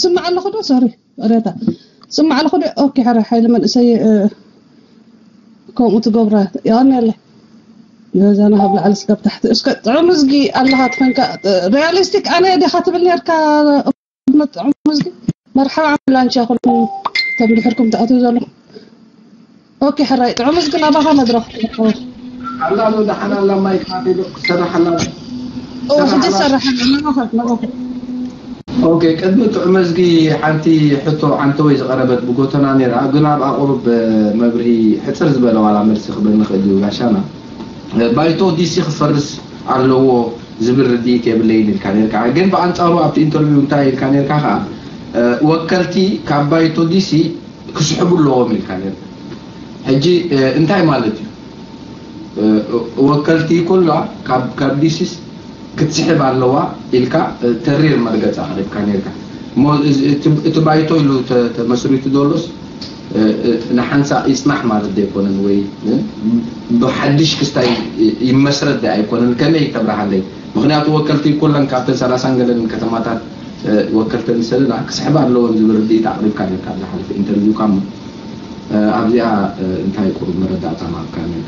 ስማዕ ኣለኹ ዶ? ሶሪ፣ ረታ። ስማዕ ኣለኹ ዶ? ኦኬ፣ ሕራይ ሓይሊ መንእሰይ፣ እ፣ ከምኡ ትገብራ። የቐንየለይ። ገዛና ካብ ላዕሊ እስካብ ታሕቲ። እስከ ጥዑም እዝጊ ኣለኻ ትኾንካ፣ እ፣ ሪያሊስቲክ ኣነ ዲኻ ትብል ነርካ? ጥዑም እዝጊ። መርሓባ ዓሚ ላንቻ ኩልኩም ከም ድሕርኩም ትኣትው ዘለኹም። ኦኬ፣ ሕራይ ጥዑም እዝጊ ናባኻ መድረኽ። ኣላ ኣሎ፣ ደሓን ኣላ፣ ማይክ ናተይ ዶ ክሰርሕ ኣላ? ኦ፣ ሕጂ ሰራሕ ኣላ። ናባኻ፣ ናባኻ። ኦኬ፣ ቅድሚ ጥዑም እዝጊ ሓንቲ ሕቶ ዓንተወይ ዝቐረበት ብጎተና ነይራ፣ ግን ኣብኣ ቁሩብ መብርሂ ሕጽር ዝበለ ዋላ መልሲ ክበኒ ክእል እዩ ጋሻና። ባይቶ ዲሲ ክፈርስ ኣለዎ ዝብል ርድኢት የብለይን ኢልካ ነርካ። ግን ብኣንጻሩ ኣብቲ ኢንተርቪው እንታይ ኢልካ ነርካ ከኣ፣ እ፣ ወከልቲ ካብ ባይቶ ዲሲ ክስሕቡ ኣለዎም ኢልካ ነርካ። ሕጂ፣ እ፣ እንታይ ማለት እዩ? እ፣ ወከልቲ ኩላ ካብ፣ ካብ ዲሲስ ክትስሕብ ኣለዋ ኢልካ፣ እ፣ ተሪር መርገጽ ኣቕሪብካ ነርካ። እሞ እዚ፣ እቲ፣ እቲ ባይቶ ኢሉ ተ-፣ ተመስሪቱ ዘሎስ፣ እ፣ እ፣ ንሓንሳእ ይጽናሕ ማለት ዶ ኣይኮነን ወይ፣ እ፣ ብሓድሽ ክስታይ ይመስረት ዶ ኣይኮነን? ከመይ ተብርሃለይ? ምኽንያቱ ወከልቲ ኩለን ካብተን ሰላሳን ገለን ከተማታት፣ እ፣ ወከልተን ዝሰደዳ ክስሕባ ኣለወን ዝብል ርድኢት ኣቕሪብካ ነርካ ኣብ ዝሓለፈ ኢንተርቪውካ እሞ፣ እ፣ ኣብዚኣ፣ እ፣ እንታይ ቁሩብ መረዳእታ ምሃብካ ነርካ?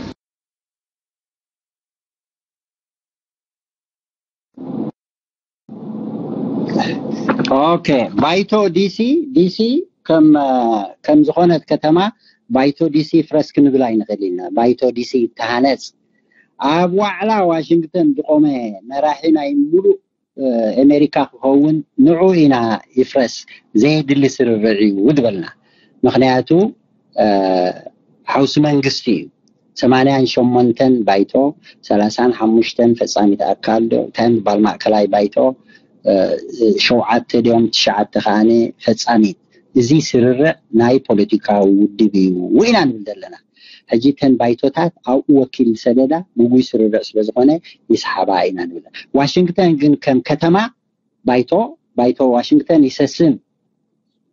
ኦኬ፣ ባይቶ ዲሲ፣ ዲሲ ከም፣ ከም ዝኾነት ከተማ ባይቶ ዲሲ ፍረስ ክንብል ኣይንኽእል ኢና። ባይቶ ዲሲ ይተሃነጽ። ኣብ ዋዕላ ዋሽንግተን ዝቆመ መራሒ ናይ ሙሉእ፣ እ፣ ኣሜሪካ ክኸውን ንዑ ኢና ይፍረስ፣ ዘየድሊ ስርርዕ እዩ ዝበልና። ምኽንያቱ፣ እ፣ ሓውሲ መንግስቲ እዩ። ሰማንያን ሸሞንተን ባይቶ፣ ሰላሳን ሓሙሽተን ፈጻሚት ኣካል ዶ፣ እንታይ ምባል ማእከላይ ባይቶ፣ እ፣ ሸውዓተ ድዮም፣ ትሽዓተ ከኣነ ፈጻሚት። እዚ ስርርዕ ናይ ፖለቲካዊ ውድብ እዩ ኢና ንብል ዘለና። ሕጂ እተን ባይቶታት ኣብኡ ወኪል ዝሰደዳ ግጉይ ስርርዕ ስለ ዝኾነ ይስሓባ ኢና ንብል። ዋሽንግተን ግን ከም ከተማ ባይቶ፣ ባይቶ ዋሽንግተን ይሰስን፣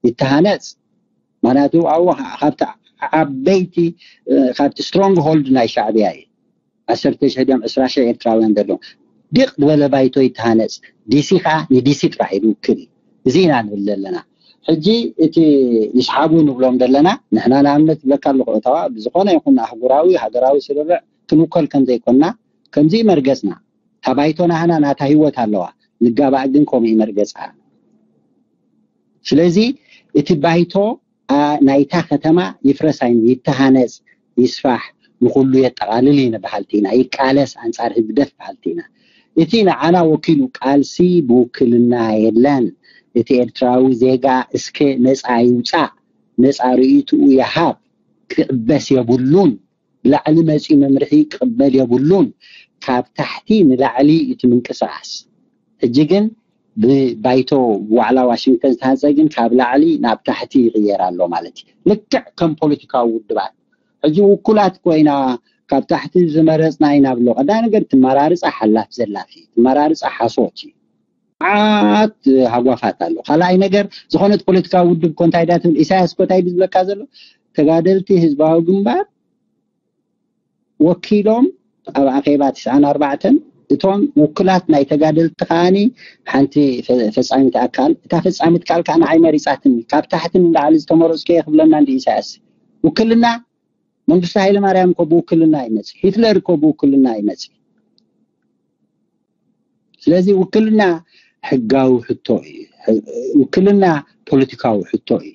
ይተሃነጽ። ምኽንያቱ ኣብኡ ካ-፣ ካብቲ ዓበይቲ፣ እ፣ ካብቲ ስትሮንግ ሆልድ ናይ ሻዕብያ እዩ። ዓሰርተ ሽሕ ድዮም ዕስራ ሽሕ ኤርትራውያን ዘለዉ። ድቕ ዝበለ ባይቶ ይተሃነጽ። ዲሲ ኸኣ ንዲሲ ጥራሕ እዩ ዝውክል እዩ። እዚ ኢና ንብል ዘለና። ሕጂ እቲ ይስሓቡ ንብሎም ዘለና፣ ንሕና ንኣብነት ይብለካ ኣለኹ፣ እታዋ ብዝኾነ ይኹን ኣህጉራዊ ሃገራዊ ስርርዕ ክንውከል ከም ዘይኮንና፣ ከምዚ እዩ መርገጽና። እታ ባይቶ ናህና ናታ ህይወት ኣለዋ። ንጋባእ ግን ከምኡ እዩ መርገጽኣ። ስለዚ እቲ ባይቶ፣ ኣ፣ ናይታ ከተማ ይፍረስ ኣይኑ፣ ይተሃነጽ፣ ይስፋሕ፣ ንኹሉ የጠቓልል እዩ ንበሃልቲ ኢና፣ ይቃለስ ኣንጻር ህግደፍ በሃልቲ ኢና። እቲ ንዓና ወኪሉ ቃልሲ ብውክልና የለን። እቲ ኤርትራዊ ዜጋ እስከ ነጻ ይውጻእ፣ ነጻ ርእይትኡ ይሃብ፣ ክዕበስ የብሉን። ብላዕሊ መጺኡ መምርሒ ክቕበል የብሉን። ካብ ታሕቲ ንላዕሊ እቲ ምንቅስቓስ። ሕጂ ግን ብባይቶ ዋዕላ ዋሽንግተን ዝተሃንጸ ግን ካብ ላዕሊ ናብ ታሕቲ ይቕየር ኣሎ ማለት እዩ። ልክዕ ከም ፖለቲካዊ ውድባት። ሕጂ ውኩላት ኮይና ካብ ታሕቲ ዝመረጽና ኢና ብሎ። ቀዳማይ ነገር ትመራርጻ ሓላፍ ዘላፍ እዩ። ትመራርጻ ሓሶት እዩ። መዓት ሃጓፋት ኣሎ። ካልኣይ ነገር ዝኾነት ፖለቲካዊ ውድብ እኮ እንታይ ዳ ትብል? ኢሳያስ እኮ እንታይ ድዩ ዝብለካ ዘሎ? ተጋደልቲ ህዝባዊ ግንባር ወኪሎም ኣብ ኣኼባ ትስዓን ኣርባዕተን እቶም ውክላት ናይ ተጋደልቲ ከኣኒ ሓንቲ ፈ-፣ ፈጻሚት ኣካል፣ እታ ፈጻሚት ኣካል ከኣ ንዓይ መሪጻትኒ። ካብ ታሕቲ ንላዕሊ ዝተመረጽኩ እየ ክብለና እንዲ ኢሳያስ። ውክልና መንግስቱ ሃይለማርያም እኮ ብውክልና ይመጽእ፣ ሂትለር እኮ ብውክልና ይመጽእ። ስለዚ ውክልና ሕጋዊ ሕቶ እዩ። ሕ-፣ ውክልና ፖለቲካዊ ሕቶ እዩ።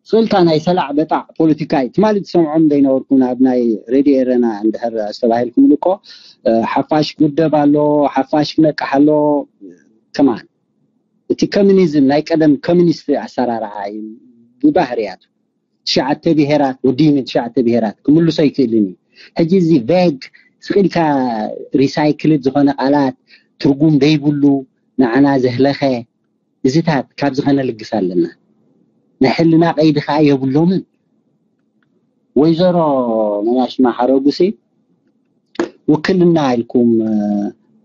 ስእልካ ናይ ሰላዕ በጣዕ ፖለቲካ እዩ። ትማሊ ትሰምዖም ዘይነበርኩን ኣብ ናይ ሬድዮ ኤረና እንድሕር ኣስተባሂልኩም እኮ፣ እ፣ ሓፋሽ ክውደብ ኣሎ፣ ሓፋሽ ክነቅሕ ኣሎ፣ ከማን እቲ ኮሚኒዝም ናይ ቀደም ኮሚኒስት ኣሰራርሓ እዩ። ብባህርያቱ ትሽዓተ ብሄራት ወዲኡ ምን ትሽዓተ ብሄራት ክምልሶ ኣይክእልን እዩ። ሕጂ እዚ ቬግ ስቕ ኢልካ ሪሳይክልድ ዝኾነ ቃላት ትርጉም ዘይብሉ ንዓና ዘህለኸ እዚታት ካብዚ ከነልግስ ኣለና። ናይ ሕልና ቀይዲ ከዓ የብሎምን። ወይዘሮ መናሽማ ሓረጉሲ ውክልና ኢልኩም፣ እ፣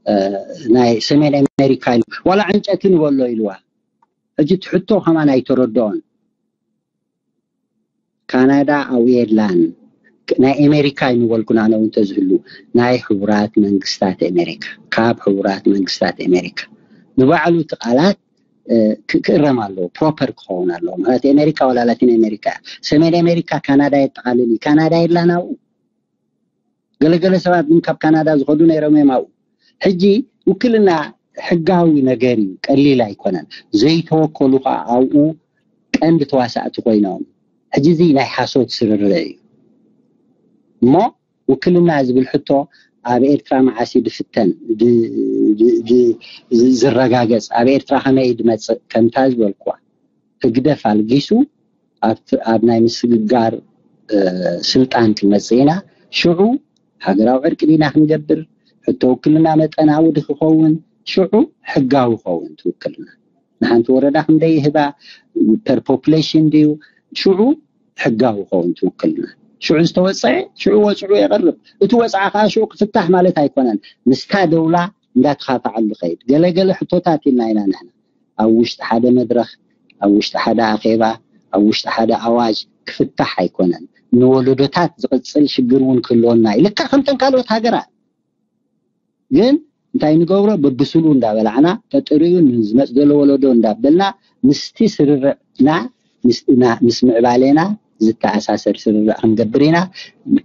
እ፣ ናይ ሰሜን ኣሜሪካ ኢሉ ዋላ ዕንጨቲ ንበሎ ኢልዋ። ሕጂ እቲ ሕቶ ከማን ኣይተረድኦን። ካናዳ ኣብኡ የላን። ናይ ኣሜሪካ ይንበልኩን ኣነ እውን ተዝህሉ ናይ ሕቡራት መንግስታት ኣሜሪካ፣ ካብ ሕቡራት መንግስታት ኣሜሪካ። ንባዕሉ እቲ ቃላት ክእረም ኣለዎ፣ ፕሮፐር ክኸውን ኣለዎ። ማለት ኣሜሪካ ዋላ ላቲን ኣሜሪካ፣ ሰሜን ኣሜሪካ፣ ካናዳ የጠቓልል እዩ። ካናዳ የላን ኣብኡ። ገለገለ ሰባት ግን ካብ ካናዳ ዝኸዱ ነይሮም እዮም ኣብኡ። ሕጂ ውክልና ሕጋዊ ነገር እዩ፣ ቀሊል ኣይኮነን። ዘይተወከሉ ከዓ ኣብኡ ቀንዲ ተዋሳእቲ ኮይኖም። ሕጂ እዚ ናይ ሓሶት ስርርዕ እዩ። እሞ ውክልና ዝብል ሕቶ ኣብ ኤርትራ መዓስ እዩ ድፍተን፣ ድ- ድ- ድ- ዝረጋገጽ? ኣብ ኤርትራ ከመይ ድመጽእ? ከምታ ዝበልኩዋ ህግደፍ ኣልጊሱ ኣብ ናይ ምስግጋር ስልጣን ክንመጽእ ኢና። ሽዑ ሃገራዊ ዕርቂ ዲና ክንገብር? ሕቶ ውክልና መጠናዊ ድክኸውን? ሽዑ ሕጋዊ ኸውን ትውክልና። ንሓንቲ ወረዳ ክንደይ ይህባ? ፐር ፖፕሌሽን ድዩ? ሽዑ ሕጋዊ ኸውን ትውክልና። ሽዑ ዝተወፀዐ ሽዑ ወፅዑ የቐርብ። እቲ ወፅዓ ከዓ ሽዑ ክፍታሕ ማለት ኣይኮነን። ምስታ ደውላ እንዳተኻፈዓሉ ኸይድ። ገለገለ ሕቶታት ኢልና ኢና ንሕና። ኣብ ውሽጢ ሓደ መድረኽ፣ ኣብ ውሽጢ ሓደ ኣኼባ፣ ኣብ ውሽጢ ሓደ ኣዋጅ ክፍታሕ ኣይኮነን። ንወለዶታት ዝቕፅል ሽግር እውን ክህልወና እዩ። ልክዕ ከምተን ካልኦት ሃገራት ግን እንታይ ንገብሮ? በብስሉ እንዳበላዕና፣ ተጥርዩ ንዝመፅ ዘሎ ወለዶ እንዳበልና፣ ምስቲ ስርርዕና፣ ምስ ምዕባሌና ዝተኣሳሰር ስርርዕ ክንገብር ኢና።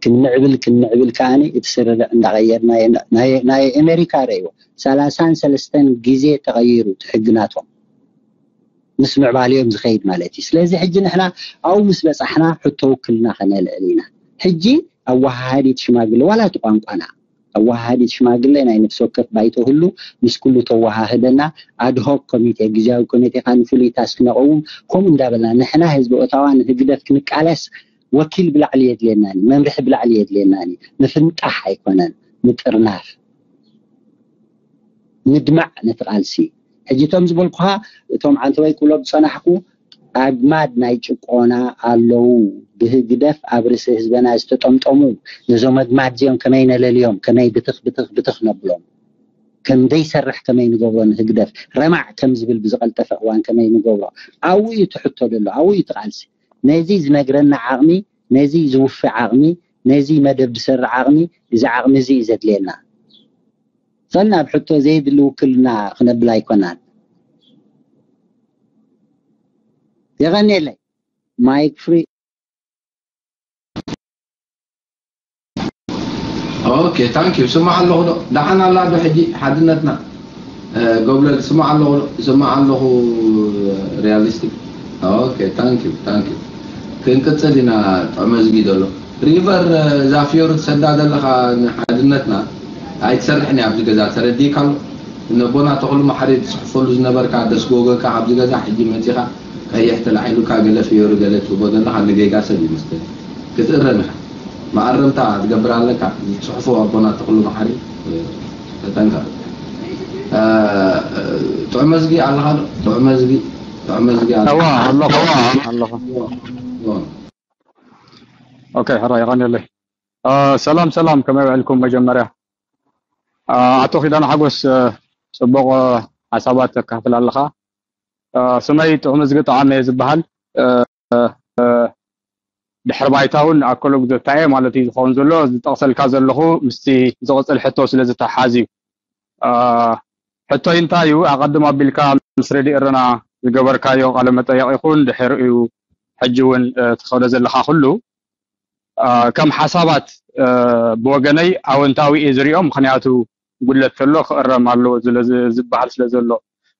ክንምዕብል ክንምዕብል ከዓኒ እቲ ስርርዕ እንዳቐየርና፣ ናይ ኣሜሪካ ረእይዎ፣ ሰላሳን ሰለስተን ግዜ ተቐይሩ እቲ ሕጊ ናቶም፣ ምስ ምዕባሌኦም ዝኸይድ ማለት እዩ። ስለዚ ሕጂ ንሕና ኣብኡ ምስ በፃሕና ሕቶ ውክልና ከነልዕል ኢና። ሕጂ ኣወሃሃዲት ሽማግለ ዋላ እቲ ቋንቋና ኣወሃሃዲት ሽማግለ ናይ ነፍሲ ወከፍ ባይቶ ህሉ ምስ ኩሉ ተወሃህደና፣ ኣድሆክ ኮሚቴ፣ ግዜያዊ ኮሚቴ ካ ንፍሉይ ታስክ ነቐውም። ከምኡ እንዳበልና ንሕና ህዝቢ ኦታዋ ንህግደፍ ክንቃለስ ወኪል ብላዕሊ የድልየናኒ፣ መምርሒ ብላዕሊ የድልየናኒ። ምፍንጣሕ ኣይኮነን፣ ምጥርናፍ፣ ምድማዕ ነቲ ቃልሲ። ሕጂ እቶም ዝበልኩኻ፣ እቶም ዓንተወይ ክብሎም ዝፀናሕኩ ኣግማድ ናይ ጭቆና ኣለዉ፣ ብህግደፍ ኣብ ርእሲ ህዝበና ዝተጠምጠሙ። ነዞም ኣግማድ እዚኦም ከመይ ነለልዮም? ከመይ ብትኽ ብትኽ ብትኽ ነብሎም? ከም ዘይሰርሕ ከመይ ንገብሮ? ንህግደፍ ረማዕ ከም ዝብል ብዝቐልጠፈ እዋን ከመይ ንገብሮ? ኣብኡ እዩ እቲ ሕቶ ዘሎ፣ ኣብኡ እዩ እቲ ቃልሲ። ነዚ ዝነግረና ዓቕሚ፣ ነዚ ዝውፊ ዓቕሚ፣ ነዚ መደብ ዝሰርዕ ዓቕሚ፣ እዚ ዓቕሚ እዚ እዩ ዘድልየና። ፈን ኣብ ሕቶ ዘየድሊ ውክልና ክነብል ኣይኮናን። የቐንየለይ። ማይክ ፍሪ። ኦኬ፣ ታንክ ዩ። ስማዕ ኣለኹ ዶ? ደሓን ኣላ ዶ ሕጂ ሓድነትና? እ፣ ጎብለል፣ ስማዕ ኣለኹ ዶ? ስማዕ ኣለኹ፣ ሪያሊስቲክ። ኦኬ፣ ታንክ ዩ፣ ታንክ ዩ። ክንቅጽል ኢና። ጠመዝጊ ዘሎ ሪቨር፣ እ፣ እዛ ፍዮሪ ትሰዳ ዘለኻ ንሓድነትና ኣይትሰርሕን እያ ኣብዚ ገዛ፣ ተረዲእካ ኣሎ? ነቦና ተኽሉ መሓሪ ትጽሕፈሉ ዝነበርካ ደስጎገካ ኣብዚ ገዛ ሕጂ መጺኻ ቀይሕ ተላዒሉካ ገለ ፍዮሪ ገለ ትህቦ ዘለኻ ንጌጋ ሰብ ይመስለኒ። ክትእረም ኢኻ። መኣረምታ ክትገብር ኣለካ። ዝጽሕፎ ኣቦና ተኽሉ መሓሪ፣ እ፣ ተጠንቀቕ። እ፣ እ፣ ጥዑመዝጊ ኣለኻ ዶ? ጥዑመዝጊ፣ ጥዑመዝጊ ኣለኻ? እዋ፣ ኣለኹ፣ ኣለኹ። እዋ። ኦኬ፣ ሕራይ፣ የቐንየለይ። እ፣ ሰላም፣ ሰላም፣ ከመይ ውዒልኩም? መጀመርያ፣ እ፣ ኣቶ ኪዳነ ሓጎስ፣ እ፣ ጽቡቕ፣ እ፣ ሓሳባት ተካፍል ኣለኻ። እ፣ ስመይ ጥዑመዝጊ ጠዓመ እየ ዝበሃል። እ፣ እ፣ ድሕሪ ባይታ እውን ኣከለ ጉዘታ እየ ማለት እዩ ዝኸውን ዘሎ። ዝጠቕሰልካ ዘለኹ ምስቲ ዝቕጽል ሕቶ ስለ ዝተሓሓዝ እዩ። እ፣ ሕቶይ እንታይ እዩ? ኣቐድም ኣቢልካ ምስ ረድኢ እረና ዝገበርካዮ ቃለ መጠየቕ ይኹን ድሕሪኡ ሕጂ እውን፣ እ፣ ትኸዶ ዘለኻ ኩሉ፣ እ፣ ከም ሓሳባት፣ እ፣ ብወገነይ ኣወንታዊ እየ ዝሪኦ። ምኽንያቱ ጉድለት ተሎ ክእረም ኣለዎ ዝለ-፣ ዝ-፣ ዝበሃል ስለ ዘሎ።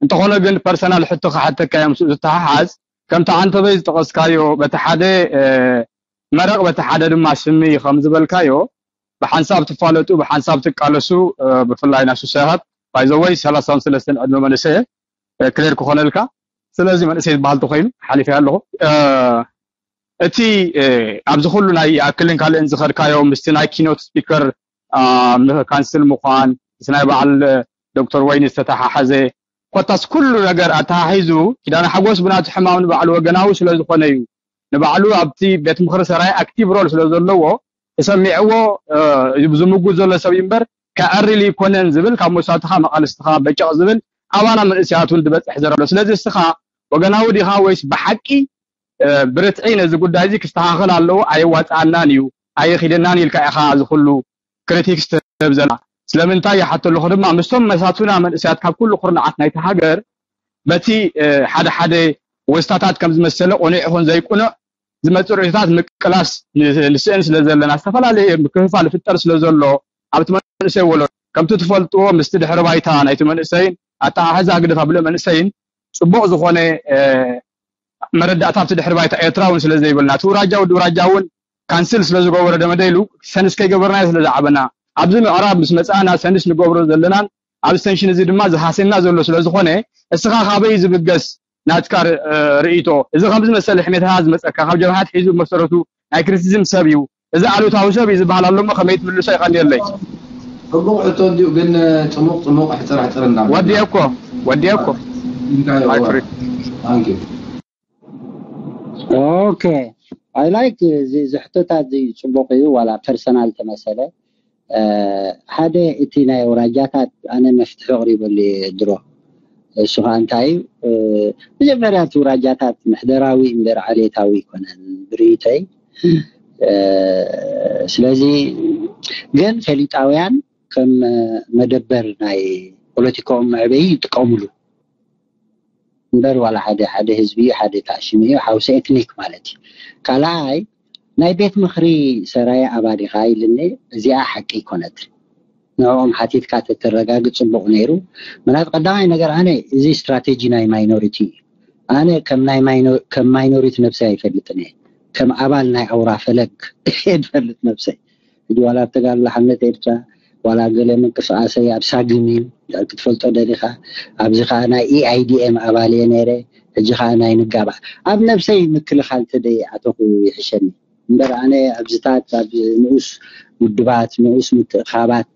እንተኾነ ግን ፐርሰናል ሕቶ ክሓተካ እዮም ምስኡ ዝተሓሓዝ። ከምቲ ዓንተበይ ዝጠቐስካዮ በቲ ሓደ፣ እ፣ መረቕ በቲ ሓደ ድማ ስሚ ከም ዝበልካዮ ብሓንሳብ ትፋለጡ፣ ብሓንሳብ ትቃለሱ፣ እ፣ ብፍላይ ናሱ ሰባት ባይዘወይ ሰላሳን ሰለስተን ዕድመ መንእሰየ፣ እ፣ ክሌር ክኾነልካ። ስለዚ መንእሰይ ዝበሃል ተኾይኑ ሓሊፈ ኣለኹ። እ፣ እቲ፣ እ፣ ኣብዚ ኩሉ ናይ ይኣክልን ካልእን ዝኸድካዮ ምስቲ ናይ ኪኖት ስፒከር፣ አ፣ ም-፣ ካንስል ምዃን፣ ምስ ናይ በዓል፣ እ፣ ዶክተር ወይኒ ዝተተሓሓዘ፣ ኮታስ ኩሉ ነገር ኣተሓሒዙ ኪዳነ ሓጎስ ብናቱ ሕማም ንባዕሉ ወገናዊ ስለ ዝኾነ እዩ። ንባዕሉ ኣብቲ ቤት ምኽሪ ሰራይ ኣክቲቭ ሮል ስለ ዘለዎ ተሰሚዕዎ፣ እ፣ ዝምጉት ዘሎ ሰብ እዩ እምበር ከዕርል ይኮነን ዝብል ካብ መሳትኻ መቓልስትኻ በጨቕ ዝብል ኣባና መንእሰያት እውን ዝበፅሕ ዘረሎ። ስለዚ እስኻ ወገናዊ ዲኻ ወይስ ብሓቂ፣ እ፣ ብርትዒ ነዚ ጉዳይ እዚ ክስተኻኸል ኣለዎ፣ ኣየዋፅኣናን እዩ፣ ኣየኺደናን ኢልካ ኢኻ እዚ ኩሉ ክሪቲክስ ትህብ ዘላ? ስለምንታይ ይሓቶ ኣለኹ ድማ ምስቶም መሳቱና መንእሰያት ካብ ኩሉ ኩርናዓት ናይቲ ሃገር በቲ ሓደ ሓደ ወስታታት ከም ዝመሰለ ቁኑዕ ይኹን ዘይቁኑዕ ዝመፅእ ርእቶታት ምቅላስ ንስእን ስለ ዘለና ዝተፈላለየ ምክፍፋል ይፍጠር ስለ ዘሎ ኣብቲ መንእሰይ ወለዶ ከምቲ ትፈልጥዎ ምስቲ ድሕሪ ባይታ ናይቲ መንእሰይን ኣተሓሕዛ ግደት ኣብልእ መንእሰይን ፅቡቕ ዝኾነ መረዳእታ ኣብቲ ድሕሪ ባይታ ኤርትራ እውን ስለ ዘይብልና እቲ ውራጃ ወዲ ውራጃ እውን ካንስል ስለ ዝገበሮ ደመደይሉ ሰንስ ከይገበርናዮ ስለ ዝዓበና ኣብዚ ምዕራብ ምስ መፃእና ሰንስ ንገብሮ ዘለናን ኣብዚ ሰንሽን እዚ ድማ ዝሃስየና ዘሎ ስለ ዝኾነ እስኻ ካበይ ዝብገስ ናትካ ርእይቶ እዚ ከምዚ መሰለ ሕሜታ ዝመፀካ ካብ ጀብሃት ሒዙ መሰረቱ ናይ ክሪቲሲዝም ሰብ እዩ እዚ ኣሉታዊ ሰብ እዩ ዝበሃል ኣሎ እሞ ከመይ ትምልሶ ይቐንየለይ። ጽቡቕ ሕቶ እንዲዩ ግን ጽሙቕ ጽሙቕ ሕጽር ሕጽር እንዳ ወዲየ እኮ ወዲየ እኮ ኢንካዮ I agree. ታንክ ዩ ኦኬ I like እዚ ሕቶታት እዚ ጽቡቕ እዩ ዋላ ፐርሰናል ተመሰለ ሓደ እቲ ናይ ኣውራጃታት ኣነ መፍትሒ ኣቕሪበሉ እየ ድሮ እሱ ከዓ እንታይ እዩ መጀመርያ እቲ ውራጃታት ምሕደራዊ እምበር ዓሌታዊ ኣይኮነን ብርእይቶይ ስለዚ ግን ፈሊጣውያን ከም መደበር ናይ ፖለቲካኦም መዕበይ ይጥቀምሉ እምበር ዋላ ሓደ ሓደ ህዝቢ ሓደ ተኣሽሙ እዩ ሓውሲ ኤትኒክ ማለት እዩ ካልኣይ ናይ ቤት ምኽሪ ሰራየ ኣባል ኢኻ ኢልኒ እዚኣ ሓቂ ኣይኮነትን ንዕኦም ሓቲትካ ተተረጋግጽ ጽቡቕ ነይሩ ምናት ቀዳማይ ነገር ኣነ እዚ ስትራቴጂ ናይ ማይኖሪቲ እዩ ኣነ ከም ማይኖሪቲ ነብሰይ ኣይፈልጥን እየ ከም ኣባል ናይ ኣውራ ፈለግ እየ ዝፈልጥ ነብሰይ ሕጂ ዋላ ኣብ ተጋድሎ ሓርነት ኤርትራ ዋላ ገለ ምንቅስቃሰይ ኣብ ሳግም እዩ ክትፈልጦ ደሊኻ ኣብዚ ከዓ ናይ ኢኣይዲኤም ኣባል እየ ነይረ ሕጂ ከዓ ናይ ንጋባእ ኣብ ነብሰይ ምክልኻል ተደይ ኣተኹ ይሕሸኒ እምበር ኣነ ኣብዚታት ኣብ ንኡስ ውድባት ንኡስ ምትእኻባት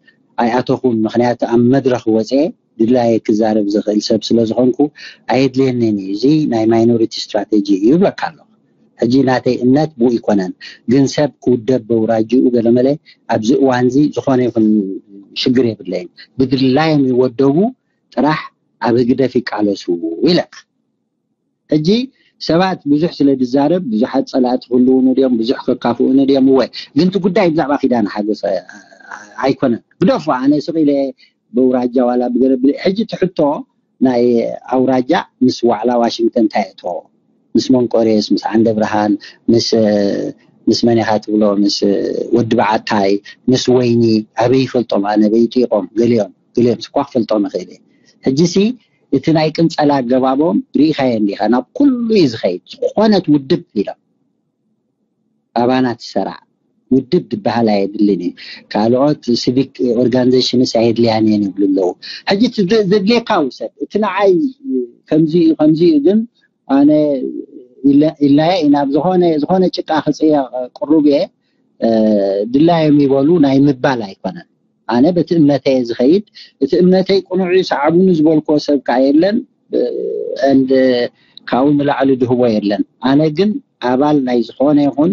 ኣይኣተኹን ምክንያቱ ኣብ መድረኽ ወፅኤ ድላየ ክዛረብ ዝኽእል ሰብ ስለ ዝኾንኩ ኣየድልየንን እዩ እዚ ናይ ማይኖሪቲ ስትራቴጂ እዩ ይብለካ ኣለኹ ሕጂ ናተይ እምነት ብኡ ይኮነን ግን ሰብ ክውደብ በውራጅኡ ገለመለ ኣብዚ እዋንዚ ዝኾነ ይኹን ሽግር የብለይን ብድላዮም ይወደቡ ጥራሕ ኣብ ህግደፍ ይቃለሱ ኢለካ ሕጂ ሰባት ብዙሕ ስለ ዝዛረብ ብዙሓት ፀላእቲ ክህልውኑ ድዮም ብዙሕ ከካፍኡኒ ድዮም እወ ግን እቲ ጉዳይ ብዛዕባ ኪዳነ ሓጎስ ኣይኮነን ግደፎ ኣነ ስቕ ኢለ በውራጃ ዋላ ብገለ ብለ ሕጂ እቲ ሕቶ ናይ ኣውራጃ ምስ ዋዕላ ዋሽንግተን እንታይ እቶ ምስ መንቆሬስ ምስ ዓንደ ብርሃን ምስ ምስ መን ኢኻ ትብሎ ምስ ወዲ በዓታይ ምስ ወይኒ ኣበይ ይፈልጦም ኣነ በይጢቆም ገሊኦም ገሊኦም ስኳ ክፈልጦም ይኽእል ሕጂ ሲ እቲ ናይ ቅንጸላ ኣገባቦም ርኢኻዮ እንዲኻ ናብ ኩሉ እዩ ዝኸይድ ዝኾነት ውድብ ኢሎም ኣባና ትሰራዕ ውድብ ዝበሃል ኣየድልን እዩ ካልኦት ሲቪክ ኦርጋኒዜሽንስ ኣየድልያን እየን ይብሉ ኣለዉ ሕጂ ዘድልየካ ውሰድ እቲ ንዓይ ከምዚ እዩ ከምዚ እዩ ግን ኣነ ኢልናየ ኢና ዝኾነ ዝኾነ ጭቃ ክፅየ ቅሩብ እየ ድላዮም ይበሉ ናይ ምባል ኣይኮነን ኣነ በቲ እምነተይ ዝኸይድ እቲ እምነተይ ቅኑዕ ሰዓቡኒ ዝበልኮ ሰብ ከዓ የለን and ካብኡ ንላዕሊ ድህቦ የለን ኣነ ግን ኣባል ናይ ዝኾነ ይኹን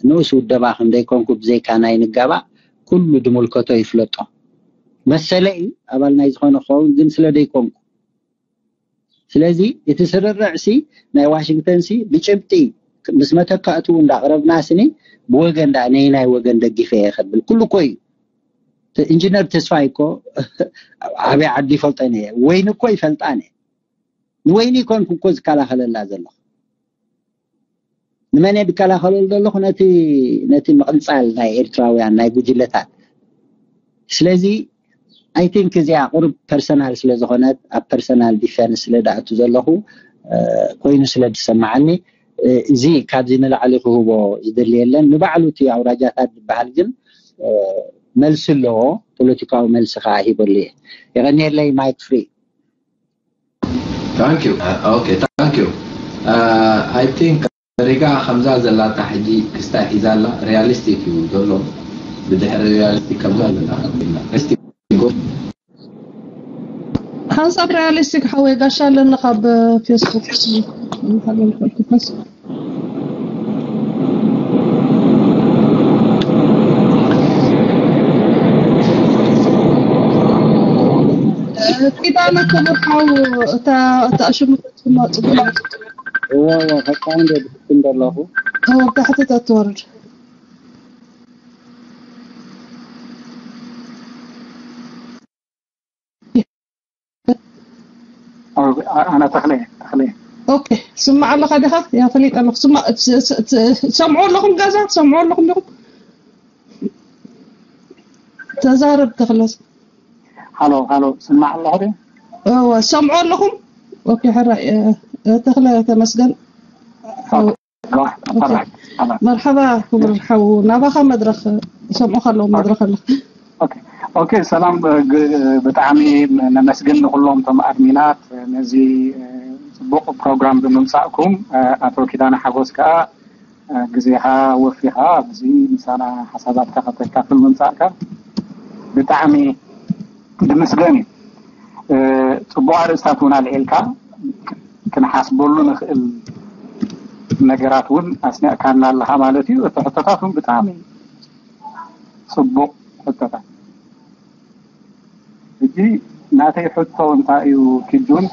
ንኡስ ውደባ ከም ዘይኮንኩ ብዘይካ ናይ ንጋባእ ኩሉ ድምልከቶ ይፍለጦ መሰለ እዩ ኣባል ናይ ዝኾነ ክኸውን ግን ስለ ዘይኮንኩ ስለዚ እቲ ስርርዕ ሲ ናይ ዋሽንግተን ሲ ብጭብጢ ምስ መተካእትኡ እንዳቕረብና ስኒ ብወገን ዳ ነይናይ ወገን ደጊፈ እየ ከብል ኩሉ እኮ እዩ ኢንጂነር ተስፋይ እኮ ዓበይ ዓዲ ይፈልጠን እየ ወይኒ እኮ ይፈልጣን እየ ንወይኒ ይኮንኩ እኮ ዝከላኸለላ ዘለኹ ንመን እየ ዝከላኸለሉ ዘለኹ ነቲ ነቲ ምቕንፃል ናይ ኤርትራውያን ናይ ጉጅለታት ስለዚ I think እዚኣ ቁሩብ ፐርሰናል ስለ ዝኾነት ኣብ ፐርሰናል ዲፈንስ ስለ ዝኣቱ ዘለኹ ኮይኑ ስለ ዝሰማዓኒ እዚ ካብዚ ንላዕሊ ክህቦ ዝደሊ የለን ንባዕሉ እቲ ኣውራጃታት ዝበሃል ግን መልሲ ኣለዎ ፖለቲካዊ መልሲ ከዓ ሂበሉ እየ የቐኒየለይ ማይክ ፍሪ Thank you. Uh, okay, thank you. Uh, I think ሪጋ ከምዛ ዘላታ ሕጂ ክስታይ ሒዛ ኣላ ሪያሊስቲክ እዩ ዘሎ ብድሕሪ ሪያሊስቲክ ከምዛ ዘላ ሓንሳብ ሪያሊስቲክ ሓወይ ጋሻ ኣለኒ ካብ ፌስቡክ ኪዳነ ክቡር ሓው እታ ኣሽሙ ተትስማ ፅቡቅ እዋ እዋ ፈጣን ዶ ብትክክል እንደለኹ ተወዳሕቲ ተትወርድ ኣነ ተኽለ ተኽለ ኦኬ፣ ስማዕ ኣለኻ ዲኻ? ያ ፈሊጠ ኣለኹ። ስማ- ስ- ስ- ስ- ትሰምዑ ኣለኹም? ገዛ ትሰምዑ ኣለኹም ዲኹም? ተዛረብ ተኽለ። ሃሎ ሃሎ ስማዕ ኣለኹ ዶ እወ፣ ትሰምዑ ኣለኹም? ኦኬ፣ ሕራይ እ፣ እ፣ ተኽለ ተመስገን። ሓው- ኦኬ። መርሓባ ክቡር ሓው፣ ናባኻ መድረኽ ይሰምዑኻ ኣለዉ። መድረኽ ኣለካ። ኦኬ ሰላም። ብጣዕሚ ነመስግን ንኩሎም እቶም ኣድሚናት ነዚ ጽቡቕ ፕሮግራም ብምምጻእኩም። ኣቶ ኪዳነ ሓጎስ ከዓ ግዜኻ ወፊኻ ኣብዚ ምሳና ሓሳባትካ ከተካፍል ምምጻእካ ብጣዕሚ ዝምስገን እዩ። ጽቡቕ ኣርእስታት እውን ኣልዒልካ፣ ክንሓስበሉ ንኽእል ነገራት እውን ኣስኒዕካና ኣለኻ ማለት እዩ። እቲ ሕቶታት እውን ብጣዕሚ ጽቡቕ ሕቶታት። ሕጂ ናተይ ሕቶ እንታይ እዩ ኪዱን፣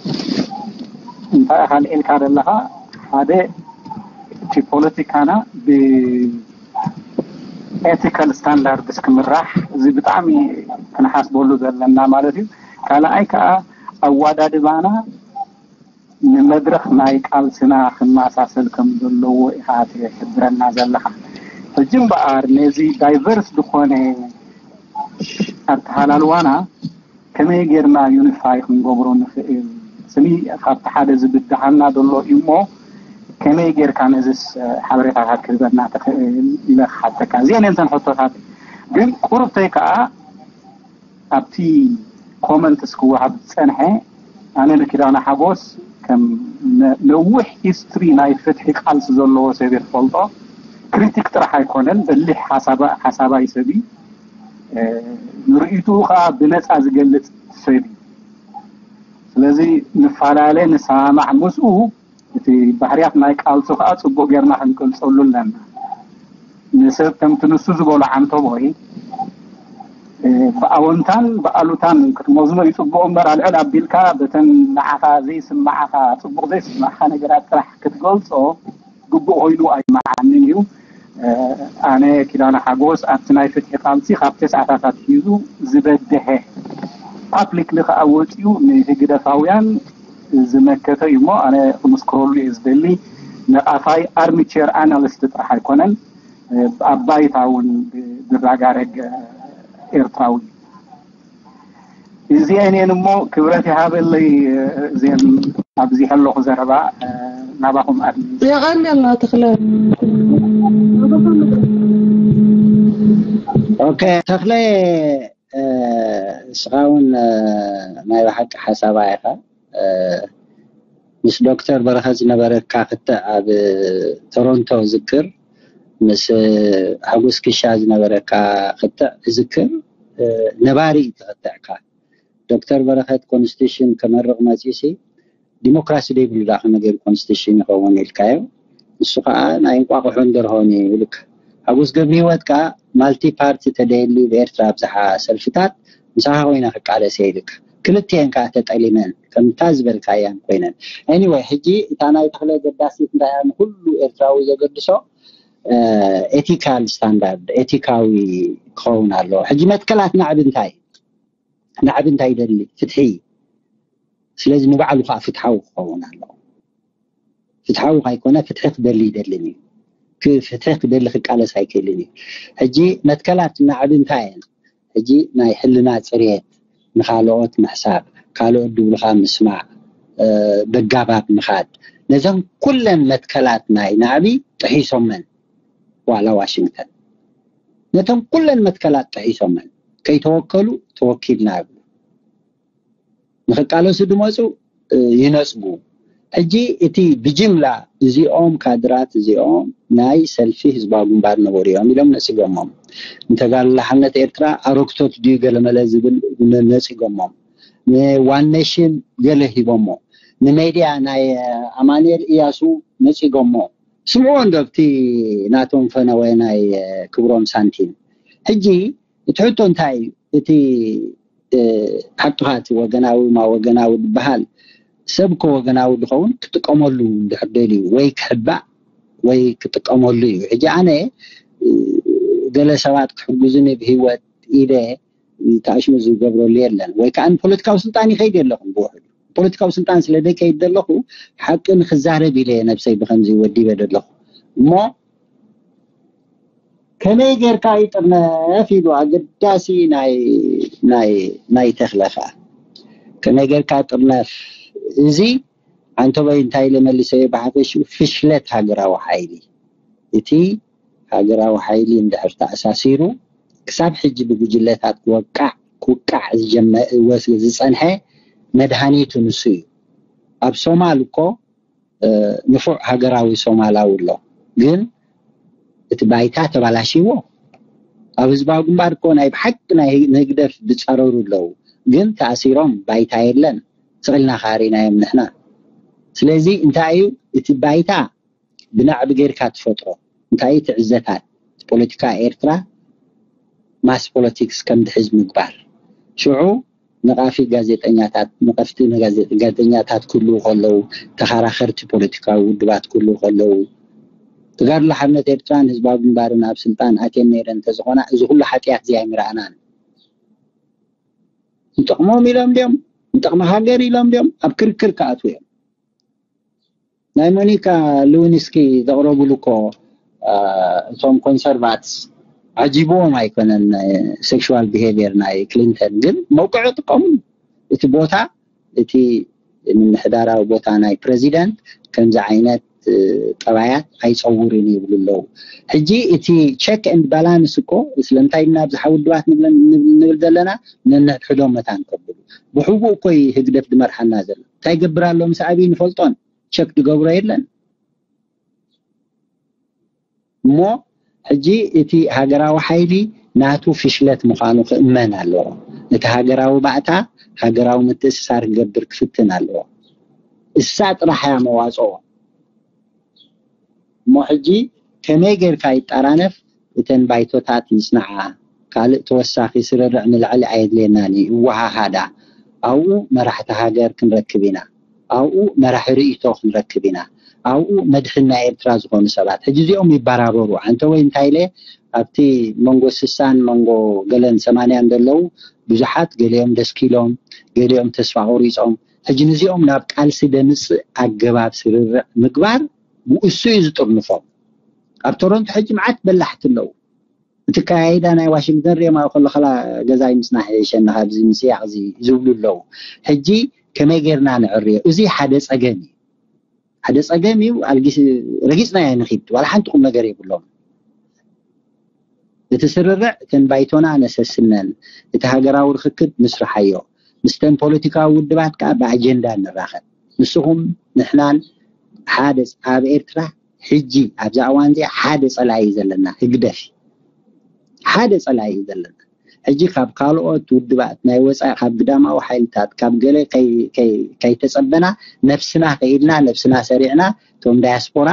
እንታይ ኢኻ ኣልዒልካ ዘለኻ? ሓደ እቲ ፖለቲካና ብኤቲካል ስታንዳርድስ ክምራሕ፣ እዚ ብጣዕሚ ክንሓስበሉ ዘለና ማለት እዩ። ካልኣይ ከዓ ኣዋዳድባና ንመድረኽ ናይ ቃልስና ክመሳሰል ከም ዘለዎ ኢኻ ትሕብረና ዘለኻ። ሕጂ እምበኣር ነዚ ዳይቨርስ ዝኾነ ኣተሃላልዋና ከመይ ጌርና ዩኒፋይ ክንገብሮ ንኽእል? ስኒ ካብቲ ሓደ ዝብድሃና ዘሎ እዩ እሞ ከመይ ጌርካ ነዚስ ሓበሬታታት ክህበና ትኽእል ኢለ ክሓተካ። እዚአን እተን ሕቶታት ግን ቁርብተይ ከዓ ኣብቲ ኮመንትስ ክወሃብ ዝፀንሐ ኣነ ንኪዳነ ሓጎስ ከም ነዊሕ ሂስትሪ ናይ ፍትሒ ቃልሲ ዘለዎ ሰብ እየ ዝፈልጦ። ክሪቲክ ጥራሕ ኣይኮነን፣ በሊሕ ሓሳባይ ሰብ እዩ። ንርእይትኡ ከዓ ብነፃ ዝገልፅ ሰብ እዩ። ስለዚ ንፈላለ ንሰማማዕ ምስኡ እቲ ባህርያት ናይ ቃልሱ ከዓ ፅቡቅ ጌርና ክንገልፀሉ ኣለና። ንሰብ ከምቲ ንሱ ዝበሎ ዓንተቦይ ብኣወንታን ብኣሉታን ክትመዝኖ እዩ ፅቡቅ እምበር ኣልዕል ኣቢልካ በተን ንዓኻ ዘይስማዓኻ ፅቡቅ ዘይስማዓኻ ነገራት ጥራሕ ክትገልፆ ግቡእ ኮይኑ ኣይመዓንን እዩ። ኣነ ኪዳነ ሓጎስ ኣብቲ ናይ ፍትሒ ቃልሲ ካብ ተስዓታት ኣትሒዙ ዝበደሀ ፓብሊክሊ ከዓ ወፂኡ ንህግደፋውያን ዝመከተ እዩ እሞ ኣነ ክምስክረሉ እየ ዝደሊ። ነቃፋይ ኣርሚቸር ኣናሊስት ጥራሕ ኣይኮነን፣ ኣብ ባይታ እውን ዝራጋረግ ኤርትራዊ። እዚአን እየን እሞ ክብረት ይሃበለይ። እዚአን ኣብዚሐ ኣለኹ ዘረባ ናባኹም ኣድሚ። የቐንየልና ተኽለ። ኦኬ ተኽለ፣ እስኻ እውን ናይ ብሓቂ ሓሳባ ኢኻ። ምስ ዶክተር በረኸት ዝነበረካ ክትዕ ኣብ ቶሮንቶ ዝክር፣ ምስ ሓጎስ ክሻ ዝነበረካ ክትዕ ዝክር፣ ነባሪ እዩ ተኽትዕካ። ዶክተር በረኸት ኮንስቲቱሽን ከመርቕ መፂኡሲ ዲሞክራሲ ዘይብሉ ዳ ከመይ ገይሩ ኮንስቲቱሽን ይኸውን ኢልካዮ። ንሱ ከዓ ናይ እንቋቑሖን ደርሆን እዩ ይብልካ። ሓጎስ ገብረ ህይወት ከዓ ማልቲ ፓርቲ ተደልዩ ብኤርትራ ኣብዝሓ ሰልፍታት ምሳኻ ኮይነ ክቃለስ እየ ኢልካ። ክልቲኤን ከዓ ተጠሊመን ከምታ ዝበልካያን ኮይነን። ኤኒወይ ሕጂ እታ ናይ ተኽለ ገዳሲት እንታይ እያ ንኩሉ ኤርትራዊ ዘገድሶ ኤቲካል ስታንዳርድ ኤቲካዊ ክኸውን ኣለዎ። ሕጂ መትከላት ናዕቢ እንታይ ናዕቢ እንታይ ይደሊ? ፍትሒ። ስለዚ ንባዕሉ ከዓ ፍትሓዊ ክኸውን ኣለዎ። ፍትሓዊ ካይኮነ ፍትሒ ክደሊ ይደልን እዩ። ፍትሒ ክደሊ ክቃለስ ኣይክእልን እዩ። ሕጂ መትከላት ናዕቢ እንታይ እየን? ሕጂ ናይ ሕልና ፅርየት፣ ንካልኦት ምሕሳብ፣ ካልኦት ድብሉካ ምስማዕ፣ በጋባብ ምኻድ፣ ነዘን ኩለን መትከላት ናይ ናዕቢ ጥሒሶመን ዋላ ዋሽንግተን ነተን ኩለን መትከላት ጥሒሶመን ከይተወከሉ ተወኪልና ይብሉ። ንክቃለሱ ድመፁ ይነፅጉ። ሕጂ እቲ ብጅምላ እዚኦም ካድራት እዚኦም ናይ ሰልፊ ህዝባዊ ግንባር ነበሩ እዮም ኢሎም ነፂጎሞም። ንተጋድሎ ሓርነት ኤርትራ ኣረግቶት ድዩ ገለመለ ዝብል ነፂጎሞም። ንዋን ኔሽን ገለ ሂቦሞ። ንሜድያ ናይ ኣማኑኤል እያሱ ነፂጎሞ። ስምዕዎ እንዶ ኣብቲ ናቶም ፈነወ ናይ ክብሮም ሳንቲም። ሕጂ እቲ ሕቶ እንታይ እዩ? እቲ ሓቅኻ እቲ ወገናዊ ማ ወገናዊ ዝበሃል ሰብ እኮ ወገናዊ ዝኸውን ክጥቀመሉ እንድሕር ደልዩ ወይ ክሕባእ ወይ ክጥቀመሉ እዩ። ሕጂ ኣነ ገለ ሰባት ክሕግዙኒ ብህይወት ኢለ ተኣሽሙ ዝገብረሉ የለን። ወይ ከዓ ንፖለቲካዊ ስልጣን ይኸይድ የለኹም ብውሕዱ ፖለቲካዊ ስልጣን ስለ ደከይድ ዘለኹ ሓቂ ንክዛረብ ኢለ ነብሰይ ብከምዚ ወዲበ ዘለኹ እሞ ከመይ ጌርካ ይጥርነፍ ኢሉ ኣገዳሲ ናይ ናይ ናይ ተኽለ ከኣ ከመይ ጌርካ ጥርነፍ እዚ ኣንተበይ እንታይ ኢለ መሊሰዮ ብሓፈሽኡ ፍሽለት ሃገራዊ ሓይሊ እቲ ሃገራዊ ሓይሊ እንድሕር ተኣሳሲሩ ክሳብ ሕጂ ብጉጅለታት ክወቃዕ ክውቃዕ ዝጀመ- ወስ- ዝጸንሐ መድሃኒቱ ንሱ እዩ ኣብ ሶማል እኮ ንፉዕ ሃገራዊ ሶማላዊ ኣሎ ግን እቲ ባይታ ተባላሽዎ ኣብ ህዝባዊ ግንባር እኮ ናይ ብሓቂ ናይ ንህግደፍ ዝፃረሩ ኣለዉ ግን ተኣሲሮም ባይታ የለን ስቕልና ካሪናዮም ንሕና ስለዚ እንታይ እዩ እቲ ባይታ ብናዕቢ ጌርካ ትፈጥሮ እንታይ እዩ ትዕዘታት ፖለቲካ ኤርትራ ማስ ፖለቲክስ ከም ድሕዝ ምግባር ሽዑ ነቓፊ ጋዜጠኛታት ነቐፍቲ ጋዜጠኛታት ክህልዉ ከለዉ ተኸራኸርቲ ፖለቲካዊ ውድባት ክህልዉ ከለዉ ተጋድሎ ሓርነት ኤርትራን ህዝባዊ ግንባርን ኣብ ስልጣን ኣትየን ነይረን እንተዝኾና እዚ ኩሉ ሓጢኣት እዚ ኣይምረኣናን ንጠቕሞም ኢሎም ድዮም ንጠቕሚ ሃገር ኢሎም ድዮም ኣብ ክርክር ክኣትዉ እዮም ናይ ሞኒካ ሉዊንስኪ ዘቕረብሉ እኮ እቶም ኮንሰርቫትስ ዓጂብዎም ኣይኮነን ሴክሹዋል ቢሄቪየር ናይ ክሊንተን ግን መውቅዒ ጥቀሙ እቲ ቦታ እቲ ምምሕዳራዊ ቦታ ናይ ፕረዚደንት ከምዚ ዓይነት ጠባያት ኣይፀውርን ይብሉ ኣለዉ ሕጂ እቲ ቸክ ኤንድ ባላንስ እኮ ስለምንታይ ኢና ኣብዚ ሓውድባት ንብል ዘለና ነንሕድሕዶም መታን ከብሉ ብሕቡእ እኮ ህግደፍ ዝመርሓና ዘሎ እንታይ ገብር ኣሎ ምስ ኣብይ ንፈልጦን ቸክ ዝገብሮ የለን እሞ ሕጂ እቲ ሃገራዊ ሓይሊ ናቱ ፍሽለት ምዃኑ ክእመን ኣለዎ እቲ ሃገራዊ ባእታ ሃገራዊ ምትእስሳር ክገብር ክፍትን ኣለዎ እሳ ጥራሕ እያ መዋፅኦ እሞ ሕጂ ከመይ ጌርካ ይጠራነፍ እተን ባይቶታት ይፅንዓ ካልእ ተወሳኺ ስርርዕ ንላዕሊ ኣየድልየናን እዩ ይወሃሃዳ ኣብኡ መራሕቲ ሃገር ክንረክብ ኢና ኣብኡ መራሒ ርእይቶ ክንረክብ ኢና ኣብኡ መድሕን ናይ ኤርትራ ዝኾኑ ሰባት ሕጂ እዚኦም ይበራበሩ ኣንተ ወይ እንታይ ኢለ ኣብቲ መንጎ ስሳን መንጎ ገለን ሰማንያን ዘለዉ ብዙሓት ገሊኦም ደስኪሎም ገሊኦም ተስፋ ቆሪፆም ሕጂ ንዚኦም ናብ ቃልሲ ደምፅእ ኣገባብ ስርርዕ ምግባር ብእሱ እዩ ዝጥርንፎም ኣብ ቶሮንቶ ሕጂ መዓት በላሕቲ ኣለዉ እቲ ካያይዳ ናይ ዋሽንግተን ሪኦም ኣብ ከለኸላ ገዛይ ምፅናሕ የሸኒ ካብዚ ምስያቕ እዚ ዝብሉ ኣለዉ ሕጂ ከመይ ጌርና ንዕርዮ እዚ ሓደ ፀገም እዩ ሓደ ፀገም እዩ ኣልጊስ ረጊፅናዮ ንኺድ ዋላ ሓንቲ ቁም ነገር የብሎም እቲ ስርርዕ እተን ባይቶና ነሰስነን እቲ ሃገራዊ ርክክብ ምስርሓዮ ምስተን ፖለቲካዊ ውድባት ከዓ ብኣጀንዳ ንራኸብ ንስኹም ንሕናን ሓደ ኣብ ኤርትራ ሕጂ ኣብዛ እዋን እዚኣ ሓደ ፀላኢ እዩ ዘለና ህግደፍ እዩ ሓደ ፀላኢ እዩ ዘለና ሕጂ ካብ ካልኦት ውድባት ናይ ወፃኢ ካብ ግዳማዊ ሓይልታት ካብ ገለ ከይተፀበና ነብስና ከኢልና ነብስና ሰሪዕና እቶም ዳያስፖራ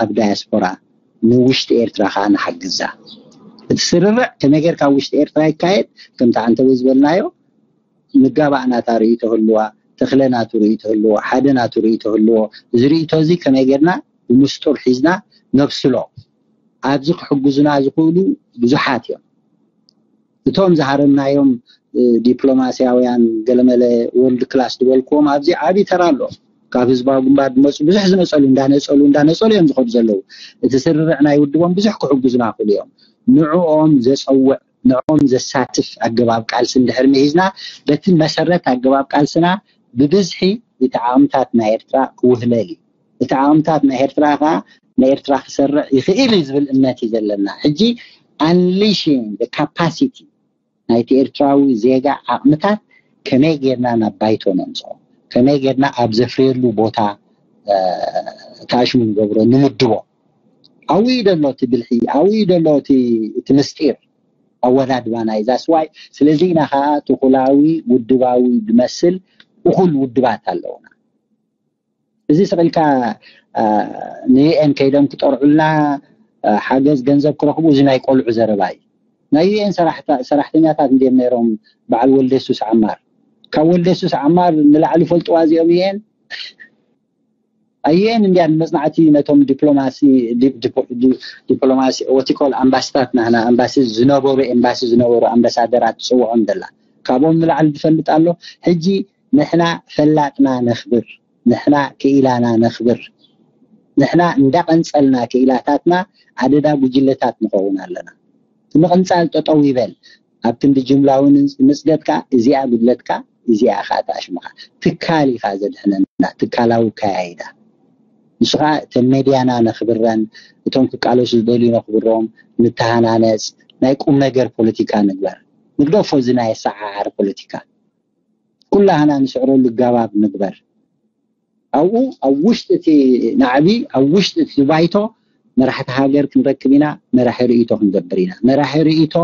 ኣብ ዳያስፖራ ንውሽጢ ኤርትራ ከዓ ንሓግዛ እቲ ስርርዕ ከመይ ጌርካ ውሽጢ ኤርትራ ይካየድ ከምቲ ዓንተበ ዝበልናዮ ንጋባእ ናታ ርእይቶ ህልዋ ተኽለ ናቱ ርእይቶ ህልዎ ሓደ ናቱ ርእይቶ ህልዎ እዚ ርእይቶ እዚ ከመይ ጌርና ብምስጡር ሒዝና ነብስሎ ኣብዚ ክሕግዙና ዝኽእሉ ብዙሓት እዮም እቶም ዝሃረምናዮም ዲፕሎማስያውያን ገለመለ ወርልድ ክላስ ዝበልክዎም ኣብዚ ዓብዪ ተራ ኣሎ ካብ ህዝባዊ ግንባር ዝመፁ ብዙሕ ዝነፀሉ እንዳነፀሉ እንዳነፀሉ እዮም ዝኸዱ ዘለዉ እቲ ስርርዕ ናይ ውድቦም ብዙሕ ክሕግዙና ክእሉ እዮም ንዕኦም ዘፀውዕ ንዕኦም ዘሳትፍ ኣገባብ ቃልሲ እንድሕር ምሂዝና በቲ መሰረት ኣገባብ ቃልስና ብብዝሒ እቲ ዓቕምታት ናይ ኤርትራ ክውህለል እዩ እቲ ዓቕምታት ናይ ኤርትራ ከዓ ንኤርትራ ክሰርዕ ይኽእል እዩ ዝብል እምነት እዩ ዘለና ሕጂ unleashing capacity ናይቲ ኤርትራዊ ዜጋ ዓቕምታት ከመይ ጌርና ናብ ባይቶ ነምፅኦ ከመይ ጌርና ኣብ ዘፍርየሉ ቦታ ተኣሽሙ ንገብሮ ንምድቦ ኣብኡ እዩ ዘሎ እቲ ብልሒ ኣብኡ እዩ ዘሎ እቲ ምስጢር ኣወዳድባ ናይ ዛስዋይ ስለዚ ኢና ከዓ ትኩላዊ ውድባዊ ዝመስል እኩል ውድባት ኣለውና እዚ ስቕ ኢልካ ንዩኤን ከይዶም ክጠርዑልና ሓገዝ ገንዘብ ክረኽቡ እዚ ናይ ቆልዑ ዘረባ እዩ ናይ ዩኤን ሰራሕተኛታት እንዲም ነይሮም በዓል ወልደ የሱስ ዓማር ካብ ወልደ የሱስ ዓማር ንላዕሊ ፈልጥዋ እዚኦም ዩኤን ኣየን እንዲያ ንመፅናዕቲ ነቶም ዲፕሎማሲ ዲፕሎማሲ ወቲኮል ኣምባስታት ናህና ኣምባሲ ዝነበሩ ኤምባሲ ዝነበሩ ኣምባሳደራት ትፅውዖም ዘላ ካብኦም ንላዕሊ ዝፈልጥ ኣሎ ሕጂ ንሕና ፈላጥና ነኽብር፣ ንሕና ክኢላና ነኽብር፣ ንሕና እንዳቐንጸልና ክኢላታትና ኣደዳ ጉጅለታት ንኸውን ኣለና። ምቕንጻል ጠጠው ይበል። ኣብ ክንዲ ጅምላዊ ንጽገት ከኣ እዚኣ ጉድለትካ፣ እዚኣ ከኣ ተኣሽሙኻ። ትካል ኢኻ ዘድሕነና፣ ትካላዊ ከያይዳ። ንሱ ከኣ እተን ሜድያና ነኽብረን፣ እቶም ክቃለሱ ዝደልዩ ነኽብሮም፣ ንተሃናነጽ፣ ናይ ቁም ነገር ፖለቲካ ንግበር። ንግደፎ እዚ ናይ ኣሰዓዓር ፖለቲካ። ኩላህና ንስዕረሉ ኣገባብ ንግበር። ኣብኡ ኣብ ውሽጢ እቲ ናዕቢ፣ ኣብ ውሽጢ እቲ ባይቶ መራሕቲ ሃገር ክንረክብ ኢና፣ መራሒ ርእይቶ ክንገብር ኢና። መራሒ ርእይቶ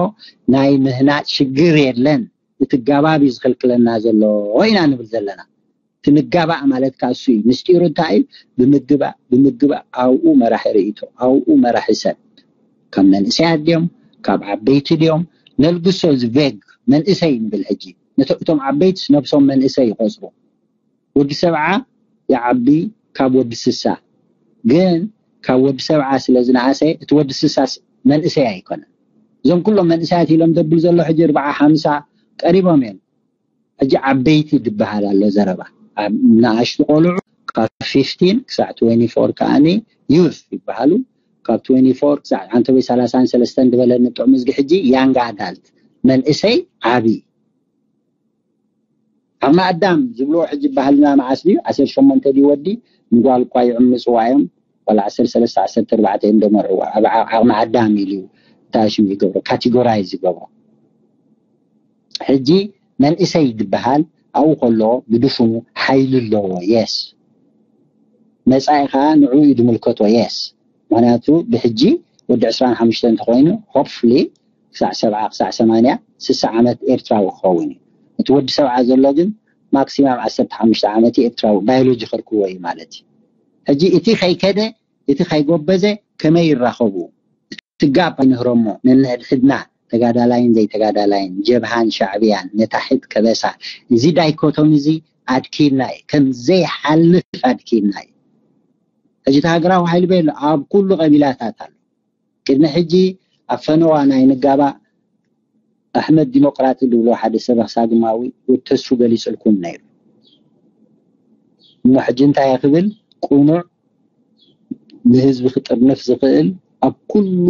ናይ ምህናጽ ሽግር የለን፣ እቲ ኣገባብ እዩ ዝኸልክለና ዘሎ ኢና ንብል ዘለና። እቲ ንጋባእ ማለት ከኣ እሱ እዩ። ምስጢሩ እንታይ እዩ? ብምግባእ፣ ብምግባእ ኣብኡ መራሒ ርእይቶ፣ ኣብኡ መራሒ ሰብ። ካብ መንእሰያት ድዮም? ካብ ዓበይቲ ድዮም? ነልግሶ እዚ ቬግ መንእሰይ ንብል ሕጂ። ነቶ-፣ እቶም ዓበይትስ ነብሶም መንእሰይ ይቆጽሩ። ወዲ ሰብዓ ይዓቢ ካብ ወዲ ስሳ። ግን ካብ ወዲ ሰብዓ ስለ ዝነኣሰ እቲ ወዲ ስሳስ መንእሰይ ኣይኮነን። እዞም ኩሎም መንእሰያት ኢሎም ዘብል ዘሎ ሕጂ ኣርብዓ ሓምሳ ቀሪቦም እዮም። ሕጂ ዓበይቲ ዝበሃል ኣሎ ዘረባ። ኣብ ንኣሽቱ ቆልዑ ካብ ፊፍቲን ክሳዕ ትዌንቲ ፎር ከኣኒ ዩዝ ይበሃሉ። ካብ ትዌንቲ ፎር ክሳዕ ዓንተበይ ሰላሳን ሰለስተን ዝበለኒ ጥዑም እዝጊ ሕጂ ያንግ ኣዳልት መንእሰይ ዓቢ። ዓቕሚ ኣዳም ዝብልዎ ሕጂ ባህልና መዓስ ድዩ? ዓሰርተ ሸሞንተ ድዩ ወዲ? ንጓል እኳ ይዕምጽዋ እዮም። ዋላ ዓሰርተ ሰለስተ ዓሰርተ ኣርባዕተ እዮም ደመርዕዋ። ኣብ ዓ-፣ ዓቕሚ ኣዳም ኢሉ እዩ እታ ሽም ይገብሮ፣ ካቴጎራይዝ ይገብሮ። ሕጂ መንእሰይ ዝበሃል ኣብኡ ከሎ ብድፉኑ ሓይሊ ኣለዎ። የስ። መጻኢ ከኣ ንዕኡ እዩ ዝምልከቶ። የስ። ምኽንያቱ ብሕጂ ወዲ ዕስራን ሓሙሽተን እንተኾይኑ፣ ሆፕፉሊ ክሳዕ ሰብዓ፣ ክሳዕ ሰማንያ፣ ስሳ ዓመት ኤርትራዊ ክኸውን እዩ። እቲ ወዲ ሰብዓ ዘሎ ግን ማክሲማም ዓሰርተ ሓሙሽተ ዓመት እዩ ኤርትራዊ፣ ባዮሎጂ ከርክዎ እዩ ማለት እዩ። ሕጂ እቲ ከይከደ፣ እቲ ከይጎበዘ ከመይ ይራኸቡ? እቲ ጋፕ ንህረሞ፣ ነንሕድሕድና ተጋዳላይን ዘይተጋዳላይን፣ ጀብሃን ሻዕብያን፣ መታሕት ከበሳ፣ እዚ ዳይኮቶሚ እዚ ኣድኪና እዩ፣ ከም ዘይሓልፍ ኣድኪና እዩ። ሕጂ እቲ ሃገራዊ ሓይሊ በየሎ ኣብ ኩሉ ቀቢላታት ኣሎ። ቅድሚ ሕጂ ኣብ ፈነዋ ናይ ንጋባእ ኣሕመድ ዲሞቅራቲ ዝብሎ ሓደ ሰበኽ ሳግማዊ ወዲ ተስፉ ገሊጽልኩም ነይሩ። እሞ ሕጂ እንታይ እየ ክብል? ቅኑዕ ንህዝቢ ክጥርንፍ ዝኽእል ኣብ ኩሉ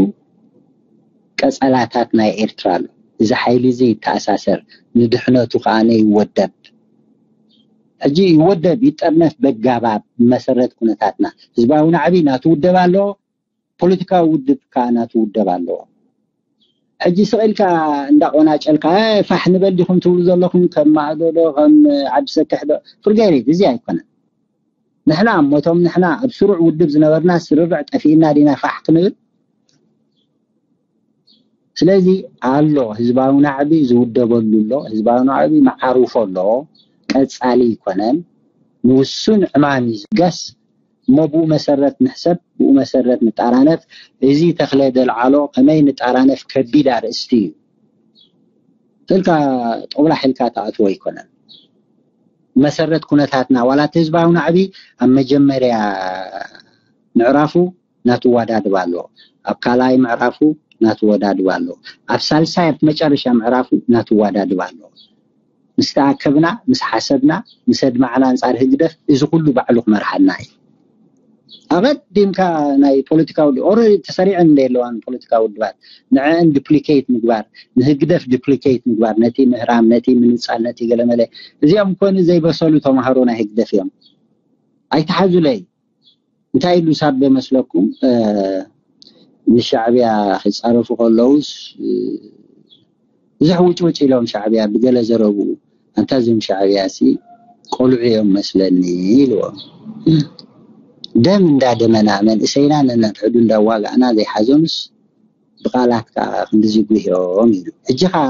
ቀጸላታት ናይ ኤርትራ ኣሎ። እዚ ሓይሊ እዚ ይተኣሳሰር፣ ንድሕነቱ ከኣ ይወደብ። ሕጂ ይወደብ፣ ይጠርነፍ በጋባብ መሰረት ኩነታትና። ህዝባዊ ናዕቢ ናቱ ውደብ ኣለዎ፣ ፖለቲካዊ ውድብ ከኣ ናቱ ውደብ ኣለዎ። ሕጂ ስቕ ኢልካ እንዳቆናጨልካ፣ "እ፣ ፋሕ ንበል ዲኹም ትብሉ ዘለኹም ከም ማእዶ ዶ፣ ከም ዓዲ ሰክሕ ዶ?" ፍርገሪት፣ እዚ ኣይኮነን። ንሕና እሞቶም ንሕና ኣብ ስሩዕ ውድብ ዝነበርና ስርርዕ ጠፊእና ዲና ፋሕ ክንብል? ስለዚ ኣሎ፣ ህዝባዊ ናዕቢ ዝውደበሉ ኣሎ፣ ህዝባዊ ናዕቢ መዓርፎ ኣሎ፣ ቀጻሊ ኣይኮነን፣ ንውሱን ዕማም እዩ ዝገስ። እሞ ብኡ መሰረት ንሕሰብ፣ ብኡ መሰረት ንጣራነፍ። እዚ ተኽለ ደልዓሎ ከመይ ንጣራነፍ ከቢድ ኣርእስቲ እዩ። ስልካ ጦብላሕ ኢልካ ትኣትዎ ኣይኮነን። መሰረት ኩነታትና፣ ዋላ እቲ ህዝባዊ ናዕቢ ኣብ መጀመርያ ምዕራፉ ናቱ ወዳድባ ኣለዎ፣ ኣብ ካልኣይ ምዕራፉ ናቱ ወዳድባ ኣለዎ፣ ኣብ ሳልሳይ፣ ኣብ መጨረሻ ምዕራፉ ናቱ ወዳድባ ኣለዎ። ምስ ተኣከብና፣ ምስ ሓሰብና፣ ምስ ኣድማዕና ኣንጻር ህግደፍ፣ እዚ ኩሉ ባዕሉ ክመርሓና እዩ። ኣቐዲምካ ናይ ፖለቲካ ውድብ፣ ኦልሬዲ ተሰሪዐን እንደ ኣለዋን ፖለቲካ ውድባት፣ ንዐን ዱፕሊኬት ምግባር፣ ንህግደፍ ዱፕሊኬት ምግባር፣ ነቲ ምህራም፣ ነቲ ምንጻል፣ ነቲ ገለመለ፣ እዚኦም ኮኑ ዘይበሰሉ ተማሃሮ ናይ ህግደፍ እዮም። ኣይትሓዙለይ። እንታይ ኢሉ ሳበ መስለኩም? እ፣ ንሻዕብያ ክጻረፉ ከለውስ፣ እ፣ ብዙሕ ውጭውጭ ኢሎም ሻዕብያ ብገለ ዘረብኡ፣ "ኣንታ እዞም ሻዕብያ ሲ ቆልዑ እዮም መስለኒ" ኢልዎም። ደም እንዳደመና መንእሰይና ነነድሕዱ እንዳዋጋእና ዘይሓዞምስ ብቃላት ከዓ ክንድዚ ጉህዮም ኢሉ። ሕጂ ከዓ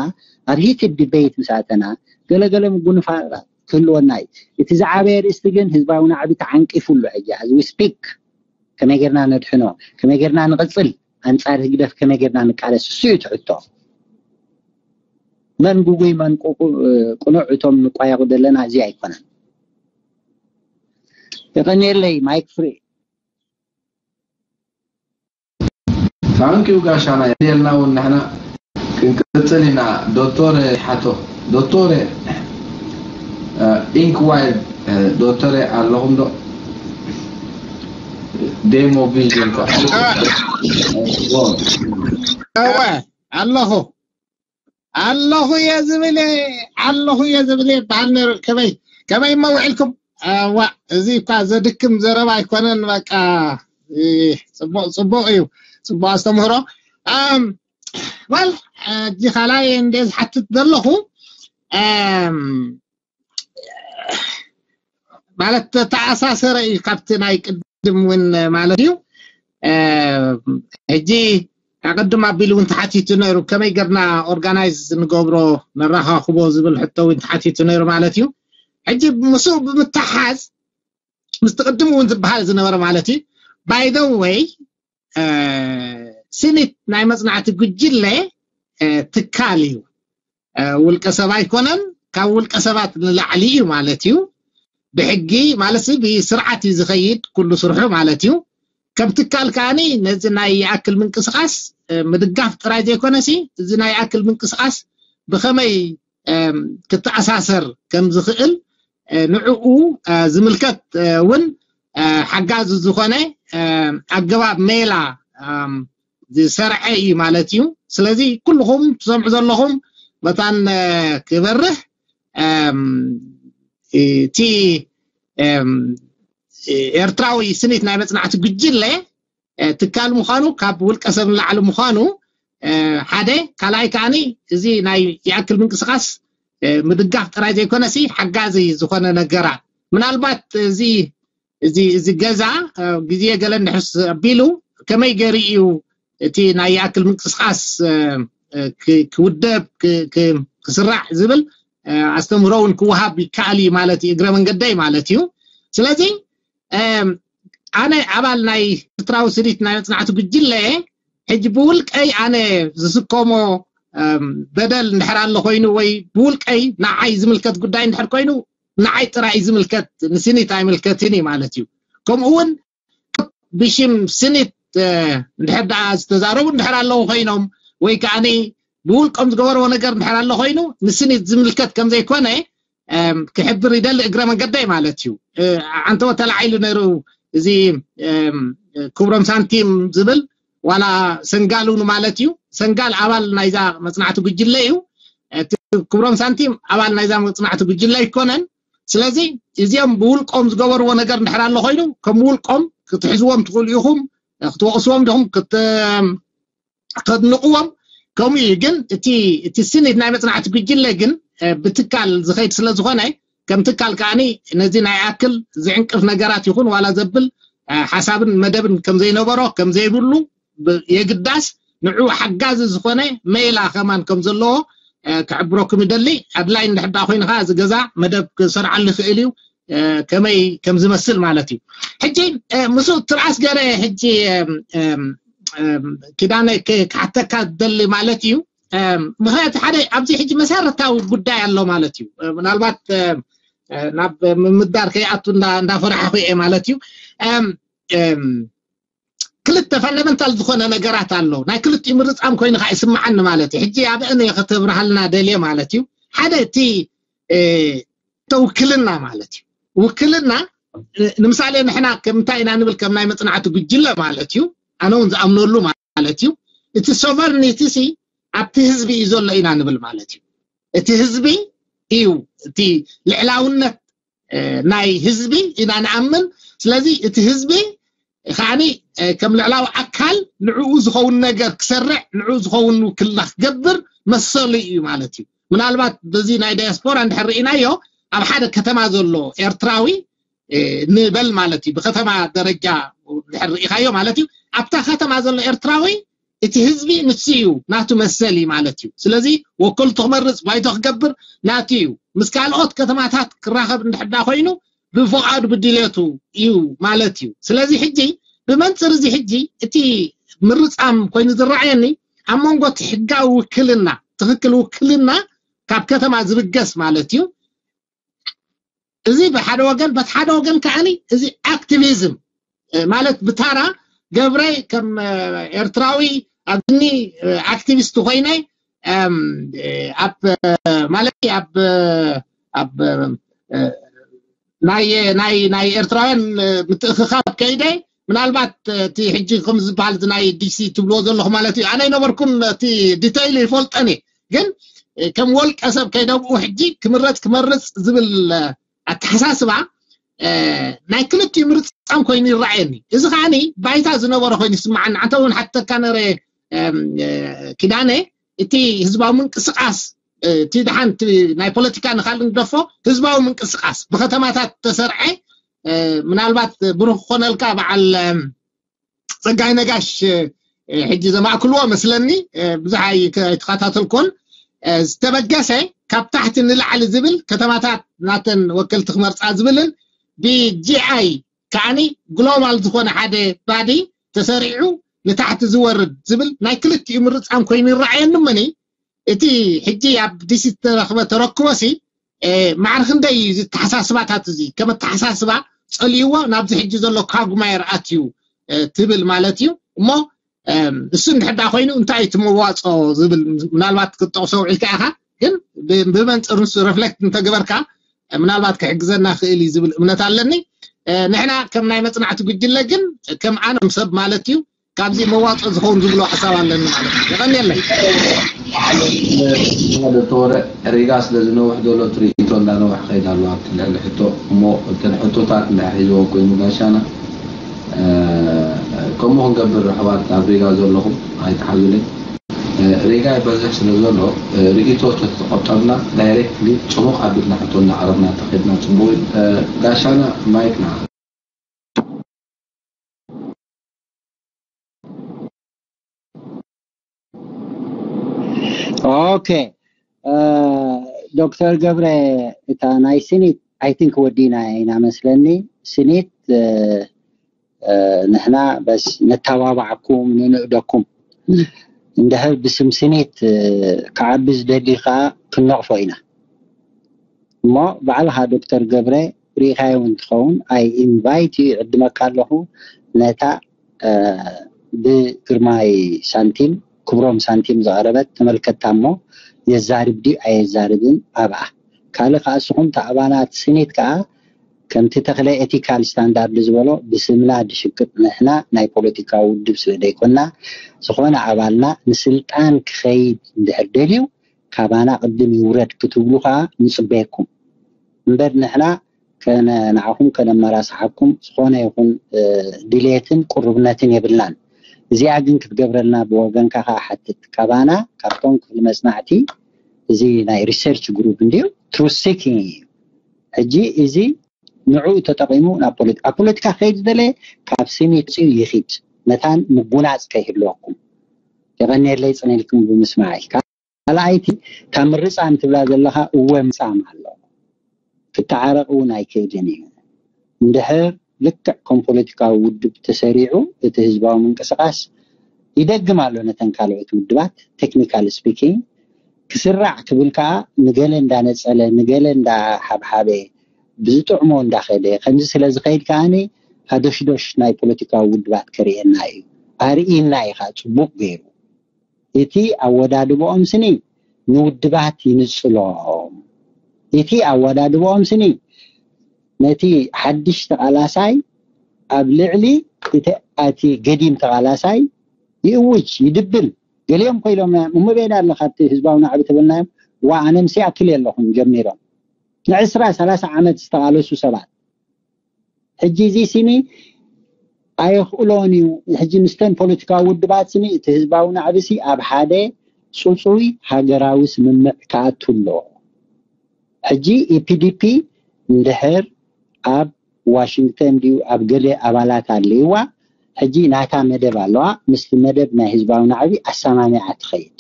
ኣብ ሂትድ ዲቤት ምስ ኣተና ገለገለ ምጉንፋራት ክህልወና እዩ። እቲ ዝዓበየ ርእስቲ ግን ህዝባዊ ናዕቢ ተዓንቂፉ ኣሎ። ሕጂ as we speak ከመይ ጌርና ነድሕኖ፣ ከመይ ጌርና ንቕጽል፣ ኣንጻር ህግደፍ ከመይ ጌርና ንቃለስ፣ እሱ እዩ እቲ ሕቶ። መን ጉጉይ መን ቁ-፣ ቁ-፣ ቅኑዕ እቶም ንቋየቑ ዘለና እዚ ኣይኮነን። የቐንየለይ ማይክ ፍሪ። ታንኪዩ ጋሻና የልና እውን ንሕና ክንቅጽል ኢና። ዶክተር ሓቶ ዶክተር እ፣ ኢንክዋይር ዶክተር ኣለኹም ዶ? ዴሞ ቪዥን እወ ኣለኹ ኣለኹ እየ ዝብል እየ፣ ኣለኹ እየ ዝብል እየ ይበሃል ነይሩ። ከመይ ከመይ እሞ ውዒልኩም? ዋ፣ እዚ እኳ ዘድክም ዘረባ ኣይኮነን። በቃ እ፣ ጽቡቕ ጽቡቕ እዩ፣ ጽቡቕ ኣስተምህሮ። ኣም፣ ወል ሕጂ ካልኣይ እንደ ዝሓትት ዘለኹ ኣም፣ ማለት ተተኣሳሰረ እዩ ካብቲ ናይ ቅድም እውን ማለት እዩ። ሕጂ ኣቀድም ኣቢሉ እውን ተሓቲቱ ነይሩ፣ ከመይ ገርና ኦርጋናይዝ ንገብሮ ነራኻኽቦ ዝብል ሕቶ እውን ተሓቲቱ ነይሩ ማለት እዩ። ሕጂ ምስኡ ብምትሓዝ ምስቲ ቅድም እውን ዝበሃል ዝነበረ ማለት እዩ። ባይ ዘ ወይ ስኒት ናይ መፅናዕቲ ጉጅለ ትካል እዩ። ውልቀ ሰብ ኣይኮነን፣ ካብ ውልቀ ሰባት ንላዕሊ እዩ ማለት እዩ። ብሕጊ ማለት ብስርዓት እዩ ዝኸይድ ኩሉ ስርሑ ማለት እዩ። ከም ትካል ከዓኒ ነዚ ናይ ይኣክል ምንቅስቃስ ምድጋፍ ጥራይ ዘይኮነሲ እዚ ናይ ይኣክል ምንቅስቃስ ብኸመይ ክተኣሳሰር ከም ዝኽእል ንዕኡ ዝምልከት እውን ሓጋዚ ዝኾነ ኣገባብ ሜላ ዝሰርዐ እዩ ማለት እዩ። ስለዚ ኩልኹም ትሰምዑ ዘለኹም መታን ክበርህ እቲ ኤርትራዊ ስኒት ናይ መፅናዕቲ ጉጅለ ትካል ምዃኑ ካብ ውልቀ ሰብ ንላዕሊ ምዃኑ ሓደ፣ ካልኣይ ከዓኒ እዚ ናይ ይኣክል ምንቅስቃስ ምድጋፍ ጥራይ ዘይኮነሲ ሓጋዚ ዝኾነ ነገራት ምናልባት እዚ እዚ እዚ ገዛ ግዜ ገለ እንድሕስ ኣቢሉ ከመይ ገይሩ እዩ እቲ ናይ ይኣክል ምንቅስቃስ ክውደብ ክስራዕ ዝብል ኣስተምህሮ እውን ክወሃብ ይከኣል እዩ ማለት እዩ፣ እግረ መንገደይ ማለት እዩ። ስለዚ ኣነ ኣባል ናይ ኤርትራዊ ስኒት ናይ መፅናዕቲ ጉጅለ ሕጂ ብውልቀይ ኣነ ዝስከሞ በደል እንድሕር ኣሎ ኮይኑ ወይ ብውልቀይ ንዓይ ዝምልከት ጉዳይ እንድሕር ኮይኑ ንዓይ ጥራይ ዝምልከት ንስኒት ኣይምልከትን እዩ ማለት እዩ። ከምኡ እውን ብሽም ስኒት እንድሕር ደኣ ዝተዛረቡ እንድሕር ኣለዉ ኮይኖም ወይ ከዓኒ ብውልቆም ዝገበርዎ ነገር እንድሕር ኣሎ ኮይኑ ንስኒት ዝምልከት ከም ዘይኮነ ክሕብር ይደሊ እግረ መንገደይ ማለት እዩ። ዓንተወ ተላዒሉ ነይሩ እዚ ክብሮም ሳንቲም ዝብል ዋላ ሰንጋል እውን ማለት እዩ። ሰንጋል ኣባል ናይዛ መፅናዕቲ ጉጅለ እዩ። እቲ ክብሮም ሳንቲም ኣባል ናይዛ መፅናዕቲ ጉጅለ ኣይኮነን። ስለዚ እዚኦም ብውልቆም ዝገበርዎ ነገር እንድሕር ኣሎ ኮይኑ ከም ውልቆም ክትሕዝዎም ትኽእሉ ኢኹም፣ ክትወቕስዎም ዲኹም፣ ክት- ከድንቕዎም ከምኡ እዩ። ግን እቲ እቲ ስኒት ናይ መፅናዕቲ ጉጅለ ግን ብትካል ዝኸይድ ስለ ዝኾነ ከም ትካል ከዓኒ ነዚ ናይ ኣክል ዝዕንቅፍ ነገራት ይኹን ዋላ ዘብል ሓሳብን መደብን ከም ዘይነበሮ ከም ዘይብሉ የግዳስ ንዑ ሓጋዚ ዝኾነ ሜላ ከማን ከም ዘለዎ ክሕብረኩም ይደሊ። ኣድላይ እንድሕዳ ኮይንካ እዚ ገዛ መደብ ክሰርዓሉ ይኽእል እዩ ከመይ ከም ዝመስል ማለት እዩ። ሕጂ ምስ ትርኣስ ገረ ሕጂ ኪዳነ ክሓተካ ደሊ ማለት እዩ። ምክንያቱ ሓደ ኣብዚ ሕጂ መሰረታዊ ጉዳይ ኣሎ ማለት እዩ። ምናልባት ናብ ምምዳር ከይኣቱ እንዳፈራሕኩ እየ ማለት እዩ። ክልተ ፋንዳመንታል ዝኾነ ነገራት ኣሎ። ናይ ክልቲኡ ምርፃም ኮይኑ ከዓ ይስምዓኒ ማለት እዩ። ሕጂ ኣብአን እየ ከተብርሃልና ደልየ ማለት እዩ። ሓደ እቲ ተውክልና ማለት እዩ። ውክልና ንምሳሌ ንሕና ከምንታይ ኢና ንብል ከም ናይ መፅናዕቲ ጉጅለ ማለት እዩ። ኣነ እውን ዝኣምነሉ ማለት እዩ። እቲ ሶቨርኒቲ ሲ ኣብቲ ህዝቢ እዩ ዘሎ ኢና ንብል ማለት እዩ። እቲ ህዝቢ እዩ እቲ ልዕላውነት ናይ ህዝቢ ኢና ንኣምን። ስለዚ እቲ ህዝቢ ከዓኒ ከም ልዕላዊ ኣካል ንዕኡ ዝኸውን ነገር ክሰርዕ ንዕኡ ዝኸውን ውክልና ክገብር መሰሉ እዩ ማለት እዩ። ምናልባት በዚ ናይ ዳያስፖራ እንድሕር ርኢናዮ ኣብ ሓደ ከተማ ዘሎ ኤርትራዊ ንበል ማለት እዩ። ብከተማ ደረጃ እንድሕር ርኢኻዮ ማለት እዩ። ኣብታ ከተማ ዘሎ ኤርትራዊ እቲ ህዝቢ ንሱ እዩ ናቱ መሰል እዩ ማለት እዩ። ስለዚ ወከልቱ ክመርፅ ባይቶ ክገብር ናቱ እዩ። ምስ ካልኦት ከተማታት ክራኸብ እንድሕዳ ኮይኑ ብፍቓዱ ብድሌቱ እዩ ማለት እዩ። ስለዚ ሕጂ ብመንፅር እዚ ሕጂ እቲ ምርፃም ኮይኑ ዝረኣየኒ ኣብ መንጎ እቲ ሕጋዊ ውክልና ትኽክል ውክልና ካብ ከተማ ዝብገስ ማለት እዩ። እዚ ብሓደ ወገን በቲ ሓደ ወገን ከዓኒ እዚ ኣክቲቪዝም ማለት ብታራ ገብረ ከም ኤርትራዊ ኣብኒ ኣክቲቪስት ኮይነ ኣብ ማለት ኣብ ኣብ ናይ ናይ ናይ ኤርትራውያን ምትእኽኻብ ከይደ ምናልባት እቲ ሕጂ ከም ዝበሃል ናይ ዲሲ ትብልዎ ዘለኹ ማለት እዩ። ኣነ ኣይነበርኩን እቲ ዲተይል ይፈልጠን እየ፣ ግን ከም ወልቀ ሰብ ከይደብኡ ሕጂ ክምረፅ ክመርፅ ዝብል ኣተሓሳስባ ናይ ክልቲኡ ምርፃም ኮይኑ ይረኣየኒ። እዚ ከዓኒ ባይታ ዝነበረ ኮይኑ ይስማዓኒ። ኣንተ እውን ሓተካ ነረ ኪዳነ፣ እቲ ህዝባዊ ምንቅስቃስ እቲ ደሓን ናይ ፖለቲካ ንካል ንደፎ ህዝባዊ ምንቅስቃስ ብከተማታት ተሰርዐ ምናልባት ብሩክ ክኾነልካ በዓል ፀጋይ ነጋሽ ሕጂ ዘማእክልዎ መስለኒ ብዙሕ ኣይተኸታተልኮን። ዝተበገሰ ካብ ታሕቲ ንላዕሊ ዝብል ከተማታት ናተን ወከልቲ ክመርፃ ዝብልን ብጂኣይ ከዓኒ ግሎባል ዝኾነ ሓደ ባዲ ተሰሪዑ ንታሕቲ ዝወርድ ዝብል ናይ ክልቲኡ ምርፃም ኮይኑ ይረኣየኒ። መኒ እቲ ሕጂ ኣብ ዲሲ ዝተረኽበ ተረክቦ ሲ ማዕረ ክንደይ እዩ እዚ ኣተሓሳስባታት እዚ ከም ኣተሓሳስባ ፀሊእዎ ናብዚ ሕጂ ዘሎ ካጉማየር ኣትዩ ትብል ማለት እዩ። እሞ እሱ እንድሕዳ ኮይኑ እንታይ እቲ መዋፅኦ ዝብል ምናልባት ክትጠቕሶ ውዒልካ ኢኻ፣ ግን ብመንፅር ንሱ ረፍሌክት እንተገበርካ ምናልባት ክሕግዘና ክእል እዩ ዝብል እምነት ኣለኒ። ንሕና ከም ናይ መፅናዕቲ ጉጅለ ግን ከም ኣነም ሰብ ማለት እዩ ካብዚ መዋፅኦ ዝኸውን ዝብሎ ሓሳብ ኣለኒ ማለት እዩ። የቐንየለይ። ዶክተር ሪጋ ስለ ዝነውሕ ዘሎ ትርኢቶ እንዳነውሕ ከይዳ ኣለዋ ትልዕሊ ሕቶ እሞ እተን ሕቶታት እንድሕር ሒዝዎ ኮይኑ ጋሻና ከምኡ ክንገብር ኣሕዋት ኣብ ሪጋ ዘለኹም ኣይትሓዙለይ። ሪጋ ይበዝሕ ስለ ዘሎ ርእይቶ ተተቆጠብና ዳይሬክትሊ ጽሙቕ ኣቢልና ሕቶ እናቕረብና ተኸድና ጽቡቕ እዩ። ጋሻና ማይክ ንዓኻ። ኦኬ ዶክተር ገብረ እታ ናይ ስኒት ኣይ ቲንክ ወዲና ኢና መስለኒ። ስኒት ንሕና በስ ነተባባዕኩም ንንእደኩም እንድሕር ብስም ስኒት ክዓቢ ዝደሊ ከዓ ክንነቕፎ ኢና። እሞ ባዕልኻ ዶክተር ገብረ ርኢኻዮ እውን ትኸውን ኣይ ኢንቫይት ይዕድመካ ኣለኹ ነታ ብግርማይ ሳንቲም ክብሮም ሳንቲም ዝቐረበት ተመልከታ እሞ የዛርብ ድዩ ኣየዛርብን ኣብኣ ካልእ ከዓ እስኹም ተኣባላት ስኒት ከዓ ከምቲ ተኽለ ኤቲካል ስታንዳርድ ዝበሎ ብስምና ድሽቅጥ ንሕና ናይ ፖለቲካዊ ውድብ ስለ ደይኮና ዝኾነ ኣባልና ንስልጣን ክኸይድ እንድሕር ደልዩ ካባና ቅድም ይውረድ ክትብሉ ከዓ ንፅበየኩም እምበር ንሕና ንዓኹም ከነመራስሓኩም ዝኾነ ይኹን ድሌትን ቁርብነትን የብልናን። እዚኣ ግን ክትገብረልና ብወገንካ ከዓ ሓትት። ካባና ካብቶም ክፍሊ መፅናዕቲ እዚ ናይ ሪሰርች ግሩፕ እንድዩ ትሩዝ ሲኪንግ እዩ። ሕጂ እዚ ንዕኡ ተጠቒሙ ናብ ፖለቲካ ኣብ ፖለቲካ ክኸይድ ዝደለየ ካብ ስኒት ፅኡ ይኺድ መታን ምጉናፅ ከይህልወኩም። የቐንየለይ ፅን ኢልኩም ብምስማዓይ። ካልኣይቲ እታ ምርፃም ትብላ ዘለኻ እወ ምፃም ኣሎ ክትተዓረቕ እውን ኣይክእልን እዩ። እንድሕር ልክዕ ከም ፖለቲካዊ ውድብ ተሰሪዑ እቲ ህዝባዊ ምንቅስቃስ ይደግም ኣሎ ነተን ካልኦት ውድባት ቴክኒካል ስፒኪንግ ክስራዕ ክብል ከዓ ንገለ እንዳነፀለ ንገለ እንዳሓብሓበ ብዝጥዕሞ እንዳኸደ ከምዚ ስለ ዝኸይድ ከዓኒ ሃዶሽዶሽ ናይ ፖለቲካዊ ውድባት ከርእየና እዩ ኣርእየና ኢኻ ፅቡቅ ገይሩ እቲ ኣወዳድብኦም ስኒ ንውድባት ይንፅሎም እቲ ኣወዳድብኦም ስኒ ነቲ ሓድሽ ተቓላሳይ ኣብ ልዕሊ እቲ ገዲም ተቓላሳይ ይእውጅ ይድብል ገሊኦም ኮይሎም እሞ ቤዳ ኣለካ እቲ ህዝባዊ ናዕቢ ተበልናዮም ዋ ኣነ ምስ ይኣክል የለኹም ጀሚሮም ንዕስራ ሰላሳ ዓመት ዝተቓለሱ ሰባት ሕጂ እዚ ስኒ ኣየኽእሎን እዩ ሕጂ ምስተን ፖለቲካዊ ውድባት ስኒ እቲ ህዝባዊ ናዕቢ ሲ ኣብ ሓደ ፅፁይ ሃገራዊ ስምምዕ ክኣቱ ኣለዎ ሕጂ ኢፒዲፒ እንድሕር ኣብ ዋሽንግተን ድዩ ኣብ ገለ ኣባላት ኣለይዋ ሕጂ ናታ መደብ ኣለዋ ምስቲ መደብ ናይ ህዝባዊ ናዕቢ ኣሰማሚዓ ትኸይድ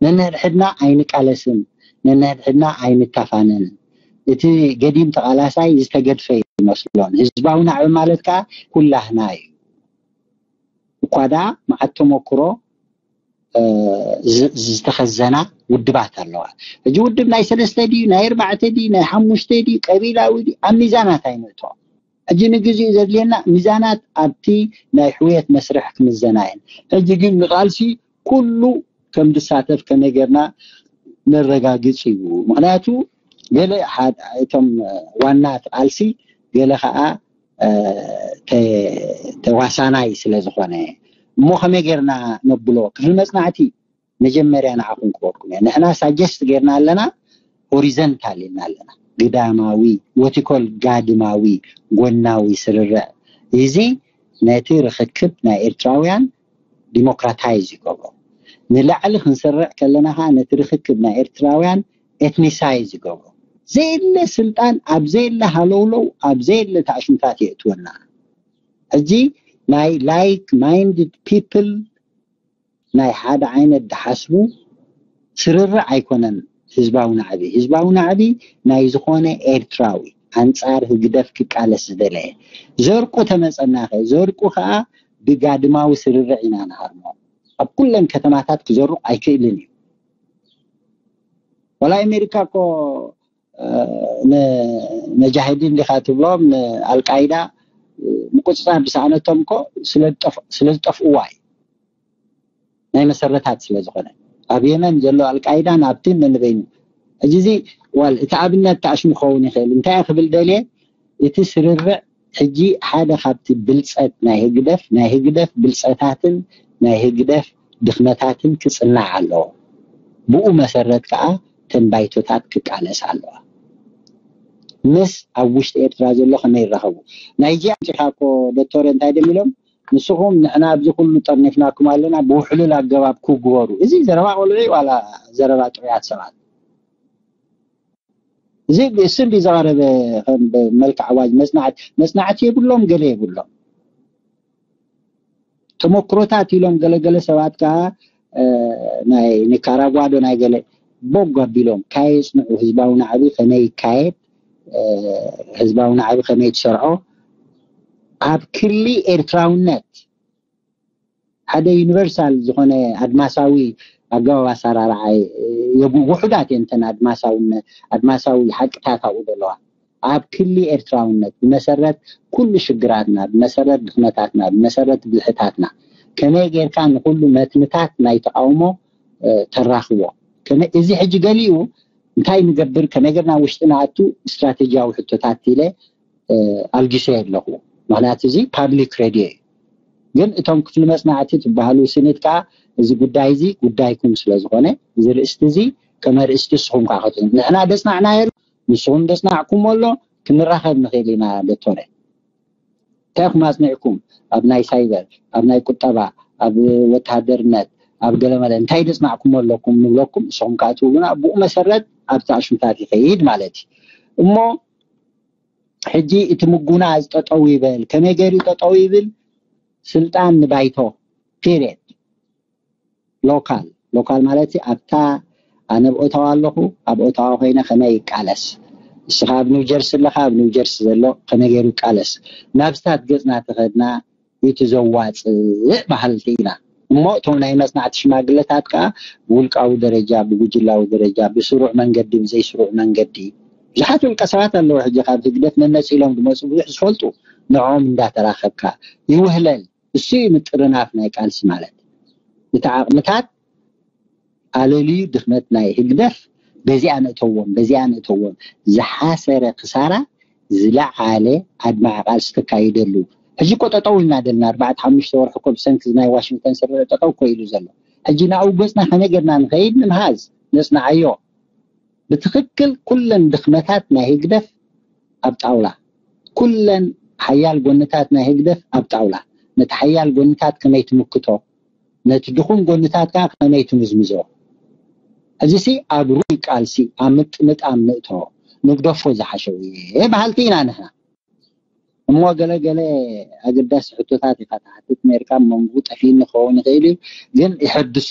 ነንሕድሕድና ኣይንቃለስን ነንሕድሕድና ኣይንታፋነንን እቲ ገዲም ተቓላሳይ ዝተገድፈ ይመስሎን ህዝባዊ ናዕቢ ማለት ከዓ ኩላህና እዩ እኳ ደኣ መዓት ተመክሮ ዝተኸዘና ውድባት ኣለዋ ሕጂ ውድብ ናይ ሰለስተ ድዩ ናይ ኣርባዕተ ድዩ ናይ ሓሙሽተ ድዩ ቀቢላዊ ድዩ ኣብ ሚዛናት ኣይንእቶ ሕጂ ንግዚኡ ዘድልየና ሚዛናት ኣብቲ ናይ ሕውየት መስርሕ ክምዘና እየን ሕጂ ግን ንቃልሲ ኩሉ ከም ዝሳተፍ ከመይ ጌርና ነረጋግፅ እዩ ምክንያቱ ገለ እቶም ዋና እቲ ቃልሲ ገለ ከዓ ተዋሳናይ ስለ ዝኾነ፣ እሞ ከመይ ጌርና ነብሎ? ክፍሊ መፅናዕቲ መጀመርያ ንዓኹም ክበልኩም እየ። ንሕና ሳጀስት ጌርና ኣለና፣ ሆሪዘንታል ኢልና ኣለና። ግዳማዊ ወቲኮል ጋድማዊ ጎናዊ ስርርዕ እዚ ነቲ ርኽክብ ናይ ኤርትራውያን ዲሞክራታይዝ ይገብሮ። ንላዕሊ ክንሰርዕ ከለና ከዓ ነቲ ርኽክብ ናይ ኤርትራውያን ኤትኒሳይዝ ይገብሮ። ዘየለ ስልጣን ኣብ ዘየለ ሃለውለው ኣብ ዘየለ ታዕሽምታት የእትወና። ሕጂ ናይ ላይክ ማይንድድ ፒፕል ናይ ሓደ ዓይነት ድሓስቡ ስርርዕ ኣይኮነን ህዝባዊ ናዕቢ። ህዝባዊ ናዕቢ ናይ ዝኾነ ኤርትራዊ ኣንጻር ህግደፍ ክቃለስ ዝደለየ ዘርቁ ተመጸናኸ ዘርቁ ከዓ ብጋድማዊ ስርርዕ ኢና ንሃርሞ። ኣብ ኩለን ከተማታት ክዘርቕ ኣይክእልን እዩ። ወላ ኣሜሪካ እኮ መጃሂዲን ዲኻ ትብሎም ንኣልቃይዳ ምቁፅፃር ዝሰኣነቶም እኮ ስለ ዝጠፍእዋ እዩ። ናይ መሰረታት ስለ ዝኾነ ኣብ የመን ዘሎ ኣልቃይዳ ናብቲ ነንበይኑ ሕጂ እዚ ዋል እቲ ኣብነት ተኣሽሙ ክኸውን ይኽእል። እንታይ ክብል ደልየ እቲ ስርርዕ ሕጂ ሓደ ካብቲ ብልፀት ናይ ህግደፍ ናይ ህግደፍ ብልፀታትን ናይ ህግደፍ ድኽመታትን ክፅናዕ ኣለዎ። ብኡ መሰረት ከዓ ተን ባይቶታት ክቃለስ ኣለዋ። ምስ ኣብ ውሽጢ ኤርትራ ዘሎ ከመይ ይራኸቡ? ናይዚ ኣምፂኻ እኮ ዶክተር እንታይ ደም ኢሎም ንስኹም ንሕና ኣብዚ ኩሉ ጠርኒፍናኩም ኣለና ብውሕሉል ኣገባብ ክግበሩ። እዚ ዘረባ ቆልዑ ዋላ ዘረባ ጥዑያት ሰባት? እዚ እሱ እንዲ ዘቐረበ ከም መልክዕ ኣዋጅ መፅናዕቲ መፅናዕቲ የብሎም ገለ የብሎም። ተመክሮታት ኢሎም ገለገለ ሰባት ከዓ ናይ ኒካራጓ ዶ ናይ ገለ ቦግ ኣቢሎም ካየፅንዑ ህዝባዊ ናዕቢ ከመይ ይካየድ ህዝባዊ ናዕቢ ከመይ ትሰርዖ ኣብ ክሊ ኤርትራውነት ሓደ ዩኒቨርሳል ዝኾነ ኣድማሳዊ ኣገባብ ኣሰራርዓ ውሑዳት እየን እተን ኣድማሳዊ ሓቅታት ኣብኡ ዘለዋ ኣብ ክሊ ኤርትራውነት ብመሰረት ኩሉ ሽግራትና ብመሰረት ድኽመታትና ብመሰረት ብዝሕታትና ከመይ ጌርካ ንኩሉ መትንታት ናይ ተቃውሞ ተራኽቦ እዚ ሕጂ ገሊኡ እንታይ ንገብር ከመይ ጌርና ውሽጢ ንኣቱ ስትራቴጂያዊ ሕቶታት ኢለ ኣልጊሰ ኣለኹ። ምክንያቱ እዚ ፓብሊክ ሬድዮ እዩ። ግን እቶም ክፍሊ መፅናዕቲ ትበሃሉ ስኒት ከዓ እዚ ጉዳይ እዚ ጉዳይኩም ስለዝኾነ እዚ ርእስቲ እዚ ከም ኣርእስቲ ንስኹም ከዓ ክትህቡ ንሕና ደፅናዕናዮ ኣሎ ንስኹም ደፅናዕኩሞ ኣሎ ክንራኸብ ንኽእል ኢና ዶክተረ። እንታይ ኢኹም ኣፅኒዕኩም ኣብ ናይ ሳይበር ኣብ ናይ ቁጠባ ኣብ ወተሃደርነት ኣብ ገለመለ እንታይ ደፅናዕኩሞ ኣለኩም ንብለኩም ንስኹም ከዓ ትብሉና ብኡ መሰረት ኣብቲ ኣሽምታት ይኸይድ ማለት እዩ። እሞ ሕጂ እቲ ምጉና እዚ ጠጠው ይበል ከመይ ገይሩ ጠጠው ይብል ስልጣን ንባይቶ ፔሬድ ሎካል ሎካል ማለት ኣብታ ኣነ ኣብ ኦታዋ ኣለኹ ኣብ ኦታዋ ኮይነ ከመይ ይቃለስ እስኻ ኣብ ኒው ጀርሲ ኣለኻ ኣብ ኒው ጀርሲ ዘሎ ከመይ ገይሩ ይቃለስ ናብስታት ገፅና ተኸድና እቲ ዘዋፅእ ባህልቲ ኢና እሞ እቶም ናይ መፅናዕቲ ሽማግለታት ከዓ ብውልቃዊ ደረጃ ብጉጅላዊ ደረጃ ብስሩዕ መንገዲ ብዘይስሩዕ መንገዲ ብዙሓት ውልቀ ሰባት ኣለዉ ሕጂ ካብ ህግደፍ ነነፂሎም ዝመፁ ብዙሕ ዝፈልጡ ንዕኦም እንዳተራኸብካ ይውህለል እሱ እዩ ምጥርናፍ ናይ ቃልሲ ማለት እቲ ዓቕምታት ኣለልዩ ድኽመት ናይ ህግደፍ በዚኣ ንእተዎም በዚኣ ንእተዎም ዝሓሰረ ክሳራ ዝለዓለ ኣድማዒ ቃልሲ ተካይደሉ ሕጂ እኮ ጠጠው ኢልና ደልና ኣርባዕተ ሓሙሽተ ወርሒ እኮ ብሰንኪ ናይ ዋሽንግተን ስርዕ ጠጠው እኮ ኢሉ ዘሎ ሕጂ ናብኡ ገፅና ከመይ ጌርና ንኸይድ ንምሃዝ ነፅንዓዮ ብትኽክል ኩለን ድኽመታት ናይ ህግደፍ ኣብ ጣውላ ኩለን ሓያል ጎንታት ናይ ህግደፍ ኣብ ጣውላ ነቲ ሓያል ጎንታት ከመይ ትምክቶ ነቲ ድኹም ጎንታት ከዓ ከመይ ትምዝምዞ ሕጂሲ ኣብ ሩይ ቃልሲ ኣብ ምጥምጣም ንእቶ ንግደፎ ዝሓሸው እየ በሃልቲ ኢና ንሕና እሞ ገለገለ ኣገዳሲ ሕቶታት ኢኻ ትሓትት ነርካ መንጉ ጠፊእኒ ክኸውን ይኽእል እዩ ግን ይሐድሶ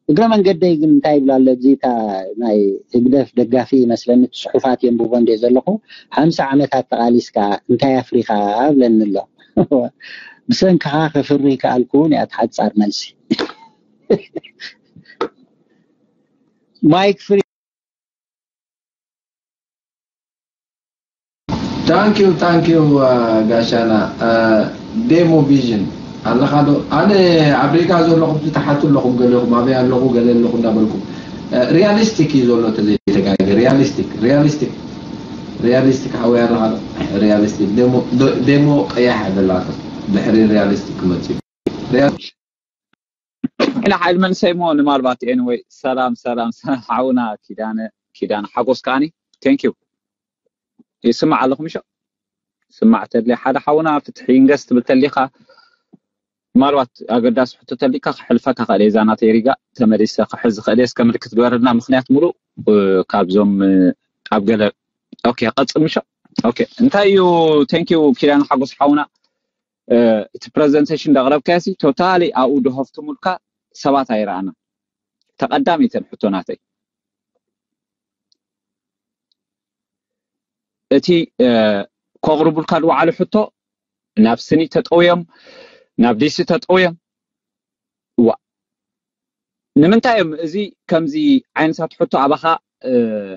እግረ መንገደይ ግን እንታይ ይብላ ኣሎ እዚ እታ ናይ ህግደፍ ደጋፊ ይመስለኒ እቲ ፅሑፋት የንብቦ እንደ ዘለኹ ሓምሳ ዓመታት ተቓሊስካ እንታይ ኣፍሪኻ ብለኒ ኣሎ ብሰንክኻ ከፍሪ ይከኣልኩ እውን እያ ሓፃር መልሲ ማይክ ፍሪ ታንኪዩ ታንኪዩ ጋሻና ዴሞ ቪዥን ኣለኻ ዶ ኣነ ኣፍሪካ ዘለኹም ትሓቱ ኣለኹም ገለኹም ኣበይ ኣለኹ ገለ ኣለኹ እንዳበልኩም ሪያሊስቲክ እዩ ዘሎ። ተዘይተጋገ ሪያሊስቲክ ሪያሊስቲክ ሪያሊስቲክ ሓወያ ኣለኻ። ሪያሊስቲክ ደሞ ደሞ ቀያሕ ዘለካ ድሕሪ ሪያሊስቲክ ክመጽእ ሪያሊስቲክ ኢላ ሓይል መንሰይ ሞ ንማልባት anyway ሰላም ሰላም ሓውና ኪዳነ ኪዳነ ሓጎስ ከዓኒ thank you ይስማዕ ኣለኹም ሾ ስማዕ ተለ ሓደ ሓውና ፍትሒ ኢንገስ ትብል ተሊኻ ምናልባት ኣገዳሲ ሕቶ ተሊካ ክሕልፈካ ክእል እዛ ናተይ ሪጋ ተመሊሰ ክሕዝ ዝኽእል እስከ ምልክት ግበረልና ምክንያት ሙሉ ካብዞም ኣብ ገለ okay ቀጽል ምሾ okay እንታይ እዩ thank you ኪዳነ ሓጎስ ሓውና እቲ presentation ዳቕረብካዮ ሲ totally ኣብኡ ድሆፍትሙልካ ሰባት ኣይረኣና ተቐዳሚተን ሕቶ ናተይ እቲ ከቕርቡልካ ዝወዓሉ ሕቶ ናብ ስኒ ተጠውዮም ናብ ዲሲ ተጠውዮም ዋ ንምንታይ እዮም እዚ ከምዚ ዓይነታት ሕቶ ኣባኻ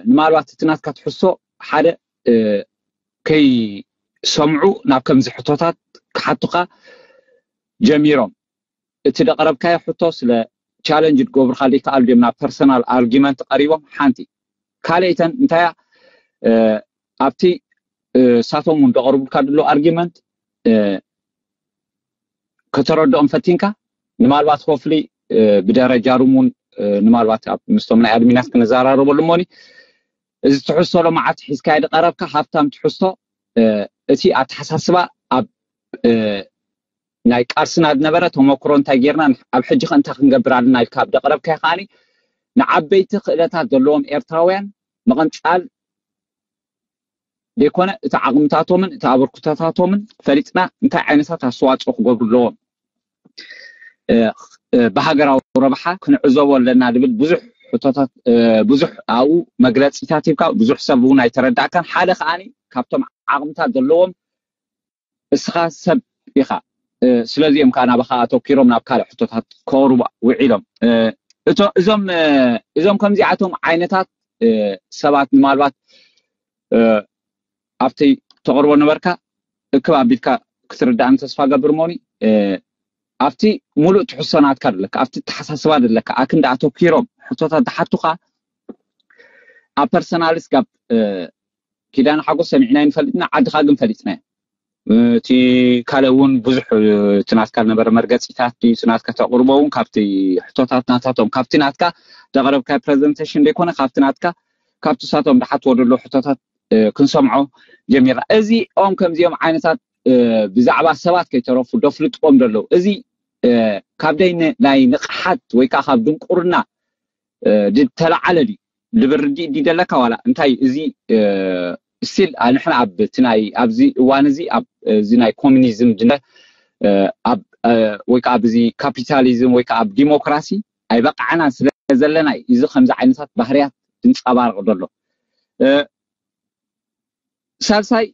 ንምናልባት እቲ ናትካ ትሕሶ ሓደ ከይሰምዑ ናብ ከምዚ ሕቶታት ክሓቱኻ ጀሚሮም እቲ ደቕረብካዮ ሕቶ ስለ challenge ዝገብሩካ ዘይከኣሉ ድዮም ናብ personal argument ቀሪቦም ሓንቲ ካልኣይተን እንታያ ኣብቲ ሳቶም እውን ደቕርቡልካ ድሎ argument ከተረድኦም ፈቲንካ ንምናልባት hopefully ብደረጃ ሩም እውን ንምናልባት ኣብ ምስቶም ናይ ኣድሚናት ክንዘራረበሉ እሞኒ እዚ ትሕዝቶ ሎማዓት ሒዝካዮ ዝቐረብካ ሃብታም ትሕዝቶ እቲ ኣተሓሳስባ ኣብ ናይ ቃልስና ዝነበረ ተመክሮ እንታይ ጌርና ኣብ ሕጂ ከ እንታይ ክንገብር ኣለና ኢልካ ኣብ ደቕረብካዮ ከዓኒ ንዓበይቲ ክእለታት ዘለዎም ኤርትራውያን ምቕንጻል ዘይኮነ እቲ ዓቕምታቶምን እቲ ኣበርክቶታቶምን ፈሊጥና እንታይ ዓይነታት ኣስተዋፅኦ ክገብሩ ኣለዎም ብሃገራዊ ረብሓ ክንዕዘቦ ኣለና ዝብል ብዙሕ ሕቶታት ብዙሕ ኣብኡ መግለፂታት ሂብካ ብዙሕ ሰብ እውን ኣይተረዳእካን ሓደ ከዓኒ ካብቶም ዓቕምታት ዘለዎም እስኻ ሰብ ኢኻ ስለዚኦም ከዓ ናባኻ ኣተኪሮም ናብ ካልእ ሕቶታት ከቕርቡ ውዒሎም እዞም እዞም ከምዚኣቶም ዓይነታት ሰባት ምናልባት ኣብቲ ተቕርቦ ነበርካ እክብ ኣቢልካ ክትርዳእኒ ተስፋ ገብር ሞኒ ኣብቲ ሙሉእ ትሕሶ ናትካ ዘለካ ኣብቲ ተሓሳስባ ዘለካ ኣክንዲ ኣተኪሮም ሕቶታት ዝሓቱካ ኣብ personal ስ ጋብ ኪዳነ ሓጎስ ሰሚዕና ይንፈልጥና ዓድኻ ግን ፈሊጥና እቲ ካልእ እውን ብዙሕ እቲ ናትካ ዝነበረ መርገፂታት ድዩ እቲ ናትካ ተቕርቦ እውን ካብቲ ሕቶታት ናታቶም ካብቲ ናትካ ዘቕረብካ presentation ዘይኮነ ካብቲ ናትካ ካብቲ ሳቶም ዝሓትዎ ዘሎ ሕቶታት ክንሰምዖ ጀሚርና እዚኦም ከምዚኦም ዓይነታት ብዛዕባ ሰባት ከይተረፉ ደፍልጥዎም ዘለዉ እዚ ካብ ደይ ናይ ንቕሓት ወይ ከዓ ካብ ድንቁርና ዝተለዓለ ድዩ ልብል ርዲእ ድዩ ዘለካ ዋላ እንታይ እዚ still ንሕና ኣብ እቲ ናይ ኣብዚ እዋን እዚ ኣብ እዚ ናይ ኮሚኒዝም ድነ ኣብ ወይ ከዓ ኣብዚ ካፒታሊዝም ወይ ከዓ ኣብ ዲሞክራሲ ኣይበቃዕናን ስለ ዘለና እዩ እዚ ከምዚ ዓይነታት ባህርያት ዝንፀባረቕ ዘሎ ሳልሳይ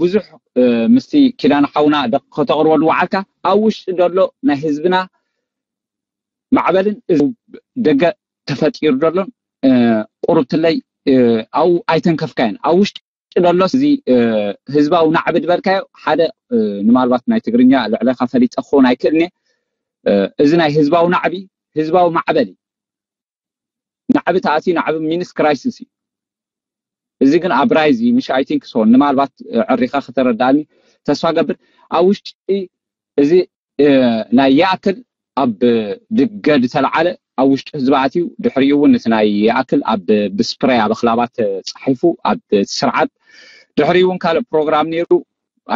ብዙሕ ምስቲ ኪዳነ ሓውና ከተቕርበሉ ወዓልካ ኣብ ውሽጢ ዘሎ ናይ ህዝብና ማዕበልን ደገ ተፈጢሩ ዘሎን ቁሩብትለይ ኣብኡ ኣይተንከፍካየን ኣብ ውሽጢ ዘሎ እዚ ህዝባዊ ናዕቢ ዝበልካዮ ሓደ ንምናልባት ናይ ትግርኛ ልዕለካ ፈሊጠ ክኸውን ኣይክእልን እዚ ናይ ህዝባዊ ናዕቢ ህዝባዊ ማዕበል እዩ ናዕቢ ተኣትዩ ናዕቢ ሚንስ ክራይሲስ እዩ እዚ ግን ኣብ ራይዝ እዩ ምሽ I think so ንምናልባት ዕሪኻ ከተረዳእኒ ተስፋ ገብር ኣብ ውሽጢ እዚ ናይ ይኣክል ኣብ ድገ ዝተለዓለ ኣብ ውሽጢ ህዝቢ ኣትዩ ድሕሪኡ እውን እቲ ናይ ይኣክል ኣብ ብስፕረይ ኣብ ኣኽላባት ተፃሒፉ ኣብ ስርዓት ድሕሪኡ እውን ካልእ ፕሮግራም ነይሩ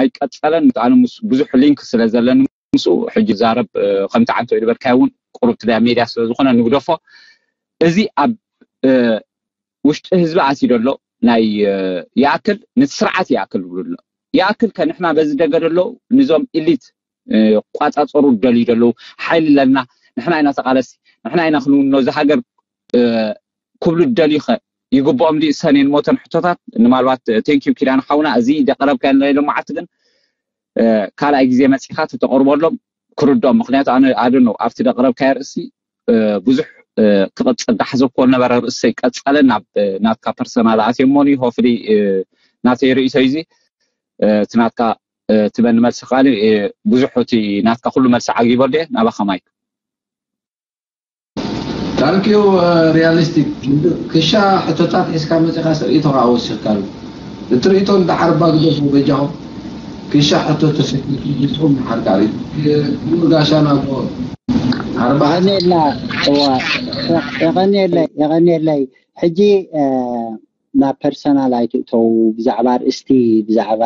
ኣይቀፀለን ኣነ ምስ ብዙሕ ሊንክ ስለ ዘለኒ ምስኡ ሕጂ ዛረብ ከምቲ ዓንቶ ዝበልካዮ እውን ቁሩብ ትዳ ሜድያ ስለ ዝኾነ ንግደፎ እዚ ኣብ ውሽጢ ህዝቢ ኣትዩ ዘሎ ናይ ይኣክል ነቲ ስርዓት ይኣክል ዝብሉ ኣሎ ይኣክል ከ ንሕና በዚ ደገ ደሎ ንዞም ኢሊት ቋፃፀሩ ደልዩ ደለዉ ሓይሊ ኣለና ንሕና ኢና ተቃለሲ ንሕና ኢና ክንውኖ እዚ ሃገር ክብሉ ደልዩ ከ ይግብኦም ድዩ ሰኔን ሞተን ሕቶታት ንማልባት thank you ኪዳነ ሓውና እዚ ደቀረብካ ናይ ሎማዓቲ ግን ካልኣይ ግዜ መፂኻ ተተቕርበሎም ክርድኦም ምክንያቱ ኣነ ኣደኖ ኣብቲ ደቅረብካዮ ርእሲ ብዙሕ ክቕፅል ዳሕዘኮ ነበረ ርእሰይ ቀፀለ ናብ ናትካ ፐርሰናል ኣትየሞኒ ሆፍሊ ናተይ ርእይቶ እዚ እቲ ናትካ ትበኒ መልሲ ካሊ ብዙሕ እቲ ናትካ ኩሉ መልሲ ዓጊበሉ እየ ናባኻ ማይክ Thank you. Realistic ክሻ ሕቶታት ሒዝካ መፂኻ ስርኢቶ ከዓ ወሲኽካሉ። እቲ ርእይቶ እንዳ ዓርባ ግደፉ በጃኹም። ክሻ ሕቶ ተሰኪሙ ሓርቃሪ ጋሻ ናቦ ዓርባ የቐንየልና። የቐንየለይ። ሕጂ ናብ ፐርሰናል ኣይትእተው። ብዛዕባ ኣርእስቲ፣ ብዛዕባ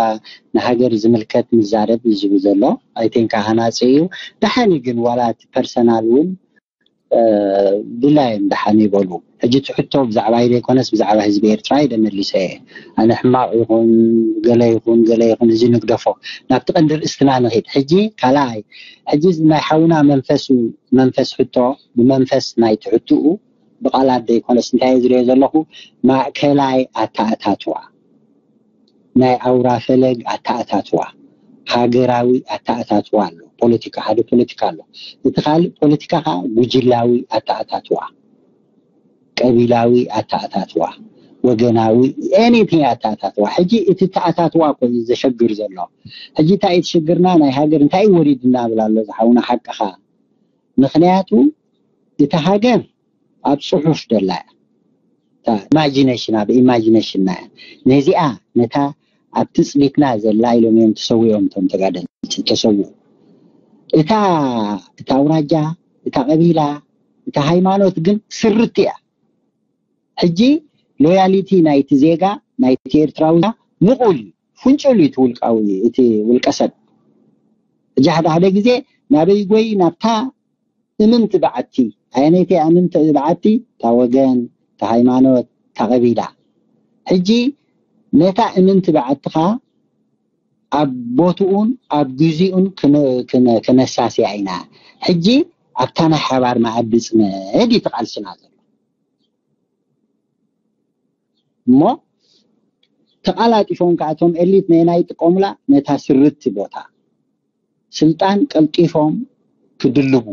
ንሃገር ዝምልከት ንዛረብ ዝብል ዘሎ ኣይቴንካ ሃናፂ እዩ። ደሓኒ ግን ዋላ እቲ ፐርሰናል እውን ድላዮም ደሓን ይበሉ። ሕጂ እቲ ሕቶ ብዛዕባ ኢለ ይኮነስ ብዛዕባ ህዝቢ ኤርትራ ኢለ መሊሰ እየ። ኣነ ሕማቕ ይኹን ገለ ይኹን ገለ ይኹን እዚ ንግደፎ። ናብቲ ቀንዲ ርእስትና ንኺድ። ሕጂ ካልኣይ፣ ሕጂ ናይ ሓውና መንፈስ መንፈስ ሕቶ ብመንፈስ ናይ ትሕትኡ ብቓላት ዘይኮነስ እንታይ ዝሪኦ ዘለኹ ማእከላይ ኣተኣታትዋ ናይ ኣውራ ፈለግ ኣተኣታትዋ ሃገራዊ ኣተኣታትዋ ኣሎ። ፖለቲካ ሓደ ፖለቲካ ኣሎ። እቲ ካልእ ፖለቲካ ከዓ ጉጅላዊ ኣተኣታትዋ፣ ቀቢላዊ ኣተኣታትዋ፣ ወገናዊ ኤኒቲንግ ኣተኣታትዋ። ሕጂ እቲ ተኣታትዋ እኮ እዩ ዘሸግር ዘሎ። ሕጂ እንታይ እዩ ትሽግርና? ናይ ሃገር እንታይ እዩ ወሪድና ብላ ኣሎ ዝሓውና ሓቅኻ። ምክንያቱ እታ ሃገር ኣብ ፅሑፍ ደላ እያ። ኢማጂነሽን ኣብ ኢማጂነሽንና እያ። ነዚኣ ነታ ኣብ ትፅቢትና ዘላ ኢሎም እዮም ተሰዊኦም እቶም ተጋደልቲ ተሰውኡ። እታ እታ ኣውራጃ እታ ቀቢላ እታ ሃይማኖት ግን ስርቲ እያ። ሕጂ ሎያሊቲ ናይቲ ዜጋ ናይቲ ኤርትራዊ ምቑል እዩ፣ ፍንጭል እዩ እቲ ውልቃዊ እቲ ውልቀ ሰብ። ሕጂ ሓደ ሓደ ግዜ ናበይ ጎይ ናብታ እምንቲ በዓቲ ኣየነይቲ እምንቲ በዓቲ እታ ወገን እታ ሃይማኖት እታ ቀቢላ። ሕጂ ነታ እምንቲ በዓትኻ ኣብ ቦትኡን ኣብ ግዜኡን ክነሳስያ ኢና። ሕጂ ኣብታ ናይ ሓባር መኣዲ ጽምድ እዩ ቃልስና ዘሎ። እሞ ተቓላጢፎም ከዓ እቶም ኤሊት ነየናይ ይጥቀሙላ? ነታ ስርቲ ቦታ ስልጣን ቀልጢፎም ክድልቡ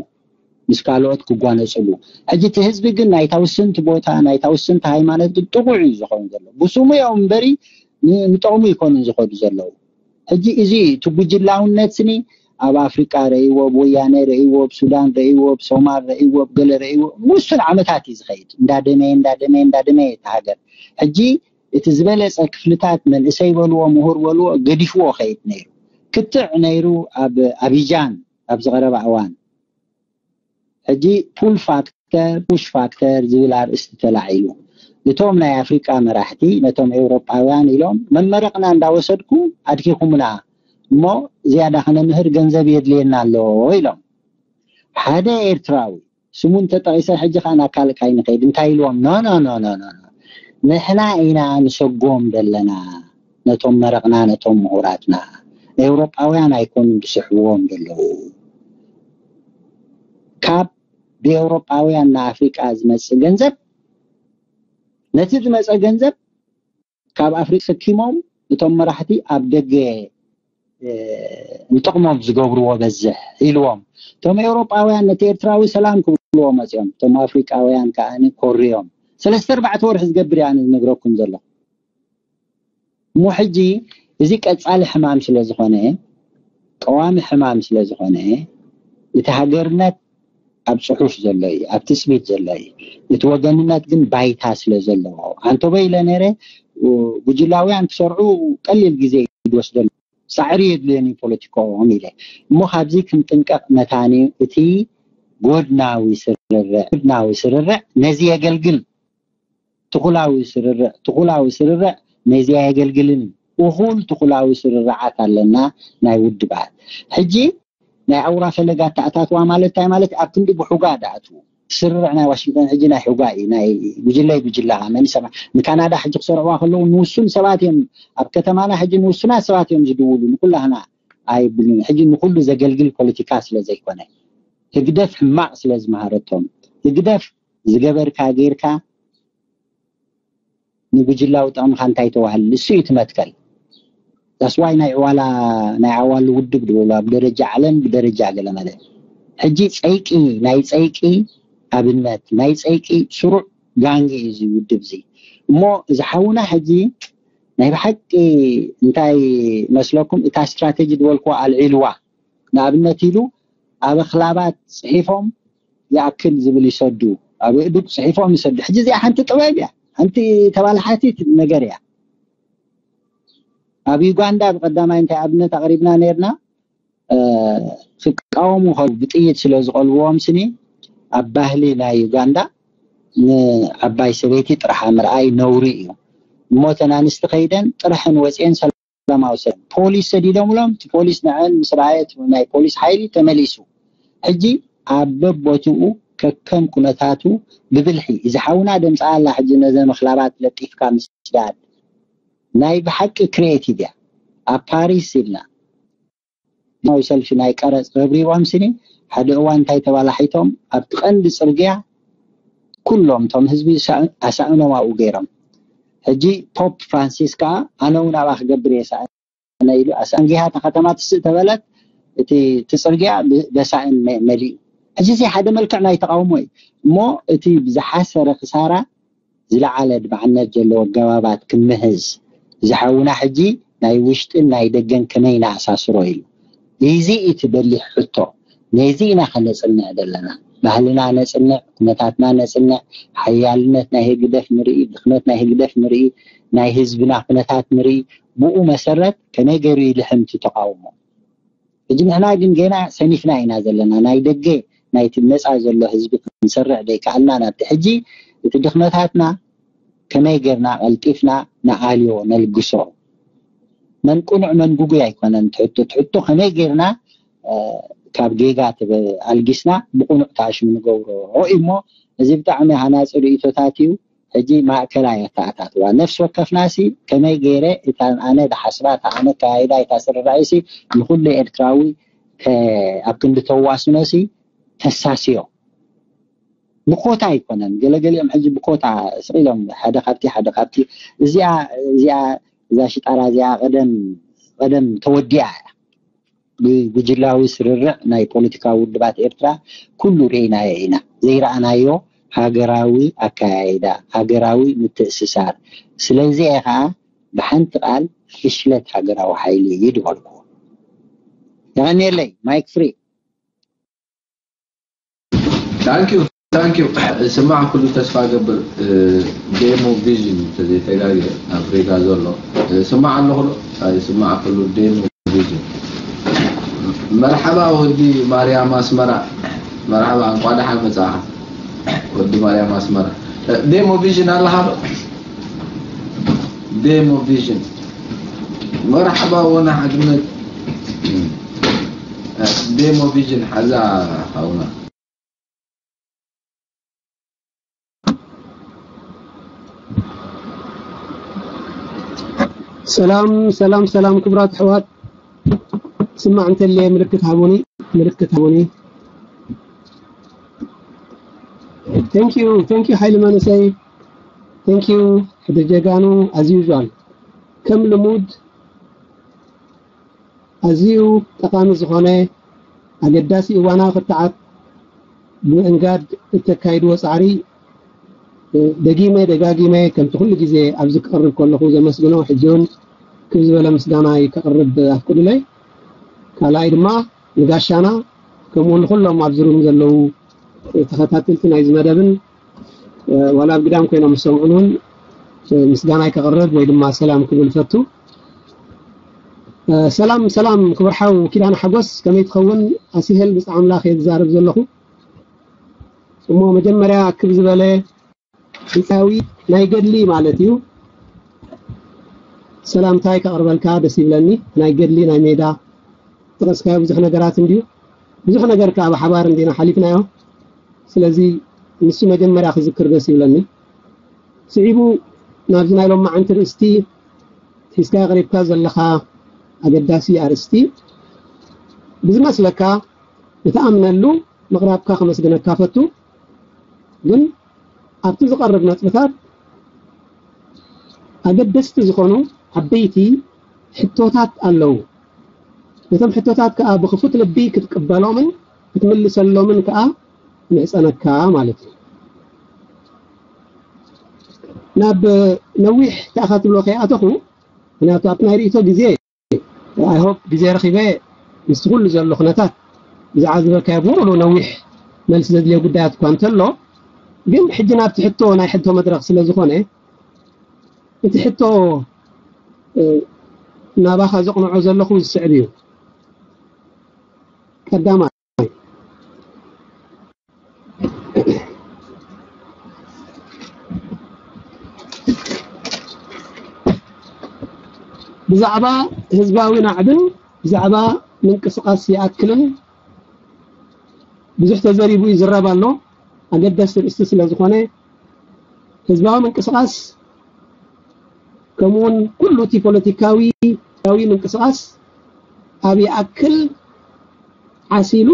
ምስ ካልኦት ክጓነፅሉ። ሕጂ እቲ ህዝቢ ግን ናይታ ውስንቲ ቦታ ናይታ ውስንቲ ሃይማኖት ግን ጥቑዕ እዩ ዝኸውን ዘሎ። ብስሙ እዮም እምበሪ ንጠቕሙ ይኮኑን ዝኸዱ ዘለዉ። ሕጂ እዚ እቲ ጉጅላውነት ስኒ ኣብ ኣፍሪቃ ረእይዎ፣ ኣብ ወያነ ረእይዎ፣ ኣብ ሱዳን ረእይዎ፣ ኣብ ሶማል ረእይዎ፣ ኣብ ገለ ረእይዎ፣ ውሱን ዓመታት እዩ ዝኸይድ። እንዳደመየ እንዳደመየ እንዳደመየ እቲ ሃገር ሕጂ እቲ ዝበለፀ ክፍልታት መንእሰይ በልዎ ምሁር በልዎ ገዲፍዎ ከይድ ነይሩ። ክትዕ ነይሩ ኣብ ኣቢጃን ኣብ ዝቐረባ እዋን። ሕጂ ፑል ፋክተር ፑሽ ፋክተር ዝብል ኣርእስቲ ተላዒሉ። እቶም ናይ ኣፍሪቃ መራሕቲ ነቶም ኤውሮጳውያን ኢሎም መመረቕና እንዳወሰድኩም ኣድኪኹምና እሞ ዝያዳ ከነምህር ገንዘብ የድልየና ኣሎ ኢሎም። ሓደ ኤርትራዊ ስሙ እንተጠቒሰ ሕጂ ከዓ ናብ ካልእ ካይንኸይድ እንታይ ኢልዎም? ኖ ኖ ኖ ኖ ኖ ንሕና ኢና ንሰጎም ዘለና ነቶም መረቕና ነቶም ምሁራትና። ኤውሮጳውያን ኣይኮኑን ዝስሕብዎም ዘለዉ። ካብ ብኤውሮጳውያን ንኣፍሪቃ ዝመፅእ ገንዘብ ነቲ ዝመፀ ገንዘብ ካብ ኣፍሪቃ ሰኪሞም እቶም መራሕቲ ኣብ ደገ ንጥቕሞም ዝገብርዎ በዝሕ ኢልዎም። እቶም ኤውሮጳውያን ነቲ ኤርትራዊ ሰላም ክብልዎ መፅኦም እቶም ኣፍሪቃውያን ከዓ ኮርዮም። ሰለስተ ኣርባዕተ ወርሒ ዝገብር እያ ዝነግረኩም ዘሎ። እሞ ሕጂ እዚ ቀፃሊ ሕማም ስለ ዝኾነ ቀዋሚ ሕማም ስለ ዝኾነ እቲ ሃገርነት ኣብ ፅሑፍ ዘሎ እዩ፣ ኣብ ትፅቢት ዘሎ እዩ። እቲ ወገንነት ግን ባይታ ስለ ዘለዎ ኣንቶበ ኢለ ነይረ። ጉጅላውያን ክሰርዑ ቀሊል ግዜ ይወስደሉ። ፃዕሪ የድልየን እዩ ፖለቲካኦም ኢለ እሞ ካብዚ ክንጥንቀቕ መታኒ እቲ ጎድናዊ ስርርዕ ጎድናዊ ስርርዕ ነዚ የገልግል። ትኹላዊ ስርርዕ ትኹላዊ ስርርዕ ነዚ ኣየገልግልን እዩ። እኹል ትኹላዊ ስርርዓት ኣለና ናይ ውድባት። ሕጂ ናይ ኣውራ ፈለጋ ተኣታትዋ ማለት እንታይ ማለት ኣብ ክንዲ ብሑጋ ዳኣትዉ ስርርዕ ናይ ዋሽንግተን ሕጂ ናይ ሑጋ እዩ ናይ ጉጅለ ጉጅለ መን ይሰማ። ንካናዳ ሕጂ ክሰርዕዋ ከለዉ ንውሱን ሰባት እዮም ኣብ ከተማና ሕጂ ንውሱናት ሰባት እዮም ዝድውሉ ንኩላህና ኣይብሉን። ሕጂ ንኩሉ ዘገልግል ፖለቲካ ስለ ዘይኮነ ህግደፍ ሕማቕ ስለ ዝመሃረቶም ህግደፍ ዝገበርካ ጌርካ ንጉጅላዊ ጥቕምኻ እንታይ ተዋህል ንሱ እዩ ትመትከል። ዳስዋይ ናይ ዕዋላ ናይ ዓዋሉ ውድብ ድበሉ ኣብ ደረጃ ዓለም ብደረጃ ገለመለ። ሕጂ ፀይቂ ናይ ፀይቂ ኣብነት ናይ ፀይቂ ስሩዕ ጋንጊ እዩ እዚ ውድብ እዚ። እሞ እዚ ሓውና ሕጂ ናይ ብሓቂ እንታይ መስለኩም እታ ስትራተጂ ዝበልክዋ ኣልዒልዋ ንኣብነት ኢሉ ኣብ ኣኽላባት ፅሒፎም ይኣክል ዝብል ይሰዱ። ኣብ እዱግ ጽሒፎም ይሰዱ። ሕጂ እዚኣ ሓንቲ ጥበብ እያ፣ ሓንቲ ተባላሓቲት ነገር እያ። ኣብ ዩጋንዳ ብቐዳማይ እንታይ ኣብነት ኣቕሪብና ነርና? ክቃወሙ ከ ብጥይት ስለ ዝቐልዎም ስኒ ኣብ ባህሊ ናይ ዩጋንዳ ንዓባይ ሰበይቲ ጥራሓ ምርኣይ ነውሪ እዩ። እሞ እተን ኣንስቲ ከይደን ጥርሐን ወፅየን ሰላማዊ ሰልፊ ፖሊስ ሰዲዶምሎም፣ እቲ ፖሊስ ንዐን ምስ ረኣየ እቲ ናይ ፖሊስ ሓይሊ ተመሊሱ። ሕጂ ኣብ በቦትኡ ከከም ኩነታቱ ብብልሒ እዚ ሓውና ደምፃ ኣላ ሕጂ ነዘን ምክላባት ለጢፍካ ምስዳድ ናይ ብሓቂ ክሪኤቲቭ እያ። ኣብ ፓሪስ ኢልና ሰልፊ ናይ ቀረፅ ረብሪቦም ስኒ ሓደ እዋን እንታይ ተባላሒቶም ኣብቲ ቀንዲ ፅርግያ ኩሎም እቶም ህዝቢ ኣሳእኖም ኣብኡ ገይሮም። ሕጂ ፖፕ ፍራንሲስ ከዓ ኣነ እውን ኣብኣ ክገብር እየ ሳእነ ኢሉ ኣሳእን ጊሃ እታ ከተማ ትስእ ተበለት እቲ እቲ ፅርግያ ብሳእን መሊኡ። ሕጂ እዚ ሓደ መልክዕ ናይ ተቃውሞ እዩ እሞ እቲ ብዝሓሰረ ክሳራ ዝለዓለ ድማዕነት ዘለዎ ኣገባባት ክምህዝ ዝሓውና ሕጂ ናይ ውሽጥን ናይ ደገን ከመይ ንኣሳስሮ ኢሉ እዚ እቲ በሊሕ ሕቶ ነዚ ኢና ከነፅንዕ ዘለና ባህልና ነፅንዕ ኩነታትና ነፅንዕ ሓያልነት ናይ ህግደፍ ንርኢ ድኽመት ናይ ህግደፍ ንርኢ ናይ ህዝብና ኩነታት ንርኢ ብኡ መሰረት ከመይ ገይሩ ይልሕምቲ ተቃውሞ ሕጂ ንሕና ግን ገና ሰኒፍና ኢና ዘለና ናይ ደገ ናይቲ መፃ ዘሎ ህዝቢ ክንሰርዕ ዘይከኣልና ናብቲ ሕጂ እቲ ድኽመታትና ከመይ ጌርና ቀልጢፍና ንኣልዮ ነልግሶ መን ቁኑዕ መን ጉጉይ ኣይኮነን ትሕቶ ትሕቶ ከመይ ጌርና ካብ ጌጋ ኣልጊስና ብቁኑዕ ተኣሽሙ ንገብሮ እሞ እዚ ብጣዕሚ ሃናፂ ርእቶታት እዩ ሕጂ ማእከላ እያ ተኣታትዋ ነፍሲ ወከፍናሲ ከመይ ገይረ እታ ኣነ ዝሓስባ እታ ኣነ ኣካያይዳ እታ ስርራይሲ ንኩሉ ኤርትራዊ ኣብ ክንዲ ተዋስኖሲ ተሳስዮ ብኮታ ኣይኮነን ገለገሊኦም ሕጂ ብኮታ ስቕ ኢሎም ሓደ ካብቲ ሓደ ካብቲ እዚኣ እዚኣ እዛ ሽጣራ እዚኣ ቀደም ቀደም ተወዲኣ እያ ብጉጅላዊ ስርርዕ ናይ ፖለቲካዊ ውድባት ኤርትራ ኩሉ ርኢናዮ ኢና። ዘይረኣናዮ ሃገራዊ ኣከያይዳ፣ ሃገራዊ ምትእስሳር። ስለዚ እየ ከኣ ብሓንቲ ቃል ፍሽለት ሃገራዊ ሓይሊ እዩ ዝበልኩዎ። የቐንየለይ። ማይክ ፍሪ። ታንኪዩ ታንኪዩ ስማዕ ኩሉ ተስፋ ገብር ዴሞ ቪዥን ተዘይተጋግየ ኣፍሪካ ዘሎ ስማዕ ኣለኹ ዶ ኣይስማዕ ኩሉ ዴሞ ቪዥን መርሓባ ወዲ ማርያም ኣስመራ መርሓባ እንኳ ደሓን መጻኻ ወዲ ማርያም ኣስመራ ዴሞ ቪዥን ኣለኻ ዶ ዴሞ ቪዥን መርሓባ ወና ሓድነት ዴሞ ቪዥን ሓዛ ሓውና ሰላም ሰላም ሰላም ክብራት ኣሕዋት ስማዕ እንተለ ምልክት ሃቡኒ ምልክት ሃቡኒ thank you thank you ሓይሊ መንእሰይ thank you ሕድር ጀጋኑ as usual ከም ልሙድ ኣዝዩ ጠቓሚ ዝኾነ ኣገዳሲ እዋናዊ ክትዓት ብምእንጋድ እተካይድዎ ጻዕሪ ደጊመ ደጋጊመ ከምቲ ኩሉ ግዜ ኣብዚ ክቕርብ ከለኹ ዘመስግኖ ሕጂ እውን ክብ ዝበለ ምስጋናይ ከቕርብ ኣፍቅዱለይ። ካልኣይ ድማ ንጋሻና ከምኡ ንኩሎም ኣብዚ ሩም ዘለዉ ተኸታተልቲ ናይዚ መደብን ዋላ ኣብ ግዳም ኮይኖም ዝሰምዑን እውን ምስጋናይ ከቕርብ ወይ ድማ ሰላም ክብል ፈቱ። ሰላም ሰላም ክቡር ሓው ኪዳነ ሓጎስ ከመይ ትኸውን? ኣሲሄል ብፃ ኣምላኽ እየ ዝዛረብ ዘለኹ። እሞ መጀመርያ ክብ ዝበለ ህፃዊ ናይ ገድሊ ማለት እዩ ሰላምታይ ከቕርበልካ ደስ ይብለኒ። ናይ ገድሊ ናይ ሜዳ ጠቐስካዮ ብዙሕ ነገራት እንድዩ ብዙሕ ነገር ከዓ ብሓባር እንዲና ሓሊፍናዮ። ስለዚ ንሱ መጀመርያ ክዝክር ደስ ይብለኒ። ስዒቡ ናብዚ ናይ ሎማዓንቲ ርእስቲ ሒዝካ ኣቕሪብካ ዘለኻ ኣገዳሲ ኣርእስቲ ብዝመስለካ ንትኣምነሉ ምቕራብካ ከመስግነካ ፈቱ። ግን ኣብቲ ዝቐርብ ነጥብታት ኣገደስቲ ዝኾኑ ዓበይቲ ሕቶታት ኣለዉ። ነቶም ሕቶታት ከዓ ብክፉት ልቢ ክትቅበሎምን ክትምልሰሎምን ከዓ ይምሕፀነካ ማለት እዩ። ናብ ነዊሕ ተኣኻትብሎ ከይኣተኹ ምክንያቱ ኣብቲ ናይ ርእቶ ግዜ I hope ግዜ ረኺበ ምስቲ ኩሉ ዘሎ ኩነታት ዝዓዝበካዮ ብምሉኡ ነዊሕ መልሲ ዘድልዮ ጉዳያት እኳ እንተሎ ግን ሕጂ ናብቲ ሕቶ፣ ናይ ሕቶ መድረኽ ስለ ዝኾነ፣ እቲ ሕቶ፣ እ፣ ናባኻ ዘቕንዖ ዘለኹ ዝስዕብ እዩ። ቀዳማይ፣ ብዛዕባ ህዝባዊ ናዕብን ብዛዕባ ምንቅስቓስ ይኣክልን ብዙሕ ተዘሪቡ ይዝረብ ኣሎ። ኣገደስቲ ርእስቲ ስለ ዝኾነ፣ ህዝባዊ ምንቅስቓስ ከምኡውን ኩሉ እቲ ፖለቲካዊ ምንቅስቓስ ኣብ ይኣክል ዓሲሉ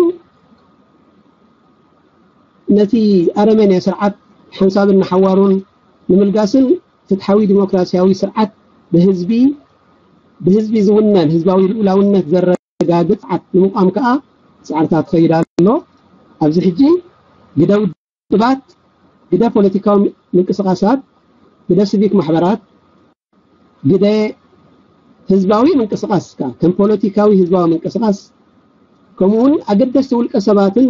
ነቲ ኣረመኔ ስርዓት ሓንሳብን ንሓዋሩን ንምልጋስን ፍትሓዊ ዲሞክራሲያዊ ስርዓት ብህዝቢ፣ ብህዝቢ ዝውነን ህዝባዊ ልኡላውነት ዘረጋግጽ ስርዓት ንምቋም ከኣ ጻዕርታት ይኸይድ ኣሎ። ኣብዚ ሕጂ ግደ ውድባት፣ ግደ ፖለቲካዊ ምንቅስቓሳት፣ ግደ ሲቪክ ማሕበራት፣ ግደ ህዝባዊ ምንቅስቓስ ከኣ ከም ፖለቲካዊ ህዝባዊ ምንቅስቓስ፣ ከምኡውን ኣገደስቲ ውልቀ ሰባትን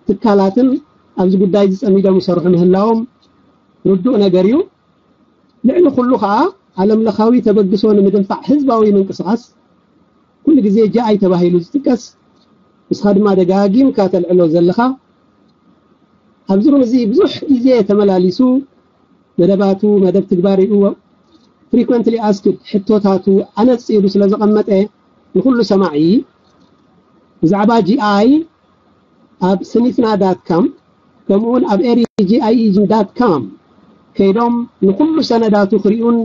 ትካላትን ኣብዚ ጉዳይ ዝጸሚዶም ይሰርሑ ምህላዎም ርዱእ ነገር እዩ። ልዕሊ ኩሉ ከኣ ዓለም ለኻዊ ተበግሶ ንምድንፋዕ ህዝባዊ ምንቅስቓስ ኩሉ ግዜ ጂ ኣይ ተባሂሉ ዝጥቀስ፣ ንስኻ ድማ ደጋጊምካ ተልዕሎ ዘለኻ፣ ኣብዚ ሩም እዚ ብዙሕ ግዜ ተመላሊሱ መደባቱ፣ መደብ ትግባሬኡ፣ ፍሪኮንትሊ ኣስክድ ሕቶታቱ ኣነጺሩ ስለ ዘቐመጠ ንኹሉ ሰማዒ ብዛዕባ ጂ ኣይ ኣብ ስኒትና ዳት ካም ከምኡውን ኣብ ኤሪ ጂ ኣይ ዳት ካም ከይዶም ንኹሉ ሰነዳቱ ክሪኡን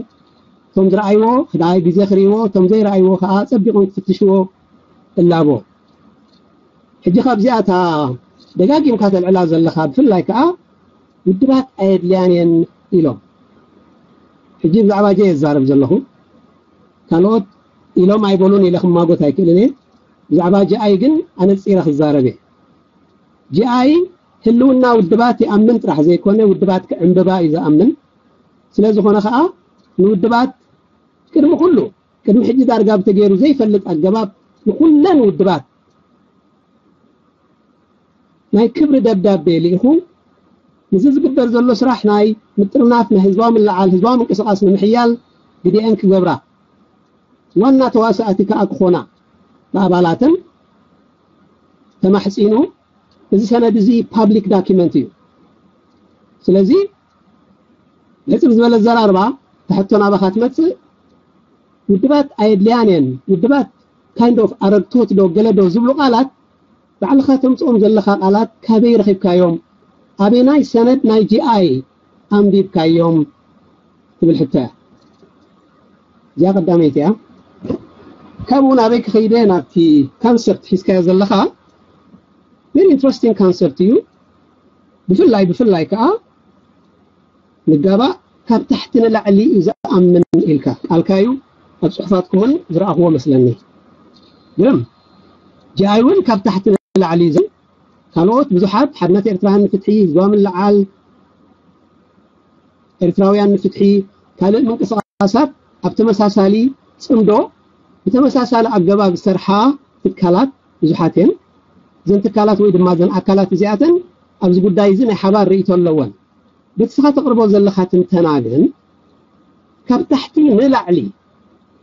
እቶም ዝረኣይዎ ክደኣይ ግዜ ክሪእዎ እቶም ዘይረኣይዎ ከዓ ጸቢቖም ክፍትሽዎ እላቦ። ሕጂ ካብዚኣታ ደጋጊምካ ተልዕላ ዘለኻ ብፍላይ ከዓ ውድባት ኣየድልያን እየን ኢሎም። ሕጂ ብዛዕባ ጀ የዛረብ ዘለኹ ካልኦት ኢሎም ኣይበሉን ኢለ ክማጎት ኣይክእልን እየ። ብዛዕባ ጂኣይ ግን ኣነፂረ ክዛረብ እየ። ጂኣይ ህልውና ውድባት ይኣምን ጥራሕ ዘይኮነ ውድባት ክዕንብባ እዩ ዝኣምን። ስለ ዝኾነ ከዓ ንውድባት ቅድሚ ኩሉ ቅድሚ ሕጂ ዳርጋ ብተገይሩ ዘይፈልጥ ኣገባብ ንኩለን ውድባት ናይ ክብሪ ደብዳቤ ልኢኹ ንዚ ዝግበር ዘሎ ስራሕ ናይ ምጥርናፍ ናይ ህዝባዊ ምልዓል ህዝባዊ ምንቅስቃስ ንምሕያል ግዲአን ክገብራ ዋና ተዋሳእቲ ከዓ ክኾና ብኣባላተን ተማሕፂኑ። እዚ ሰነድ እዚ ፓብሊክ ዳኪመንት እዩ። ስለዚ ሕፅር ዝበለ ዘራርባ ተሕቶ ናባኻ ትመፅእ። ውድባት ኣየድልያን እየን። ውድባት kind of ኣረግቶት ዶ ገለ ዶ ዝብሉ ቃላት ባዕልኻ ተምፅኦም ዘለኻ ቃላት ካበይ ረኺብካዮም? ኣበናይ ሰነድ ናይ ጂ ኣይ ኣንቢብካዮም? ትብል ሕቶ እያ። እዚኣ ቀዳመይቲ እያ። ካብኡ ናበይ ክኸይደ ናብቲ ካንሰፕት ሒዝካዮ ዘለኻ very interesting concept እዩ። ብፍላይ ብፍላይ ከዓ ንጋባእ ካብ ታሕቲ ንላዕሊ እዩ ዝኣምን ኢልካ ቃልካ እዩ ኣብ ፅሑፋትኩምን ዝረኣኽዎ መስለኒ። ግርም ጂ ኣይ እውን ካብ ታሕቲ ንላዕሊ እዩ ዝብል። ካልኦት ብዙሓት ሓድነት ኤርትራ ንፍትሒ ህዝባዊ ምልዓል ኤርትራውያን ንፍትሒ ካልእ ምንቅስቃሳት ኣብ ተመሳሳሊ ፅምዶ ብተመሳሳሊ ኣገባብ ዝሰርሓ ትካላት ብዙሓት እየን። እዘን ትካላት ወይ ድማ እዘን ኣካላት እዚኣተን ኣብዚ ጉዳይ እዚ ናይ ሓባር ርእይቶ ኣለወን። በቲ ስኻ ተቕርቦ ዘለኻ ትንተና ግን ካብ ታሕቲ ንላዕሊ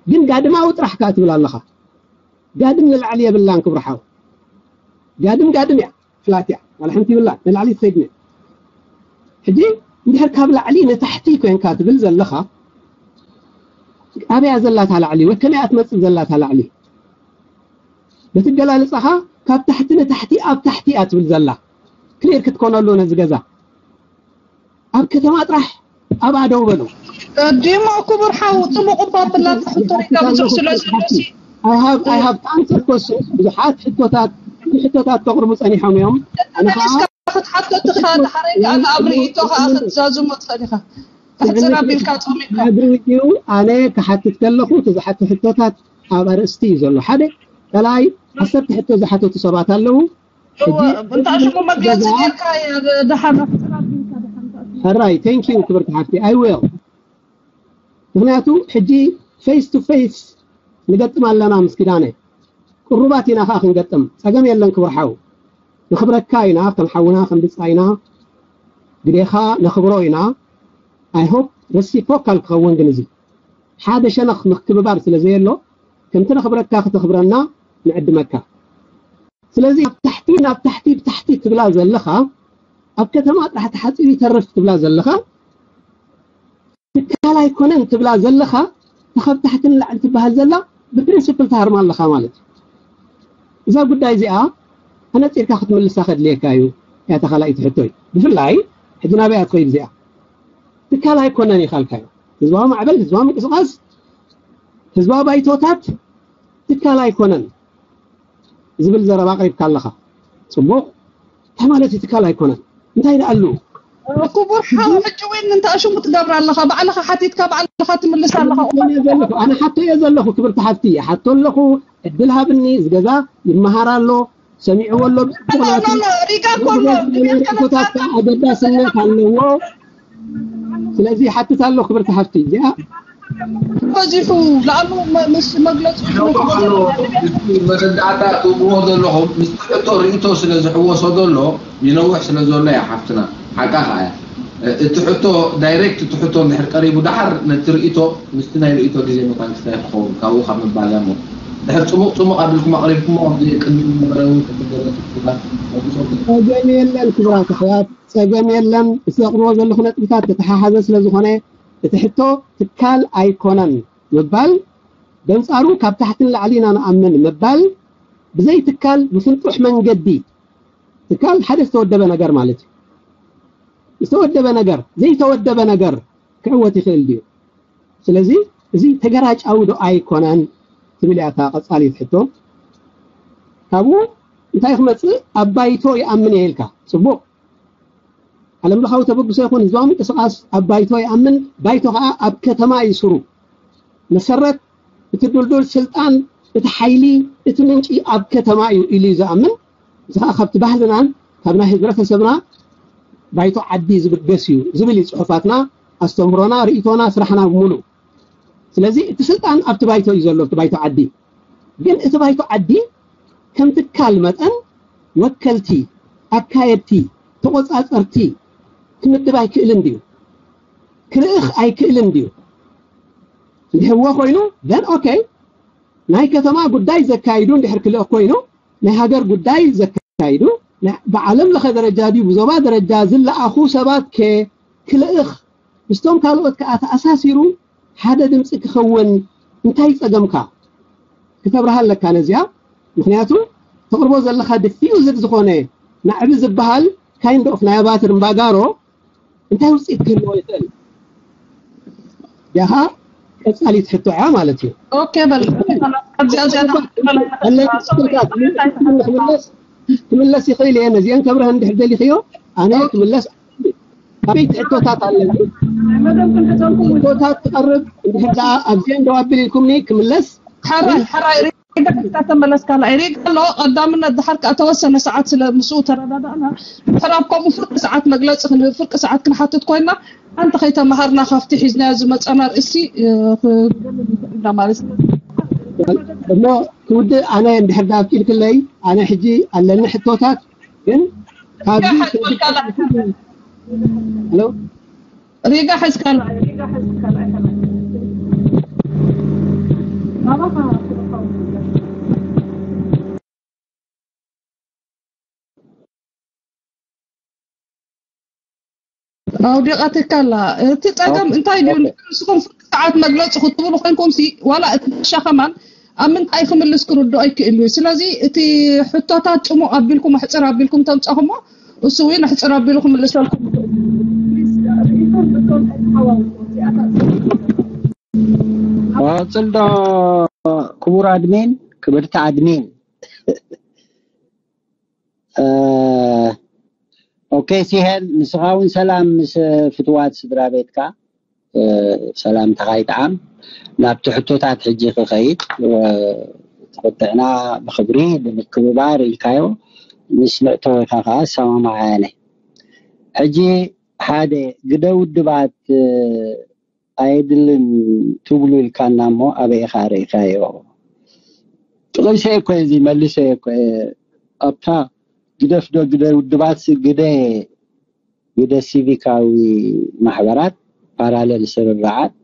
ግን ጋድማዊ ጥራሕ ከኣ ትብል ኣለኻ። ጋድም ንላዕሊ የብላን ክብርሓው። ጋድም ጋድም እያ፣ ፍላት እያ፣ ዋላ ሓንቲ ይብላን ንላዕሊ ትኸይድን እያ። ሕጂ እንድሕር ካብ ላዕሊ ንታሕቲ ኮንካ ትብል ዘለኻ ኣበያ ዘላታ ላዕሊ ወይ ከመይ እያ ትመፅእ ዘላታ ላዕሊ? በቲ ኣገላልፃኻ ካብ ታሕቲ ንታሕቲ ኣብ ታሕቲ እያ ትብል ዘላ። ክሊር ክትኮነሉ ነዚ ገዛ ኣብ ከተማ ጥራሕ ኣብ ኣደው በሉ። ዲሞ ክቡር ሓው ጥሙቕ እባ ብላታ ሕቶ ሪጋ ብዙሕ ስለ ዘሎ ሲ I have I have answer questions ብዙሓት ሕቶታት ሕቶታት ተቕርቡ ጸኒሖም እዮም። ኣነ ከዓ ክትሓቶ ትኽእል ድሓረይ ከኣ ኣብ ርእይቶ ከኣ ክትዛዝሞ ትኽእል ኢኻ። ሕጽር ኣቢልካ ጸሚቕካ። Agree with you ኣነ ክሓትት ከለኹ እቲ ዝሓቶ ሕቶታት ኣብ ኣርእስቲ እዩ ዘሎ ሓደ ካልኣይ ዓሰርተ ሕቶ ዝሓተቱ ሰባት ኣለዉ። እወ፣ እንታይ ሽሙ መግለጺ ጌርካ ደሓን ሕራይ thank you ክብርቲ ሓፍቲ I will ምክንያቱ ሕጂ face to face ንገጥም ኣለና ምስ ኪዳነ ቅሩባት ኢና ከዓ ክንገጥም ጸገም የለን ክብርሓው ንኽብረካ ኢና ከም ሓውና ከም ብጻይና ግዴኻ ነኽብሮ ኢና። I hope reciprocal ክኸውን ግን እዚ ሓደ ሸነኽ ምክብባር ስለ ዘየሎ ከምቲ ነኽብረካ ክተኽብረና ንዕድመካ። ስለዚ ኣብ ታሕቲ ናብ ታሕቲ ብታሕቲ ትብላ ዘለኻ ኣብ ከተማ ጥራሕ ተሓፂሩ ይተርፍ ትብላ ዘለኻ ትካል ኣይኮነን ትብላ ዘለኻ ካብ ታሕቲ ንላዕሊ ትበሃል ዘላ ብፕሪንስፕል ትሃርማ ኣለኻ ማለት እዩ። እዛ ጉዳይ እዚኣ ኣነፂርካ ክትምልሳ ከድልየካ እዩ። ያታ ካልኣይቲ ሕቶይ ብፍላይ ሕጂ ናበይ ኣትኸይድ እዚኣ ትካል ኣይኮነን ይኻልካዮ። ህዝባዊ ማዕበል፣ ህዝባዊ ምንቅስቃስ፣ ህዝባዊ ባይቶታት ትካል ኣይኮነን ዝብል ዘረባ ኣቕሪብካ ኣለኻ። ፅቡቕ። እንታይ ማለት እዩ ትካል ኣይኮነን? እንታይ ደኣሉ? ክቡር ሓው ሕጂ እውን እንታይ ሽሙ ትገብር ኣለኻ? ባዕልኻ ሓቲትካ ባዕልኻ ትምልስ ኣለኻ። ኣነ ሓቶ እየ ዘለኹ ክብርቲ ሓፍቲ ሓቶ ኣለኹ። ዕድል ሃብኒ ዝገዛ ይመሃር ኣሎ ሰሚዕዎ ኣሎ። ሪጋ ኮሎ ሪቶታት ኣገዳስነት ኣለዎ። ስለዚ ሓትት ኣሎ ክብርቲ ሓፍቲ እዚኣ በዚሑ ላሉ ምስ መግለፂ መረዳእታ ትህብዎ ዘለኹም ምስ ሕቶ ርእቶ ስለ ዝሕወሶ ዘሎ ይነውሕ ስለ ዘሎ እያ ሓፍትና ሓቃ ከኣ እያ እቲ ሕቶ ዳይሬክት እቲ ሕቶ እንድሕር ቀሪቡ ደሓር ነቲ ርእቶ ምስቲ ናይ ርእቶ ግዜ መታን ክስታይ ክኸውን ካብኡ ካብ ምባል እያ እሞ ድሕር ፅሙቕ ፅሙቕ ኣቢልኩም ኣቕሪብኩሞ ቅድሚ ዝነበረ እውን ጸገም የለን ክብራት ኣሕዋት ጸገም የለን። እቲ ዘቕርቦ ዘለኹ ነጥብታት ተተሓሓዘ ስለ ዝኾነ እቲ ሕቶ ትካል ኣይኮነን ምባል በንጻሩ ካብ ታሕቲ ንላዕሊ ኢና ንኣምን ምባል ብዘይ ትካል ብፍንጡሕ መንገዲ ትካል ሓደ ዝተወደበ ነገር ማለት እዩ። ዝተወደበ ነገር ዘይተወደበ ነገር ክዕወት ይኽእል ድዩ? ስለዚ እዚ ተገራጫዊ ዶ ኣይኮነን ትብል እያ እታ ቀጻሊት ሕቶ። ካብኡ እንታይ ክመጽእ ኣብ ባይቶ ይኣምን እየ ኢልካ ጽቡቕ ዓለም ለኻዊ ተበግሶ ይኹን ህዝባዊ ምንቅስቃስ ኣብ ባይቶ ይኣምን፣ ባይቶ ከዓ ኣብ ከተማ እዩ ስሩ። መሰረት እቲ ድልዱል ስልጣን፣ እቲ ሓይሊ፣ እቲ ምንጪ ኣብ ከተማ እዩ ኢሉ እዩ ዝኣምን። እዚ ከዓ ካብቲ ባህልናን ካብ ናይ ህብረተሰብና ባይቶ ዓዲ ዝብገስ እዩ ዝብል እዩ ፅሑፋትና፣ ኣስተምህሮና፣ ርእይቶና፣ ስራሕና ብምሉእ። ስለዚ እቲ ስልጣን ኣብቲ ባይቶ እዩ ዘሎ፣ ኣብቲ ባይቶ ዓዲ። ግን እቲ ባይቶ ዓዲ ከም ትካል መጠን ወከልቲ፣ ኣካየድቲ፣ ተቆፃፀርቲ ክምድብ ኣይክእልን ድዩ? ክልእኽ ኣይክእልን ድዩ? እንድሕዎ ኮይኑ then okay ናይ ከተማ ጉዳይ ዘካይዱ እንድሕር ክልእኽ ኮይኑ ናይ ሃገር ጉዳይ ዘካይዱ ብዓለም ለኸ ደረጃ ድዩ ብዞባ ደረጃ ዝለኣኹ ሰባት ከ ክልእኽ ምስቶም ካልኦት ከዓ ተኣሳሲሩ ሓደ ድምፂ ክኸውን እንታይ ፀገምካ ክተብርሃ ኣለካ ነዚኣ ምክንያቱ ተቕርቦ ዘለካ diffused ዝኾነ ናዕቢ ዝበሃል kind of ናይ ኣባትር እምባጋሮ እንታይ ውፅኢት ክህልዎ ይኽእል ዲኻ ቀፃሊት ሕቶ እያ ማለት እዩ ኦኬ በል ክምለስ ይኽእል እየ ነዚአን ከብረህ እንድሕር ደሊኽዮ ኣነ ክምለስ ዓበይቲ ሕቶታት ኣለኒ። ሕቶታት ትቐርብ እንድሕር ደኣ ኣብዚአን ደው ኣቢል ኢልኩምኒ ክምለስ። ሓራይ ሓራይ ሪጋ ሒዝካ ተመለስካ ላ ሪጋ ኣሎ ቀዳምነት ድሓር ከኣ ተወሰነ ሰዓት ስለ ምስኡ ተረዳዳእና ድሕር ኣብ ከምኡ ፍርቂ ሰዓት መግለፂ ክንህብ ፍርቂ ሰዓት ክንሓትት ኮይና ሓንቲ ከይተመሃርና ካብቲ ሒዝናዮ ዝመፀና ርእሲ ክንገምት ንኽእል ኢና ማለት እዩ። እሞ ክውድእ ኣነ እንድሕር ደኣ ኣፍቂድክለይ ኣነ ሕጂ ኣለኒ ሕቶታት ግን ካብዚ ሪጋ ሒዝካ ኣውዲቓትካ ኣላ እቲ ፀገም እንታይ ድዩ ንስኹም ፍርቂ ሰዓት መግለፂ ክትብሉ ኮይንኩም ሲ ዋላ እቲ ሻኸማን ኣብ ምንታይ ክምልስ ክርድኦ ይክእል እዩ ስለዚ እቲ ሕቶታት ፅሙቕ ኣቢልኩም ኣሕፅር ኣቢልኩም ተምፀኹሞ እሱ እውን ኣሕፅር ኣቢሉ ክምልሰልኩም ቀፅል ዶ ክቡር ኣድሚን ክብርቲ ኣድሚን ኦኬ ሲሄል ንስኻ እውን ሰላም ምስ ፍትዋት ስድራ ቤትካ ሰላምታኻ ይጥዓም ናብቲ ሕቶታት ሕጂ ክኸይድ ትኽትዕና ብክብሪ ብምክብባር ኢልካዮ ምስ መእተወካ ከዓ ሰማማዓያነ ሕጂ ሓደ ግደ ውድባት ኣየድልን ትብሉ ኢልካና እሞ ኣበይ ኢኻ ርኢኻዮ ጥቕሰ እኮ እዚ መልሰ እኮ ኣብታ ግደፍ ዶ ግደ ውድባት ግደ ግደ ሲቪካዊ ማሕበራት፣ ፓራለል ስርርዓት፣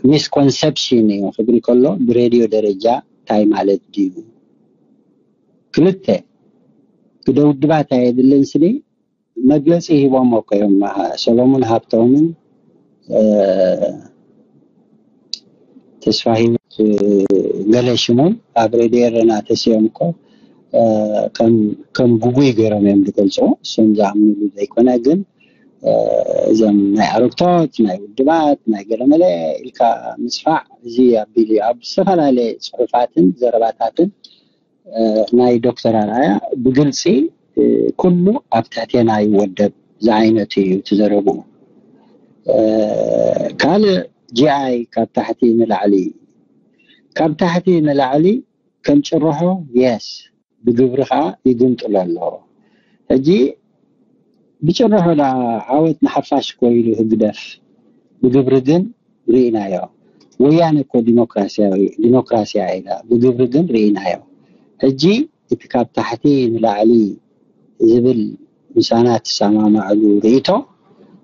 ሚስኮንሰፕሽን እዩ ክብል ከሎ፣ ብሬድዮ ደረጃ እንታይ ማለት ድዩ? ክልተ፣ ግደ ውድባት ኣየድልን ስኒ መግለጺ ሂቦም እኮ እዮም። ሰሎሙን ሃብቶምን ተስፋ ሂወት ገለ ሽሞም ኣብ ሬድዮ ኤረና ተሲኦም እኮ ከም ጉጉይ ገይሮም እዮም ዝገልፁ። እሱም ዝኣምንሉ ዘይኮነ ግን እዞም ናይ ኣረግቶት ናይ ውድባት ናይ ገለመለ ኢልካ ምስፋዕ እዚ ኣቢሉ ኣብ ዝተፈላለየ ፅሑፋትን ዘረባታትን ናይ ዶክተር ኣርኣያ ብግልፂ ኩሉ ኣብ ትሕቴና ይወደብ ዝዓይነቱ እዩ ትዘረቡ። ካልእ ጂኣይ ካብ ታሕቲ ንላዕሊ ካብ ታሕቲ ንላዕሊ ከም ጭርሖ የስ ብግብሪ ከዓ ይግምጥሎ ኣሎ። ሕጂ ብጭርሖ ዳ ዓወት ንሓፋሽ እኮ ኢሉ ህግደፍ ብግብሪ ግን ርኢናዮ። ወያነ እኮ ዲሞክራሲያዊ ዲሞክራሲያ ኢላ ብግብሪ ግን ርኢናዮ። ሕጂ እቲ ካብ ታሕቲ ንላዕሊ ዝብል ምሳና ትሰማማዕሉ ርኢቶ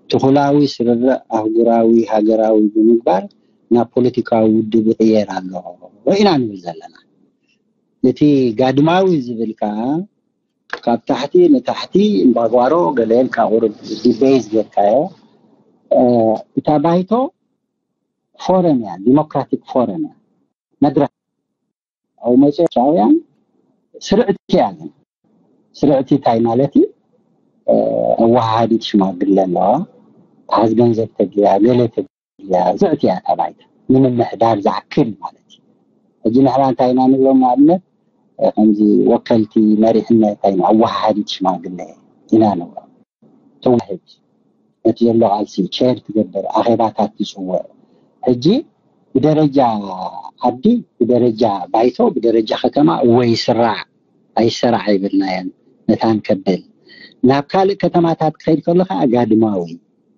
ትኹላዊ ስርርዕ ኣህጉራዊ ሃገራዊ ብምግባር ናብ ፖለቲካዊ ውድብ ይቕየር ኣሎ ኢና ንብል ዘለና። እቲ ጋድማዊ ዝብል ከዓ ካብ ታሕቲ ንታሕቲ እምባጓሮ ገለ ኢልካ ቁሩብ ዲቤዝ ጌርካዮ። እታ ባይቶ ፎረም እያ፣ ዲሞክራቲክ ፎረም እያ፣ መድረክ። ኣብ መፅኦ ኤርትራውያን ስርዕቲ እያ። ግን ስርዕቲ እንታይ ማለት እዩ? ኣወሃሃዲት ሽማግለ ኣለዋ፣ ተሓዝ ገንዘብ ተድልያ፣ ገለ ተድልያ፣ ስርዕቲ እያ እታ ባይታ ንምምሕዳር ዝኣክል ማለት እዩ። ሕጂ ንሕና እንታይ ኢና ንብሎም? ንኣብነት ከምዚ ወከልቲ መሪሕነት ኣይና ኣወሃሃዲት ሽማግለ ኢና ንብሎም። ተዋህድ ነቲ ዘሎ ቃልሲ ቸር ትገብር፣ ኣኼባታት ትፅውዕ። ሕጂ ብደረጃ ዓዲ፣ ብደረጃ ባይቶ፣ ብደረጃ ከተማ እወ ይስራዕ ኣይሰራዕ ኣይብልናዮን። መታን ከብል ናብ ካልእ ከተማታት ክኸይድ ከሎ ከዓ ጋድማዊ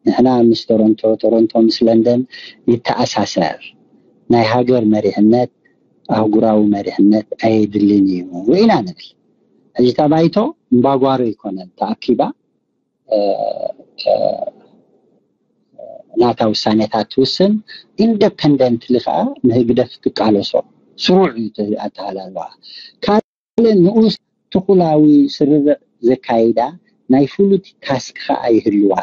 ንሕና ምስ ቶሮንቶ፣ ቶሮንቶ ምስ ለንደን ይተኣሳሰር። ናይ ሃገር መሪሕነት ኣህጉራዊ መሪሕነት ኣየድልን እዩ ኢና ንብል። ሕጂ እታ ባይቶ እምባጓሮ ኣይኮነን ተኣኪባ ናታ ውሳኔታት ትውስን። ኢንደፐንደንትሊ ከዓ ንህግደፍ ትቃለሶ ስሩዕ እዩ ኣተሃላልዋ። ካልእ ንኡስ ትኹላዊ ስርርዕ ዘካይዳ ናይ ፍሉት ታስክ ከዓ ይህልዋ፣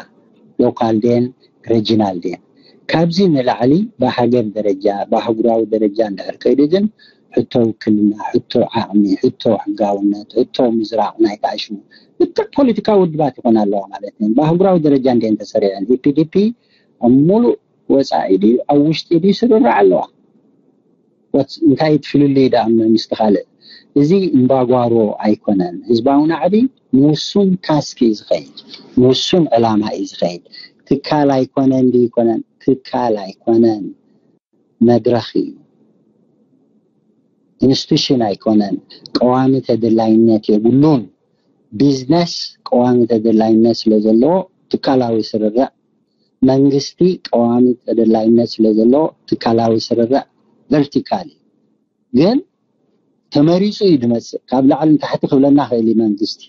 ሎካል ድየን ረጂናል ድየን። ካብዚ ንላዕሊ ብሃገር ደረጃ ብኣህጉራዊ ደረጃ እንድሕር ከይዱ ግን ሕቶ ውክልና፣ ሕቶ ዓቕሚ፣ ሕቶ ሕጋውነት፣ ሕቶ ምዝራቕ ናይ ጋሹ ልክዕ ፖለቲካዊ ውድባት ይኾና ኣለዋ ማለት እዩ። ብኣህጉራዊ ደረጃ እንድየን ተሰሪዐን። ኢፒዲፒ ኣብ ሙሉእ ወፃኢ ድዩ ኣብ ውሽጢ ድዩ ስርርዕ ኣለዋ። እንታይ እቲ ፍልልይ ደኣ ምስቲ ካልእ? እዚ እምባጓሮ ኣይኮነን። ህዝባዊ ናዕቢ ንውሱን ታስክ እዩ ዝኸይድ፣ ንውሱን ዕላማ እዩ ዝኸይድ። ትካል ኣይኮነን ድዩ ይኮነን? ትካል ኣይኮነን፣ መድረኽ እዩ። ኢንስቲቱሽን ኣይኮነን፣ ቀዋሚ ተደላይነት የብሉን። ቢዝነስ ቀዋሚ ተደላይነት ስለ ዘለዎ ትካላዊ ስርርዕ፣ መንግስቲ ቀዋሚ ተደላይነት ስለ ዘለዎ ትካላዊ ስርርዕ ቨርቲካል እዩ። ግን ተመሪፁ እዩ ዝመፅእ። ካብ ላዕሊ ንታሕቲ ክብለና ክእል እዩ መንግስቲ።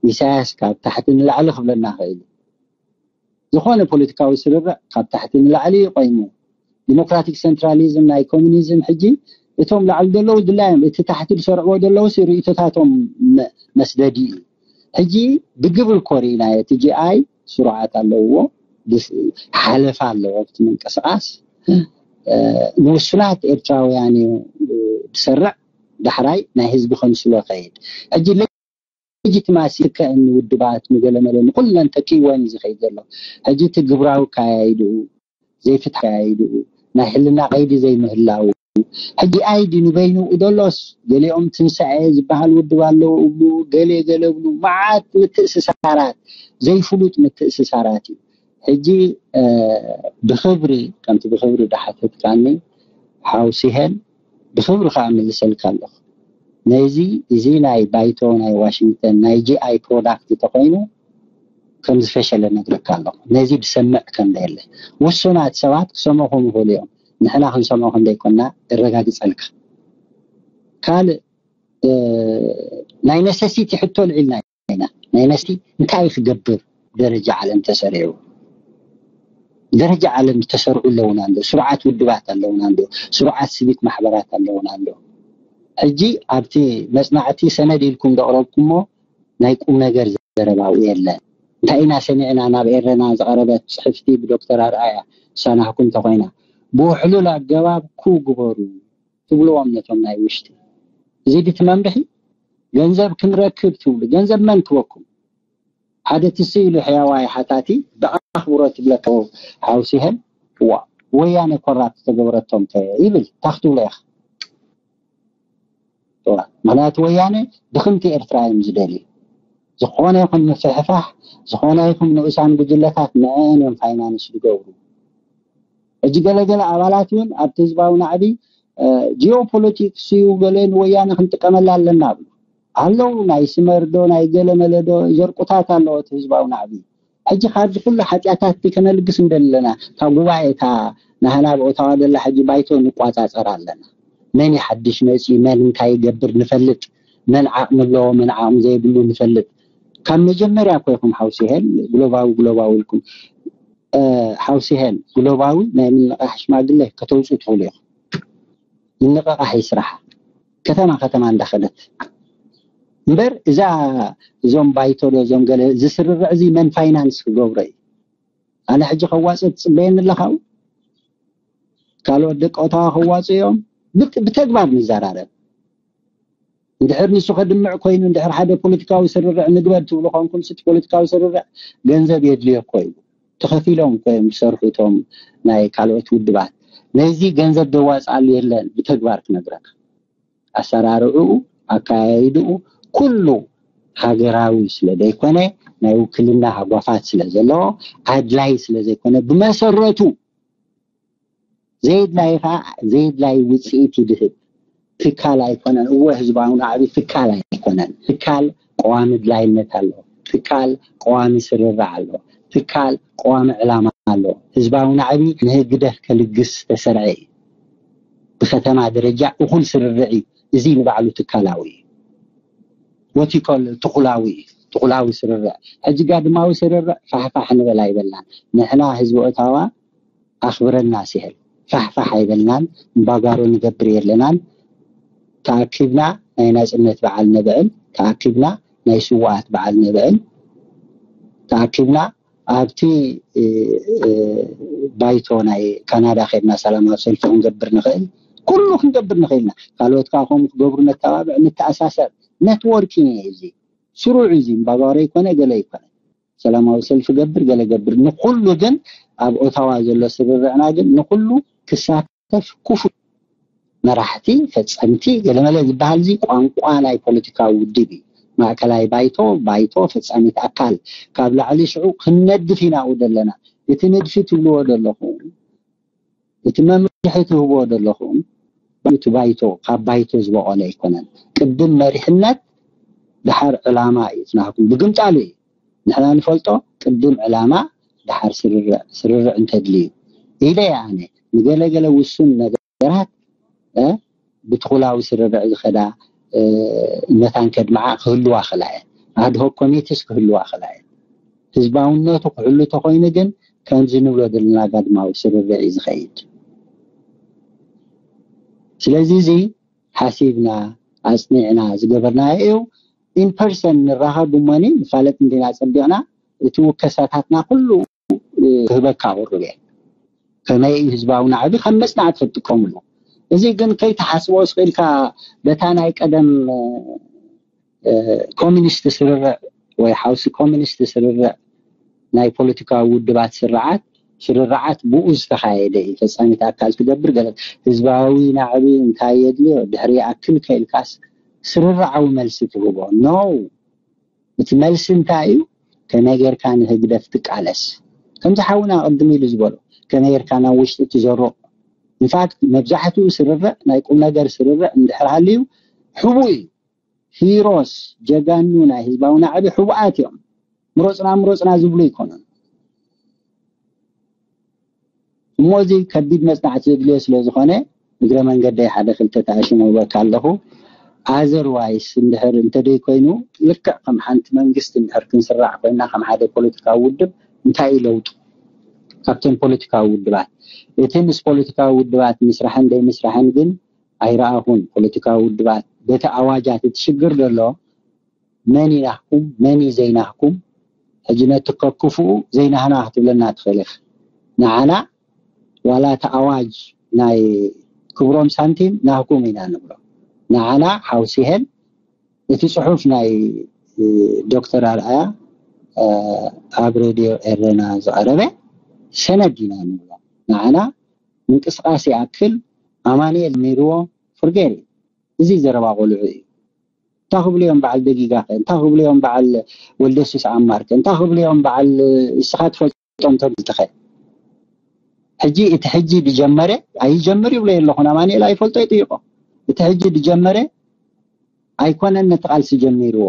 ኢሳያስ ካብ ታሕቲ ንላዕሊ ክብለና ክእል እዩ። ዝኾነ ፖለቲካዊ ስርርዕ ካብ ታሕቲ ንላዕሊ እዩ ቆይሙ። ዲሞክራቲክ ሴንትራሊዝም ናይ ኮሚኒዝም ሕጂ እቶም ላዕሊ ዘለዉ ድላዮም፣ እቲ ታሕቲ ዝሰርዕዎ ዘለዉ ሲ ርእይቶታቶም መ-፣ መስደዲ እዩ። ሕጂ ብግብሪ እኮ ርኢናዮ። እቲ ጂ ኣይ ስሩዓት ኣለውዎ፣ ድስ-፣ ሓለፋ ኣለዎ ኣብቲ ምንቅስቃስ። እ፣ ንውሱናት ኤርትራውያን እዩ ዝሰርዕ፣ ዳሕራይ ናይ ህዝቢ ከምስሎ ይኸይድ። ሕጂ ሌጂቲማሲ ከእኒ ውድባት ንገለመለ ንኩለን ተኪወን እዩ ዝኸይድ ዘሎ። ሕጂ እቲ ግብራዊ ካያይድኡ ዘይፍትሕ ካያይድኡ ናይ ሕልና ቀይዲ ዘይምህላው። ሕጂ ኣይዲ ንበይኑ ደሎስ ገሊኦም ትንሳኤ ዝበሃል ውድብ ኣለዉ እብሉ፣ ገሌ ገለ እብሉ፣ መዓት ምትእስሳራት፣ ዘይፍሉጥ ምትእስሳራት እዩ። ሕጂ፣ እ፣ ብኽብሪ፣ ከምቲ ብኽብሪ ዝሓተትካኒ ሓው ሲሄን፣ ብኽብሪ ከዓ እምልሰልካ ኣለኹ። ነዚ፣ እዚ ናይ ባይቶ ናይ ዋሽንግተን ናይ ጂ ኣይ ፕሮዳክት እንተኾይኑ፣ ከም ዝፈሸለ ነግረካ ኣለኹ። ነዚ ዝሰምዕ ከም ዘየለ። ውሱናት ሰባት ክሰምዑኹም ይኽእሉ እዮም። ንሕና ክንሰምዖ ከም ዘይኮንና እረጋግጸልካ። ካልእ፣ እ፣ ናይ ነሰሲቲ ሕቶ ልዒልና ኢና። ናይ ነስቲ እንታይ ክገብር? ደረጃ ዓለም ተሰሪዑ። ደረጃ ዓለም ዝተሰርዑ ኣለውና እንዶ፣ ስሩዓት ውድባት ኣለውና እንዶ፣ ስሩዓት ሲቪክ ማሕበራት ኣለውና እንዶ። ሕጂ ኣብቲ መጽናዕቲ ሰነድ ኢልኩም ዘቕረብኩሞ ናይ ቁም ነገር ዘረባዊ የለን። እንታይ ኢና ሰሚዕና? ናብ ኤረና ዝቐረበት ጽሕፍቲ ብዶክተር ኣርኣያ ዝሰናህኩም እንተኾይና፣ ብውሕሉል ኣገባብ ኩ ግበሩ ትብልዎም ነቶም ናይ ውሽጢ። እዚ ድቲ መምርሒ ገንዘብ ክንረክብ ትብሉ፣ ገንዘብ መን ክበኩም? ሓደ ትስ ኢሉ ሕያዋይ ሓታቲ ብኣኽብሮት ትብለካ ሓውሲ ይህል። ዋ፣ ወያነ ኮራፕት ተገበረቶም ከ ይብል ታኽትብሎ ኢኻ። ምክንያቱ ወያነ ድኽምቲ ኤርትራ እዮም ዝደልዩ። ዝኾነ ይኹን ምፍሕፋሕ፣ ዝኾነ ይኹን ንኡሳን ጉጅለታት ንዕን እዮም ፋይናንስ ዝገብሩ። እጅ ገለገለ ኣባላት እውን ኣብቲ ህዝባዊ ናዕቢ ጂኦፖለቲክስ እዩ፣ ገለ ንወያነ ክንጥቀመላ ኣለና ብሉ ኣለዉ። ናይ ስመርዶ ናይ ገለመለዶ ዘርቁታት ኣለዎ እቲ ህዝባዊ ናዕቢ። ሕጂ ካብዚ ኩሉ ሓጢኣታት ከነልግስ እንደለና ካብ ጉባኤ እታ ናህና ብኦታዋ ደላ ሕጂ ባይቶ ንቋጻጸር ኣለና። መን ሓድሽ መፂ፣ መን እንታይ ይገብር ንፈልጥ፣ መን ዓቕሚ ኣለዎ መን ዓቕሚ ዘይብሉ ንፈልጥ። ካብ መጀመርያ ኮይኹም ሓውሲ ሄል ግሎባዊ ግሎባዊ ኢልኩም ሓውሲ ሄል ግሎባዊ ናይ ምንቓሕ ሽማግለ ከተውፁ ትኽእሉ ኢኹም። ምንቕቓሕ ይስራሕ። ከተማ ከተማ እንዳኸደት እምበር እዛ እዞም ባይቶዶ እዞም ገለ ዝስርርዕ እዚ መን ፋይናንስ ክገብሮ እዩ? ኣነ ሕጂ ከዋፅእ ትፅበየኒ ኣለኻው? ካልኦት ደቂ ኦታዋ ከዋፅኡ እዮም። ብተግባር ንዘራረብ። እንድሕር ንሱ ከድምዕ ኮይኑ እንድሕር ሓደ ፖለቲካዊ ስርርዕ ንግበር ትብሉ ኮንኩም ስቲ ፖለቲካዊ ስርርዕ ገንዘብ የድልዮ እኮ እዩ። ተኸፊሎም እኮ እዮም ዝሰርሑ እቶም ናይ ካልኦት ውድባት። ነዚ ገንዘብ ደዋፅኣሉ የለን። ብተግባር ክነግረካ ኣሰራርዕኡ ኣካያይድኡ ኩሉ ሃገራዊ ስለ ዘይኮነ ናይ ውክልና ሃጓፋት ስለ ዘለዎ ኣድላይ ስለ ዘይኮነ ብመሰረቱ ዘይድላይ ከዓ ዘይድላይ ውፅኢት ይድህብ። ትካል ኣይኮነን እወ ህዝባዊ ናዕቢ ትካል ኣይኮነን። ትካል ቀዋሚ ድላይነት ኣሎ። ትካል ቀዋሚ ስርርዕ ኣሎ። ትካል ቀዋሚ ዕላማ ኣሎ። ህዝባዊ ናዕቢ ንህግደፍ ከልግስ ዝተሰርዐ እዩ። ብከተማ ደረጃ እኹል ስርርዕ እዩ። እዚ ንባዕሉ ትካላዊ እዩ። ወቲኮል ትኩላዊ እዩ። ትኩላዊ ስርርዕ ሕጂ ጋድማዊ ስርርዕ ፋሕፋሕ ንበል ኣይበልናን። ንሕና ህዝቢ ኦታዋ ኣኽብረና ሲሕል ፋሕፋሕ ኣይበልናን። እምባጓሮ ንገብር የለናን። ተኣኪብና ናይ ናፅነት በዓል ነብዕል። ተኣኪብና ናይ ስዋኣት በዓል ነብዕል። ተኣኪብና ኣብቲ ባይቶ ናይ ካናዳ ከድና ሰላማዊ ሰልፊ ክንገብር ንኽእል። ኩሉ ክንገብር ንኽእልና ካልኦት ከዓ ከምኡ ክገብሩ ነተባብዕ፣ ንተኣሳሰር። ነትወርኪንግ እዩ እዚ። ስሩዕ እዚ እምባጓሮ ይኮነ ገለ ይኮነ ሰላማዊ ሰልፊ ገብር ገለ ገብር ንኩሉ ግን ኣብ ኦታዋ ዘሎ ስርርዕና ግን ንኩሉ ክሳተፍ ኩፉ። መራሕቲ ፈፀምቲ ገለመለ ዝበሃል እዚ ቋንቋ ናይ ፖለቲካዊ ውድብ እዩ። ማእከላይ ባይቶ ባይቶ ፈፃሚት ኣካል ካብ ላዕሊ ሽዑ ክንነድፍ ኢና ው ዘለና። እቲ ንድፊ ትብልዎ ዘለኹም እቲ መምርሒ ትህብዎ ዘለኹም እቲ ባይቶ ካብ ባይቶ ዝበቐለ ኣይኮነን። ቅድም መሪሕነት ድሓር ዕላማ እዩ ናኩም ብግምጣሉ እዩ። ንሕና ንፈልጦ ቅድም ዕላማ ድሓር ስርርዕ ስርርዕ እንተድልዩ ኢለ እየ ኣነ ንገለገለ ውሱን ነገራት ብትኹላዊ ስርርዕ ዝኸዳ መታን ከድምዓ ክህልዋ ክላ እየ። ኣድሆክ ኮሚቴስ ክህልዋ ክላ እየ። ህዝባውነቱ ክሕሉ ተኮይኑ ግን ከምዚ ንብሎ ዘለና ጋድማዊ ስርርዕ እዩ ዝኸይድ። ስለዚ እዚ ሓሲብና ኣፅኒዕና ዝገበርናዮ እዩ። ኢንፐርሰን ንራኸብ እሞኒ ንፋለጥ እንዲና ፀቢቕና እቲ ውከሳታትና ኩሉ ክህበካ ኣቕርብ እየ። ከመይ ህዝባዊ ናዕቢ ከም መፅናዕቲ ክትጥቀምሉ። እዚ ግን ከይተሓስቦ ስኽኢልካ በታ ናይ ቀደም ኮሚኒስት ስርርዕ ወይ ሓውሲ ኮሚኒስት ስርርዕ ናይ ፖለቲካዊ ውድባት ስርዓት ስርርዓት ብኡ ዝተኻየደ እዩ። ፈፃሚት ኣካል ትገብር ገለ ህዝባዊ ናዕቢ እንታይ የድልዮ ድሕሪ ይኣክል ከኢልካስ ስርርዓዊ መልሲ ትህቦ ነው። እቲ መልሲ እንታይ እዩ? ከመይ ጌርካ ንህግደፍ ትቃለስ? ከምዚ ሓውና ቅድም ኢሉ ዝበሎ ከመይ ጌርካ ናብ ውሽጢ ትዘርቕ? ኢንፋክት መብዛሕትኡ ስርርዕ ናይ ቁም ነገር ስርርዕ እንድሕር ሃልዩ ሕቡእ እዩ። ሂሮስ ጀጋኑ ናይ ህዝባዊ ናዕቢ ሕቡኣት እዮም። ምሮፅና ምሮፅና ዝብሉ ኣይኮኑን። እሞ እዚ ከቢድ መፅናዕቲ ዘድልዮ ስለ ዝኾነ እግረ መንገደይ ሓደ ክልተ ተኣሽሙ ይበካ ኣለኹ። ኣዘርዋይስ እንድሕር እንተደይ ኮይኑ፣ ልክዕ ከም ሓንቲ መንግስቲ እንድሕር ክንስራዕ ኮይና፣ ከም ሓደ ፖለቲካዊ ውድብ እንታይ እዩ ለውጡ ካብተን ፖለቲካዊ ውድባት? እቲ ምስ ፖለቲካዊ ውድባት ምስራሕን ዘይምስራሕን ግን ኣይረኣኹን። ፖለቲካዊ ውድባት በቲ ኣዋጃት እቲ ሽግር ዘሎ መን ይናህኩም፣ መን እዩ ዘይናህኩም፣ ሕጂ ነቲ ከክፍኡ ዘይናህና ክትብለና ትኽእል ኢኻ። ንዓና ዋላ እቲ ኣዋጅ ናይ ክብሮም ሳንቲም ናህኩም ኢና ንብሎ። ንዓና ሓውሲ ሄል እቲ ጽሑፍ ናይ ዶክተር ኣርኣያ ኣብ ሬድዮ ኤረና ዝቐረበ ሰነድ ኢና ንብሎ። ንዓና ምንቅስቃስ ይኣክል ኣማኑኤል ጀሚርዎ ፍርጌር እዩ። እዚ ዘረባ ቆልዑ እዩ። እንታይ ክብሉ እዮም በዓል ደጊጋ ከ? እንታይ ክብሉ እዮም በዓል ወልደሱስ ኣማር ከ? እንታይ ክብሉ እዮም በዓል እስኻ ትፈልጦም ተብልቲ ከ? ሕጂ እቲ ሕጂ ድጀመረ ኣይጀምር ይብሎ የለኹን። ኣማኑኤል ኣይፈልጦ ይጥይቆ። እቲ ሕጂ ድጀመረ ኣይኮነን ነቲ ቃልሲ ጀሚርዎ።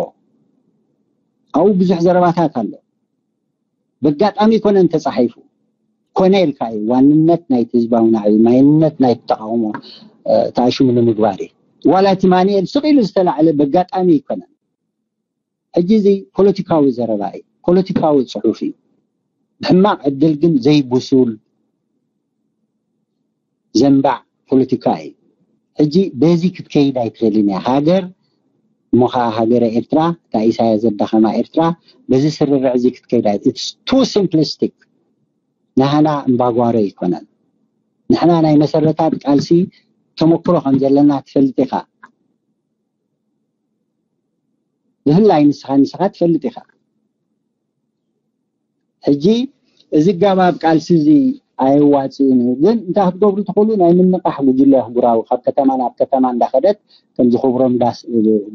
ኣብኡ ብዙሕ ዘረባታት ኣሎ። በጋጣሚ ኣይኮነን ተጻሒፉ። ኮነ ኢልካ እዩ ዋንነት ናይቲ ህዝባዊ ናዕቢ፣ ማይነት ናይቲ ተቃውሞ ተኣሽሙ ንምግባር እዩ። ዋላ እቲ ማኑኤል ስቕ ኢሉ ዝተላዕለ በጋጣሚ ኣይኮነን። ሕጂ እዚ ፖለቲካዊ ዘረባ እዩ፣ ፖለቲካዊ ጽሑፍ እዩ። ብሕማቕ ዕድል ግን ዘይብሱል ዘንባዕ ፖለቲካ እዩ። ሕጂ በዚ ክትከይድ ኣይትኽእልን እያ። ሃገር እሞ ኸዓ ሃገረ ኤርትራ፣ እታ ኢሳያስ ዘዳኸማ ኤርትራ፣ በዚ ስርርዕ እዚ ክትከይድ ኣይ-፣ it's too simplistic። ናህና እምባጓሮ ኣይኮነን። ንሕና ናይ መሰረታት ቃልሲ ተመክሮ ከም ዘለና ትፈልጥ ኢኻ። ብፍላይ ንስኻ፣ ንስኻ ትፈልጥ ኢኻ። ሕጂ እዚ ጋባብ ቃልሲ እዚ ኣየዋጽእን እዩ። ግን እንታይ ክትገብሩ ትኽእሉ? ናይ ምንቓሕ ጉጅለ ኣህጉራዊ ካብ ከተማ ናብ ከተማ እንዳኸደት ከምዚ ክብሮም ዳስ-፣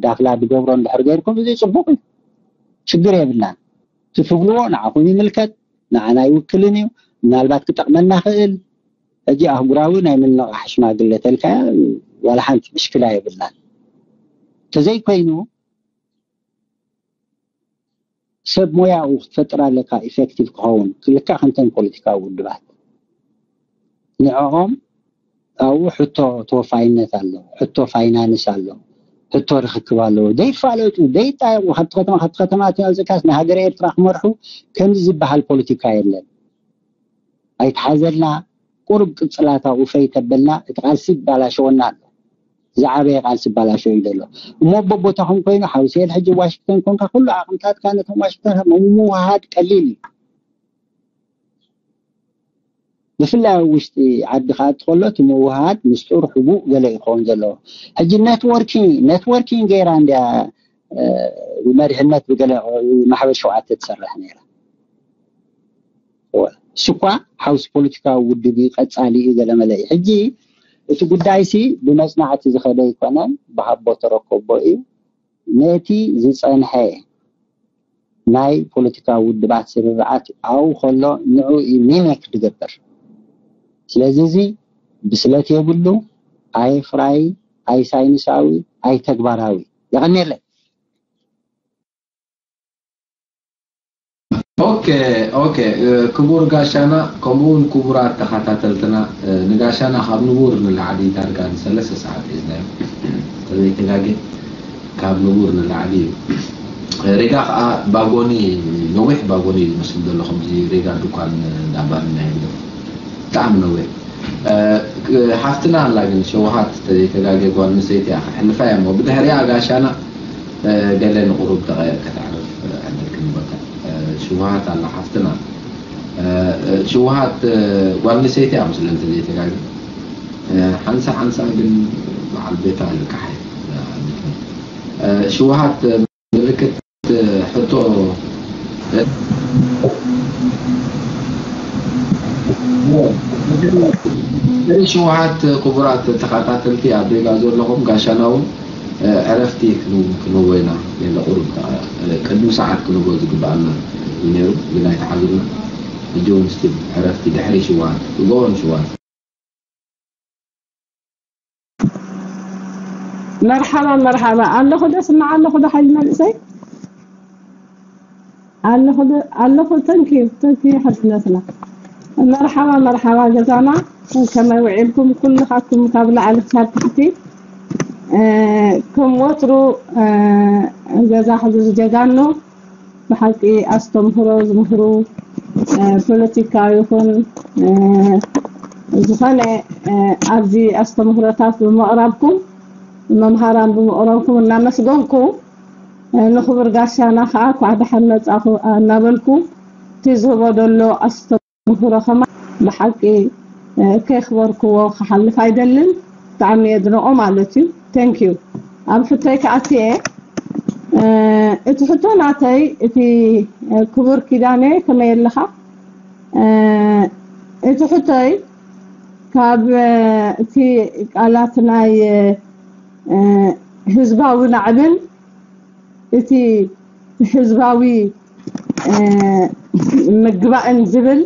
ዳፍላ ድገብሮ እንድሕር ገይርኩም እዚ ጽቡቕ እዩ። ሽግር የብልናን። እቲ ትብልዎ ንዓኹም ይምልከት፣ ንዓና ኣይውክልን እዩ። ምናልባት ክጠቕመና ክእል። ሕጂ ኣህጉራዊ ናይ ምንቓሕ ሽማግለ ተልካያ ዋላ ሓንቲ ምሽክላ የብልናን። ተዘይኮይኑ ሰብ ሞያኡ ክትፈጥር ኣለካ ኢፌክቲቭ ክኸውን፣ ክልካ ከምተን ፖለቲካዊ ውድባት። ንዕኦም ኣብኡ ሕቶ ተወፋይነት ኣሎ፣ ሕቶ ፋይናንስ ኣሎ፣ ሕቶ ርክክብ ኣለዎ። ዘይፋለጡ፣ ዘይጣየቁ፣ ካብቲ ከተማ፣ ካብቲ ከተማ እቲ ኣውፅእካስ ንሃገረ ኤርትራ ክመርሑ ከምዚ ዝበሃል ፖለቲካ የለን። ኣይትሓዘልና፣ ቁሩብ ቅጽላታ ውፈይ ተበልና፣ እቲ ቃልሲ ይባላሸወና ኣሎ። ዝዓበየ ቃልሲ ይባላሸው እዩ ዘሎ። እሞ በቦታኹም ኮይኑ ሓውስኤል ሕጂ ዋሽንግተን ኮንካ ኩሉ ዓቕምታትካ ነቶም ዋሽንግተን ምውሃድ ቀሊል እዩ። ብፍላይ ኣብ ውሽጢ ዓዲ ክኣቲ ከሎ እቲ ምውሃድ ምስጢር ሕቡእ ገለ ይኸውን ዘለዎ። ሕጂ ኔትወርኪንግ፣ ኔትወርኪንግ ገይራ እንድያ፣ እ፣ ብመሪሕነት ብገለ ማሕበር ሸውዓተ ትሰርሕ ነይራ። እሱ እኳ ሓውሲ ፖለቲካዊ ውድብ እዩ፣ ቀጻሊ እዩ፣ ገለመለ እዩ። ሕጂ እቲ ጉዳይሲ ብመጽናዕቲ ዝኸደ ኣይኮነን፣ ብሃቦ ተረከቦ እዩ። ነቲ ዝጸንሐ ናይ ፖለቲካዊ ውድባት ስርርዓት ኣብኡ ከሎ ንዑ እዩ ሚሜክ ዝገብር። ስለዚ እዚ ብስለት የብሉ፣ ኣይፍራይ፣ ኣይሳይንሳዊ፣ ኣይተግባራዊ። የቐንየለይ። ኦኬ፣ ኦኬ፣ እ፣ ክቡር ጋሻና፣ ከምኡ እውን ክቡራት ተኸታተልትና፣ እ፣ ንጋሻና ካብ ንቡር ንላዕሊ ዳርጋ ንሰለስተ ሰዓት ሒዝናዮ። ተዘይተጋጌ ካብ ንቡር ንላዕሊ እዩ። እ፣ ሬጋ ከዓ ባጎኒ፣ ነዊሕ ባጎኒ እዩ ዝመስል ዘሎ፣ ከምዚ ሬጋ ድኳን እንዳባልና ይብሎ። ብጣዕሚ ነዊሕ። እ፣ ክ-፣ ሓፍትና ኣላ ግን ሸውሃት ተዘይተጋጌ ጓል ኣንስተይቲ እያ፣ ከሕልፋ እያ እሞ ብድሕሪኣ ጋሻና፣ እ፣ ገለ ንቁሩብ ደቃይቕ ከተዕርፍ ዕድል ክንበካ። እ፣ ሽውሃት ኣላ ሓፍትና። እ፣ እ፣ ሽውሃት፣ እ፣ ጓል ኣንስተይቲ እያ መስለኒ ተዘይተጋጌ። እ፣ ሓንሳ ሓንሳ ግን በዓል ቤታ ልቃሕ እያ። እ፣ ሽውሃት፣ እ፣ ምልክት ሕቶ ሽውሃት ክቡራት ተኸታተልቲ ኣብ ሬጋ ዘለኹም ጋሻና እውን ዕረፍቲ ክንህቦ ኢና። የለ ቁሩብ ቅድሚ ሰዓት ክንህቦ ዝግበኣና እዩ ነይሩ፣ ግን ኣይተሓዙልና። ሕጂ እውን ስቲል ዕረፍቲ ድሕሪ ሽውሃት፣ እግኦን ሽውሃት። መርሓባ መርሓባ ኣለኹ ዶ ስማዕ ኣለኹ ዶ ሓይሊ መንእሰይ ኣለኹ ዶ ኣለኹ። ተንኪዩ ተንኪዩ ሓፍትነትና። መርሓባ መርሓባ ገዛና ከመይ ውዒልኩም ኩልኻትኩም ካብ ላዕሊ ክሳብ ታሕቲ። ከም ወትሩ ገዛ ሕዙ ጀጋኑ ብሓቂ ኣስተምህሮ ዝምህሩ ፖለቲካ ይኹን ዝኾነ ኣብዚ ኣስተምህሮታት ብምቕራብኩም፣ መምሃራን ብምቕራብኩም እናመስገንኩ፣ ንኽቡር ጋሻና ከዓ ኳዕ ደሓን መጻኹ እናበልኩ፣ እቲ ዝህቦ ዘሎ ኣስተምህሮ ከማ ብሓቂ ከየኽበርክዎ ክሓልፍ ኣይደልን። ብጣዕሚ የድንቖ ማለት እዩ። Thank you። ኣብ ሕቶይ ክኣትየ፣ እቲ ሕቶ ናተይ፣ እቲ ክቡር ኪዳነ፣ ከመይ ኣለኻ? እቲ ሕቶይ ካብ እቲ ቃላት ናይ ህዝባዊ ናዕብን እቲ ህዝባዊ ምግባእን ዝብል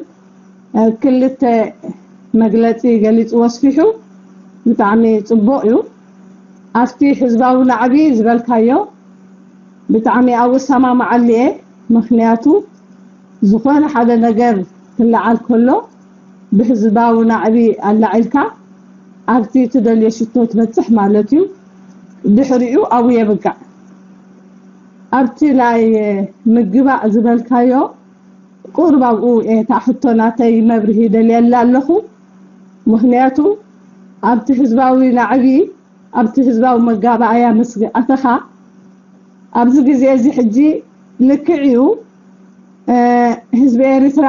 ክልተ መግለፂ ገሊፁ ወስፊሑ። ብጣዕሚ ፅቡቕ እዩ። ኣብቲ ህዝባዊ ናዕቢ ዝበልካዮ ብጣዕሚ ኣብኡ እሰማማዓሉ እየ። ምኽንያቱ ዝኾነ ሓደ ነገር ክለዓል ከሎ ብህዝባዊ ናዕቢ ኣላዒልካ ኣብቲ ትደልዮ ሽቶ ትበፅሕ ማለት እዩ። ድሕሪኡ ኣብኡ የብቃዕ። ኣብቲ ናይ ምግባእ ዝበልካዮ ቁሩብ ኣብኡ እየ እታ ሕቶ ናተይ መብርሂ ደልየላ ኣለኹ። ምኽንያቱ ኣብቲ ህዝባዊ ናዕቢ፣ ኣብቲ ህዝባዊ መጋባእያ ምስ ኣተኻ ኣብዚ ግዜ እዚ ሕጂ ልክዕ እዩ። ህዝቢ ኤርትራ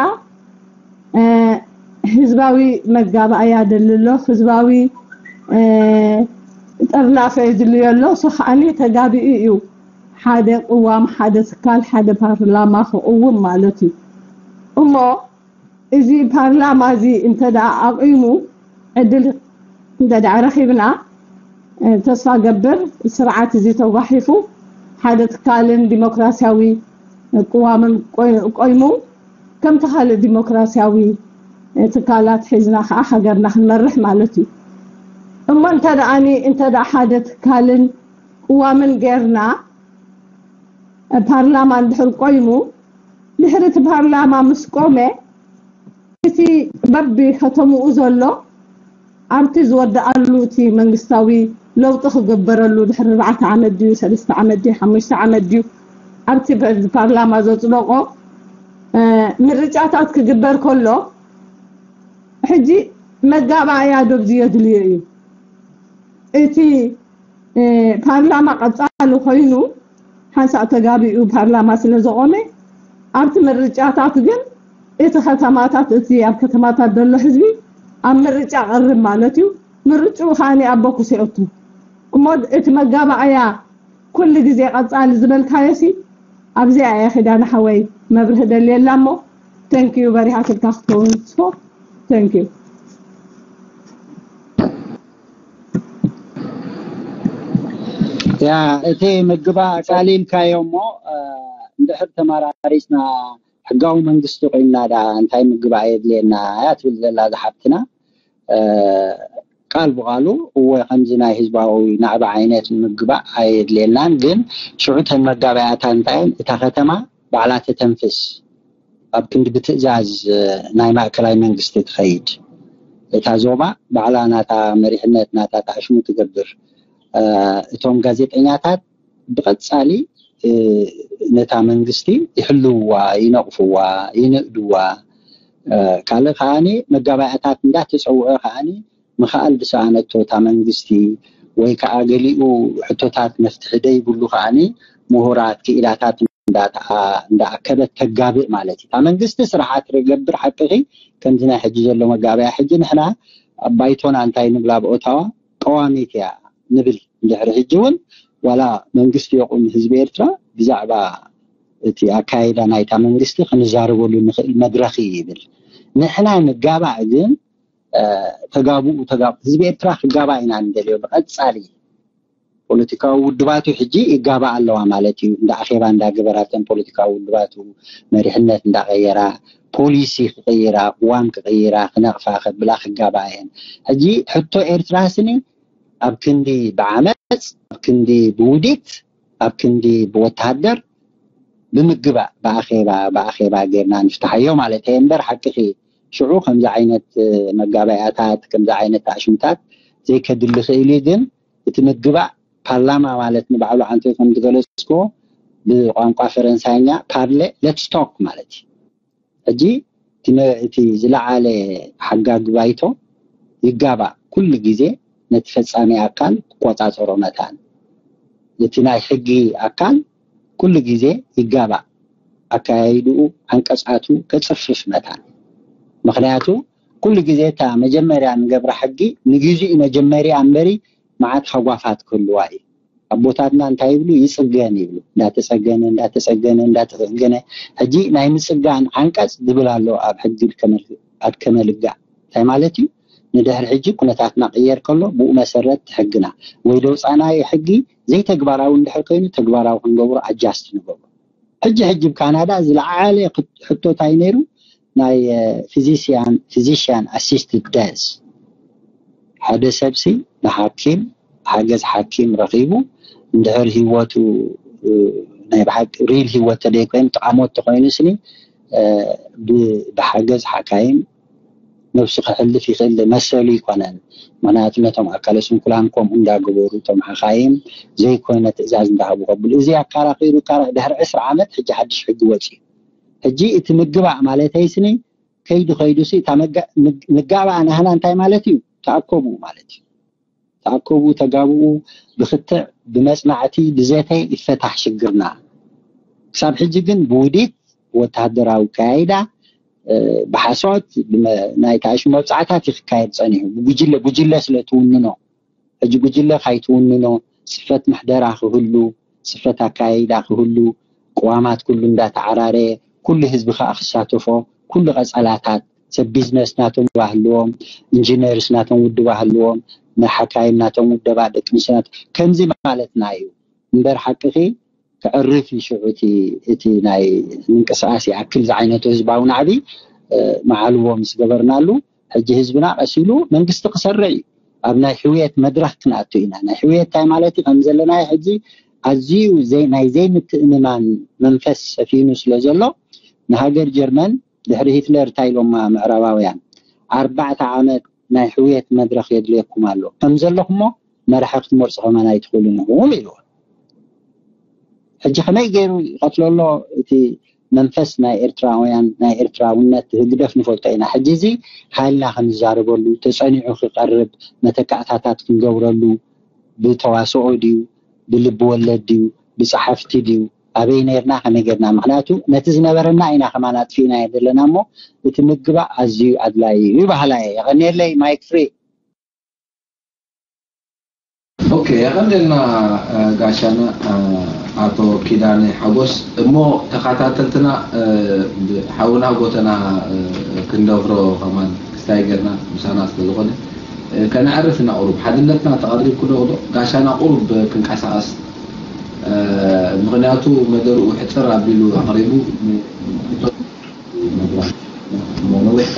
ህዝባዊ መጋባእያ ደሊ ኣሎ፣ ህዝባዊ ጠርናፈ የድልዮ ኣሎ። እሱ ከዓኒ ተጋቢኡ እዩ። ሓደ ቅዋም፣ ሓደ ትካል፣ ሓደ ፓርላማ ክቕውም ማለት እዩ። እሞ እዚ ፓርላማ እዚ እንተ ደኣ ኣቑሙ፣ ዕድል እንተ ደኣ ረኺብና፣ ተስፋ ገብር ስርዓት እዚ ተጓሒፉ ሓደ ትካልን ዲሞክራሲያዊ ቅዋምን ቆይሙ ከምቲ ካልእ ዲሞክራሲያዊ ትካላት ሒዝና ከዓ ሃገርና ክንመርሕ ማለት እዩ። እሞ እንተ ደኣኒ እንተ ደኣ ሓደ ትካልን ቅዋምን ጌርና ፓርላማ እንድሕር ቆይሙ፣ ድሕሪ እቲ ፓርላማ ምስ ቆመ፣ እቲ በቢ ከተምኡ ዘሎ ኣብቲ ዝወደኣሉ እቲ መንግስታዊ ለውጢ ክግበረሉ ድሕሪ ኣርባዕተ ዓመት ድዩ፣ ሰለስተ ዓመት ድዩ፣ ሓሙሽተ ዓመት ድዩ፣ ኣብቲ ፓርላማ ዘፅደቆ ምርጫታት ክግበር ከሎ፣ ሕጂ መጋባእያ ዶብ ዝየድልዮ እዩ። እቲ ፓርላማ ቀፃሊ ኮይኑ ሓንሳእ ተጋቢኡ ፓርላማ ስለ ዘቆመ፣ ኣብቲ ምርጫታት ግን እቲ ከተማታት፣ እቲ ኣብ ከተማታት ዘሎ ህዝቢ ኣብ ምርጫ ቀርብ ማለት እዩ። ምርጭኡ ከዓኒ ኣብ ቦክስ ይእቱ። እሞ እቲ መጋባእያ ኩሉ ግዜ ቀፃሊ ዝበልካዮሲ ኣብዚኣ እየ ኪዳነ ሓወይ መብርሂ ደልየላ እሞ፣ thank you፣ በሪሃትልካ ክትከውን ንስፎ። Thank you። ያ እቲ ምግባእ ቃሊልካዮ እሞ እንድሕር ተመራሪፅና ሕጋዊ መንግስቲ ኮይንና ዳ እንታይ ምግባእ የድልየና እያ ትብል ዘላ ዝሓብትና። ቃል ብቃሉ እወ ከምዚ ናይ ህዝባዊ ናዕቢ ዓይነት ምግባእ ኣየድልየናን፣ ግን ሽዑ ተን መጋበያታ እንታይ እታ ከተማ ባዕላ ተተንፍስ ኣብ ክንዲ ብትእዛዝ ናይ ማእከላይ መንግስቲ ትኸይድ እታ ዞባ ባዕላ ናታ መሪሕነት ናታ ተኣሽሙ ትገብር። እቶም ጋዜጠኛታት ብቐጻሊ ነታ መንግስቲ ይሕልውዋ፣ ይነቕፍዋ፣ ይንእድዋ። ካልእ ከዓኒ መጋባእያታት እንዳተጸውዐ ከዓኒ ምኽኣል ዝሰኣነቶ እታ መንግስቲ ወይ ከዓ ገሊኡ ሕቶታት መፍትሒ ደይብሉ ከዓኒ ምሁራት ክኢላታት እንዳኣከበት ተጋብእ ማለት እዩ። እታ መንግስቲ ስርዓት ርገብር ሓቅኺ ከምዚ ናይ ሕጂ ዘሎ መጋበያ ሕጂ ንሕና ኣብ ባይቶና እንታይ ንብላ ብኦታዋ ቀዋሚት እያ ንብል እንድሕሪ ሕጂ እውን ዋላ መንግስቲ የቑም ህዝቢ ኤርትራ ብዛዕባ እቲ ኣካይዳ ናይታ መንግስቲ ክንዛረበሉ ንኽእል መድረኽ እዩ ይብል። ንሕና ንጋባእ ግን ተጋብኡ ተጋብ ህዝቢ ኤርትራ ክጋባእ ኢና ንደልዮ ብቐጻሊ ፖለቲካዊ ውድባቱ ሕጂ ይጋባእ ኣለዋ ማለት እዩ። እንዳ ኣኼባ እንዳገበራ እተን ፖለቲካዊ ውድባቱ መሪሕነት እንዳቐየራ ፖሊሲ ክቕይራ ቅዋም ክቕይራ ክነቕፋ ከብላ ክጋባእ እየን። ሕጂ ሕቶ ኤርትራ ስኒ ኣብ ክንዲ ብዓመፅ ኣብ ክንዲ ብውዲት ኣብ ክንዲ ብወተሃደር ብምግባእ ብኣኼባ ብኣኼባ ጌርና ንፍትሓዮ ማለት እየ እምበር ሓቅኺ ሽዑ ከምዚ ዓይነት መጋበያታት ከምዚ ዓይነት ኣሽምታት ዘይከድሊ ክእል እዩ ግን እቲ ምግባእ ፓርላማ ማለት ንባዕሉ ዓንተ ከም ዝገለጽክዎ ብቋንቋ ፈረንሳይኛ ፓርለ ሌትስ ቶክ ማለት እዩ። ሕጂ እቲ ዝለዓለ ሓጋጊ ባይቶ ይጋባእ ኩሉ ግዜ ነቲ ፈጻሚ ኣካል ክቆጻጸሮ መታን፣ እቲ ናይ ሕጊ ኣካል ኩሉ ግዜ ይጋባእ ኣካያይድኡ ዓንቀጻቱ ከጽፍፍ መታን። ምኽንያቱ ኩሉ ግዜ እታ መጀመርያ ንገብራ ሕጊ ንግዜኡ መጀመርያ እምበሪ መዓት ሃጓፋት ክህልዋ እዩ። ኣቦታትና እንታይ ይብሉ? ይጽገን ይብሉ። እንዳተጸገነ እንዳተጸገነ እንዳተጸገነ ሕጂ ናይ ምጽጋን ዓንቀጽ ዝብል ኣሎ ኣብ ሕጊ ኣድከመልጋ። እንታይ ማለት እዩ? ንድሕሪ ሕጂ ኩነታትና ቅየር ከሎ ብኡ መሰረት ሕግና ወይ ደውፃናዮ ሕጊ ዘይተግባራዊ እንድሕር ኮይኑ ተግባራዊ ክንገብሮ ኣጃስት ንገብሮ። ሕጂ ሕጂ ብካናዳ ዝለዓለ ሕቶ እንታይ ነይሩ? ናይ physician assisted death ሓደ ሰብሲ ንሓኪም ሓገዝ ሓኪም ረኺቡ እንድሕር ህይወቱ ናይ ብሓቂ ሪል ህይወት ተደይኮይኑ ጥቓሞት ተኮይኑ ስኒ ብሓገዝ ሓካይም ነብሱ ክሕልፍ ይኽእል መሰሉ ይኮነን። ምክንያቱ ነቶም ኣካለ ስንኩላን ከምኡ እንዳገበሩ እቶም ሓካይም ዘይኮነ ትእዛዝ እንዳሃቡ ከብሉ እዚ ኣካራኺሩ ካራ ድሕሪ ዕስራ ዓመት ሕጂ ሓድሽ ሕጊ ወፅዩ። ሕጂ እቲ ምግባእ ማለተይ ስኒ ከይዱ ከይዱ ሲ እታ ምጋባእ ናህና እንታይ ማለት እዩ? ተኣከቡ ማለት እዩ። ተኣከቡ ተጋብኡ ብክትዕ ብመፅናዕቲ ብዘተ ይፈታሕ ሽግርና። ክሳብ ሕጂ ግን ብውዲት ወተሃደራዊ ካያይዳ ብሓሶት ናይ ታእሹ መብፃዕታት እዩ ክካየድ ፀኒሑ ብጉጅለ ጉጅለ ስለ ትውንኖ ሕጂ ጉጅለ ካይትውንኖ ስፈት ምሕደራ ክህሉ ስፈት ኣካያይዳ ክህሉ ቅዋማት ኩሉ እንዳተዓራረየ ኩሉ ህዝቢ ከዓ ክሳተፎ ኩሉ ቀፀላታት ሰብ ቢዝነስ ናቶም ውድባ ህልዎም ኢንጂነርስ ናቶም ውድባ ህልዎም ናይ ሓካይም ናቶም ውደባ ደቂ ኣንስትዮ ናቶም ከምዚ ማለትና እዩ እምበር ሓቅኺ ከዕርፍ እዩ ሽዑ እቲ እቲ ናይ ምንቅስቃስ ይኣክል ዝዓይነቱ ህዝባዊ ናዕቢ መዓልዎ ምስ ገበርናሉ ሕጂ ህዝብና ቀሲሉ መንግስቲ ክሰርዕ እዩ ኣብ ናይ ሕውየት መድረክ ክንኣቱ ኢና ናይ ሕውየት እንታይ ማለት እዩ ከም ዘለናዮ ሕጂ ኣዝዩ ናይ ዘይምትእምማን መንፈስ ሰፊኑ ስለ ዘሎ ንሃገር ጀርመን ድሕሪ ሂትለር እንታይ ኢሎማ ምዕራባውያን ኣርባዕተ ዓመት ናይ ሕውየት መድረክ የድልየኩም ኣሎ ከም ዘለኹሞ መራሒ ክትመርፁ ከማን ኣይትኽእሉን ኢኹም ኢልዎ ሕጂ ከመይ ገይሩ ይቐትሎ ኣሎ እቲ መንፈስ ናይ ኤርትራውያን ናይ ኤርትራውነት ህግደፍ ንፈልጦ ኢና ሕጂ እዚ ሓይልና ክንዛረበሉ ተፀኒዑ ክቐርብ መተካእታታት ክንገብረሉ ብተዋስኦ ድዩ ብልቢ ወለድ ድዩ ብፀሓፍቲ ድዩ ኣበይ ነርና ከመይ ገርና ምክንያቱ ነቲ ዝነበረና ኢና ከማን ኣጥፊእና ዘለና እሞ እቲ ምግባእ ኣዝዩ ኣድላይ እዩ ይባህላ እየ የቐንየለይ ማይክ ፍሪ ኦኬ የቐንየልና ጋሻና ኣቶ ኪዳነ ሓጎስ እሞ ተኸታተልትና ሓውና ጎተና ክንደፍሮ ከማን ክስታይ ገርና ምሳና ስለዝኾነ ከነዕርፍ ኢና ቁሩብ ሓድነትና ተቐሪብኩ ዶ ዶ ጋሻና ቁሩብ ክንቀሳቐስ ምኽንያቱ መደርኡ ሕፅር ኣቢሉ ኣቕሪቡ ነዊሕ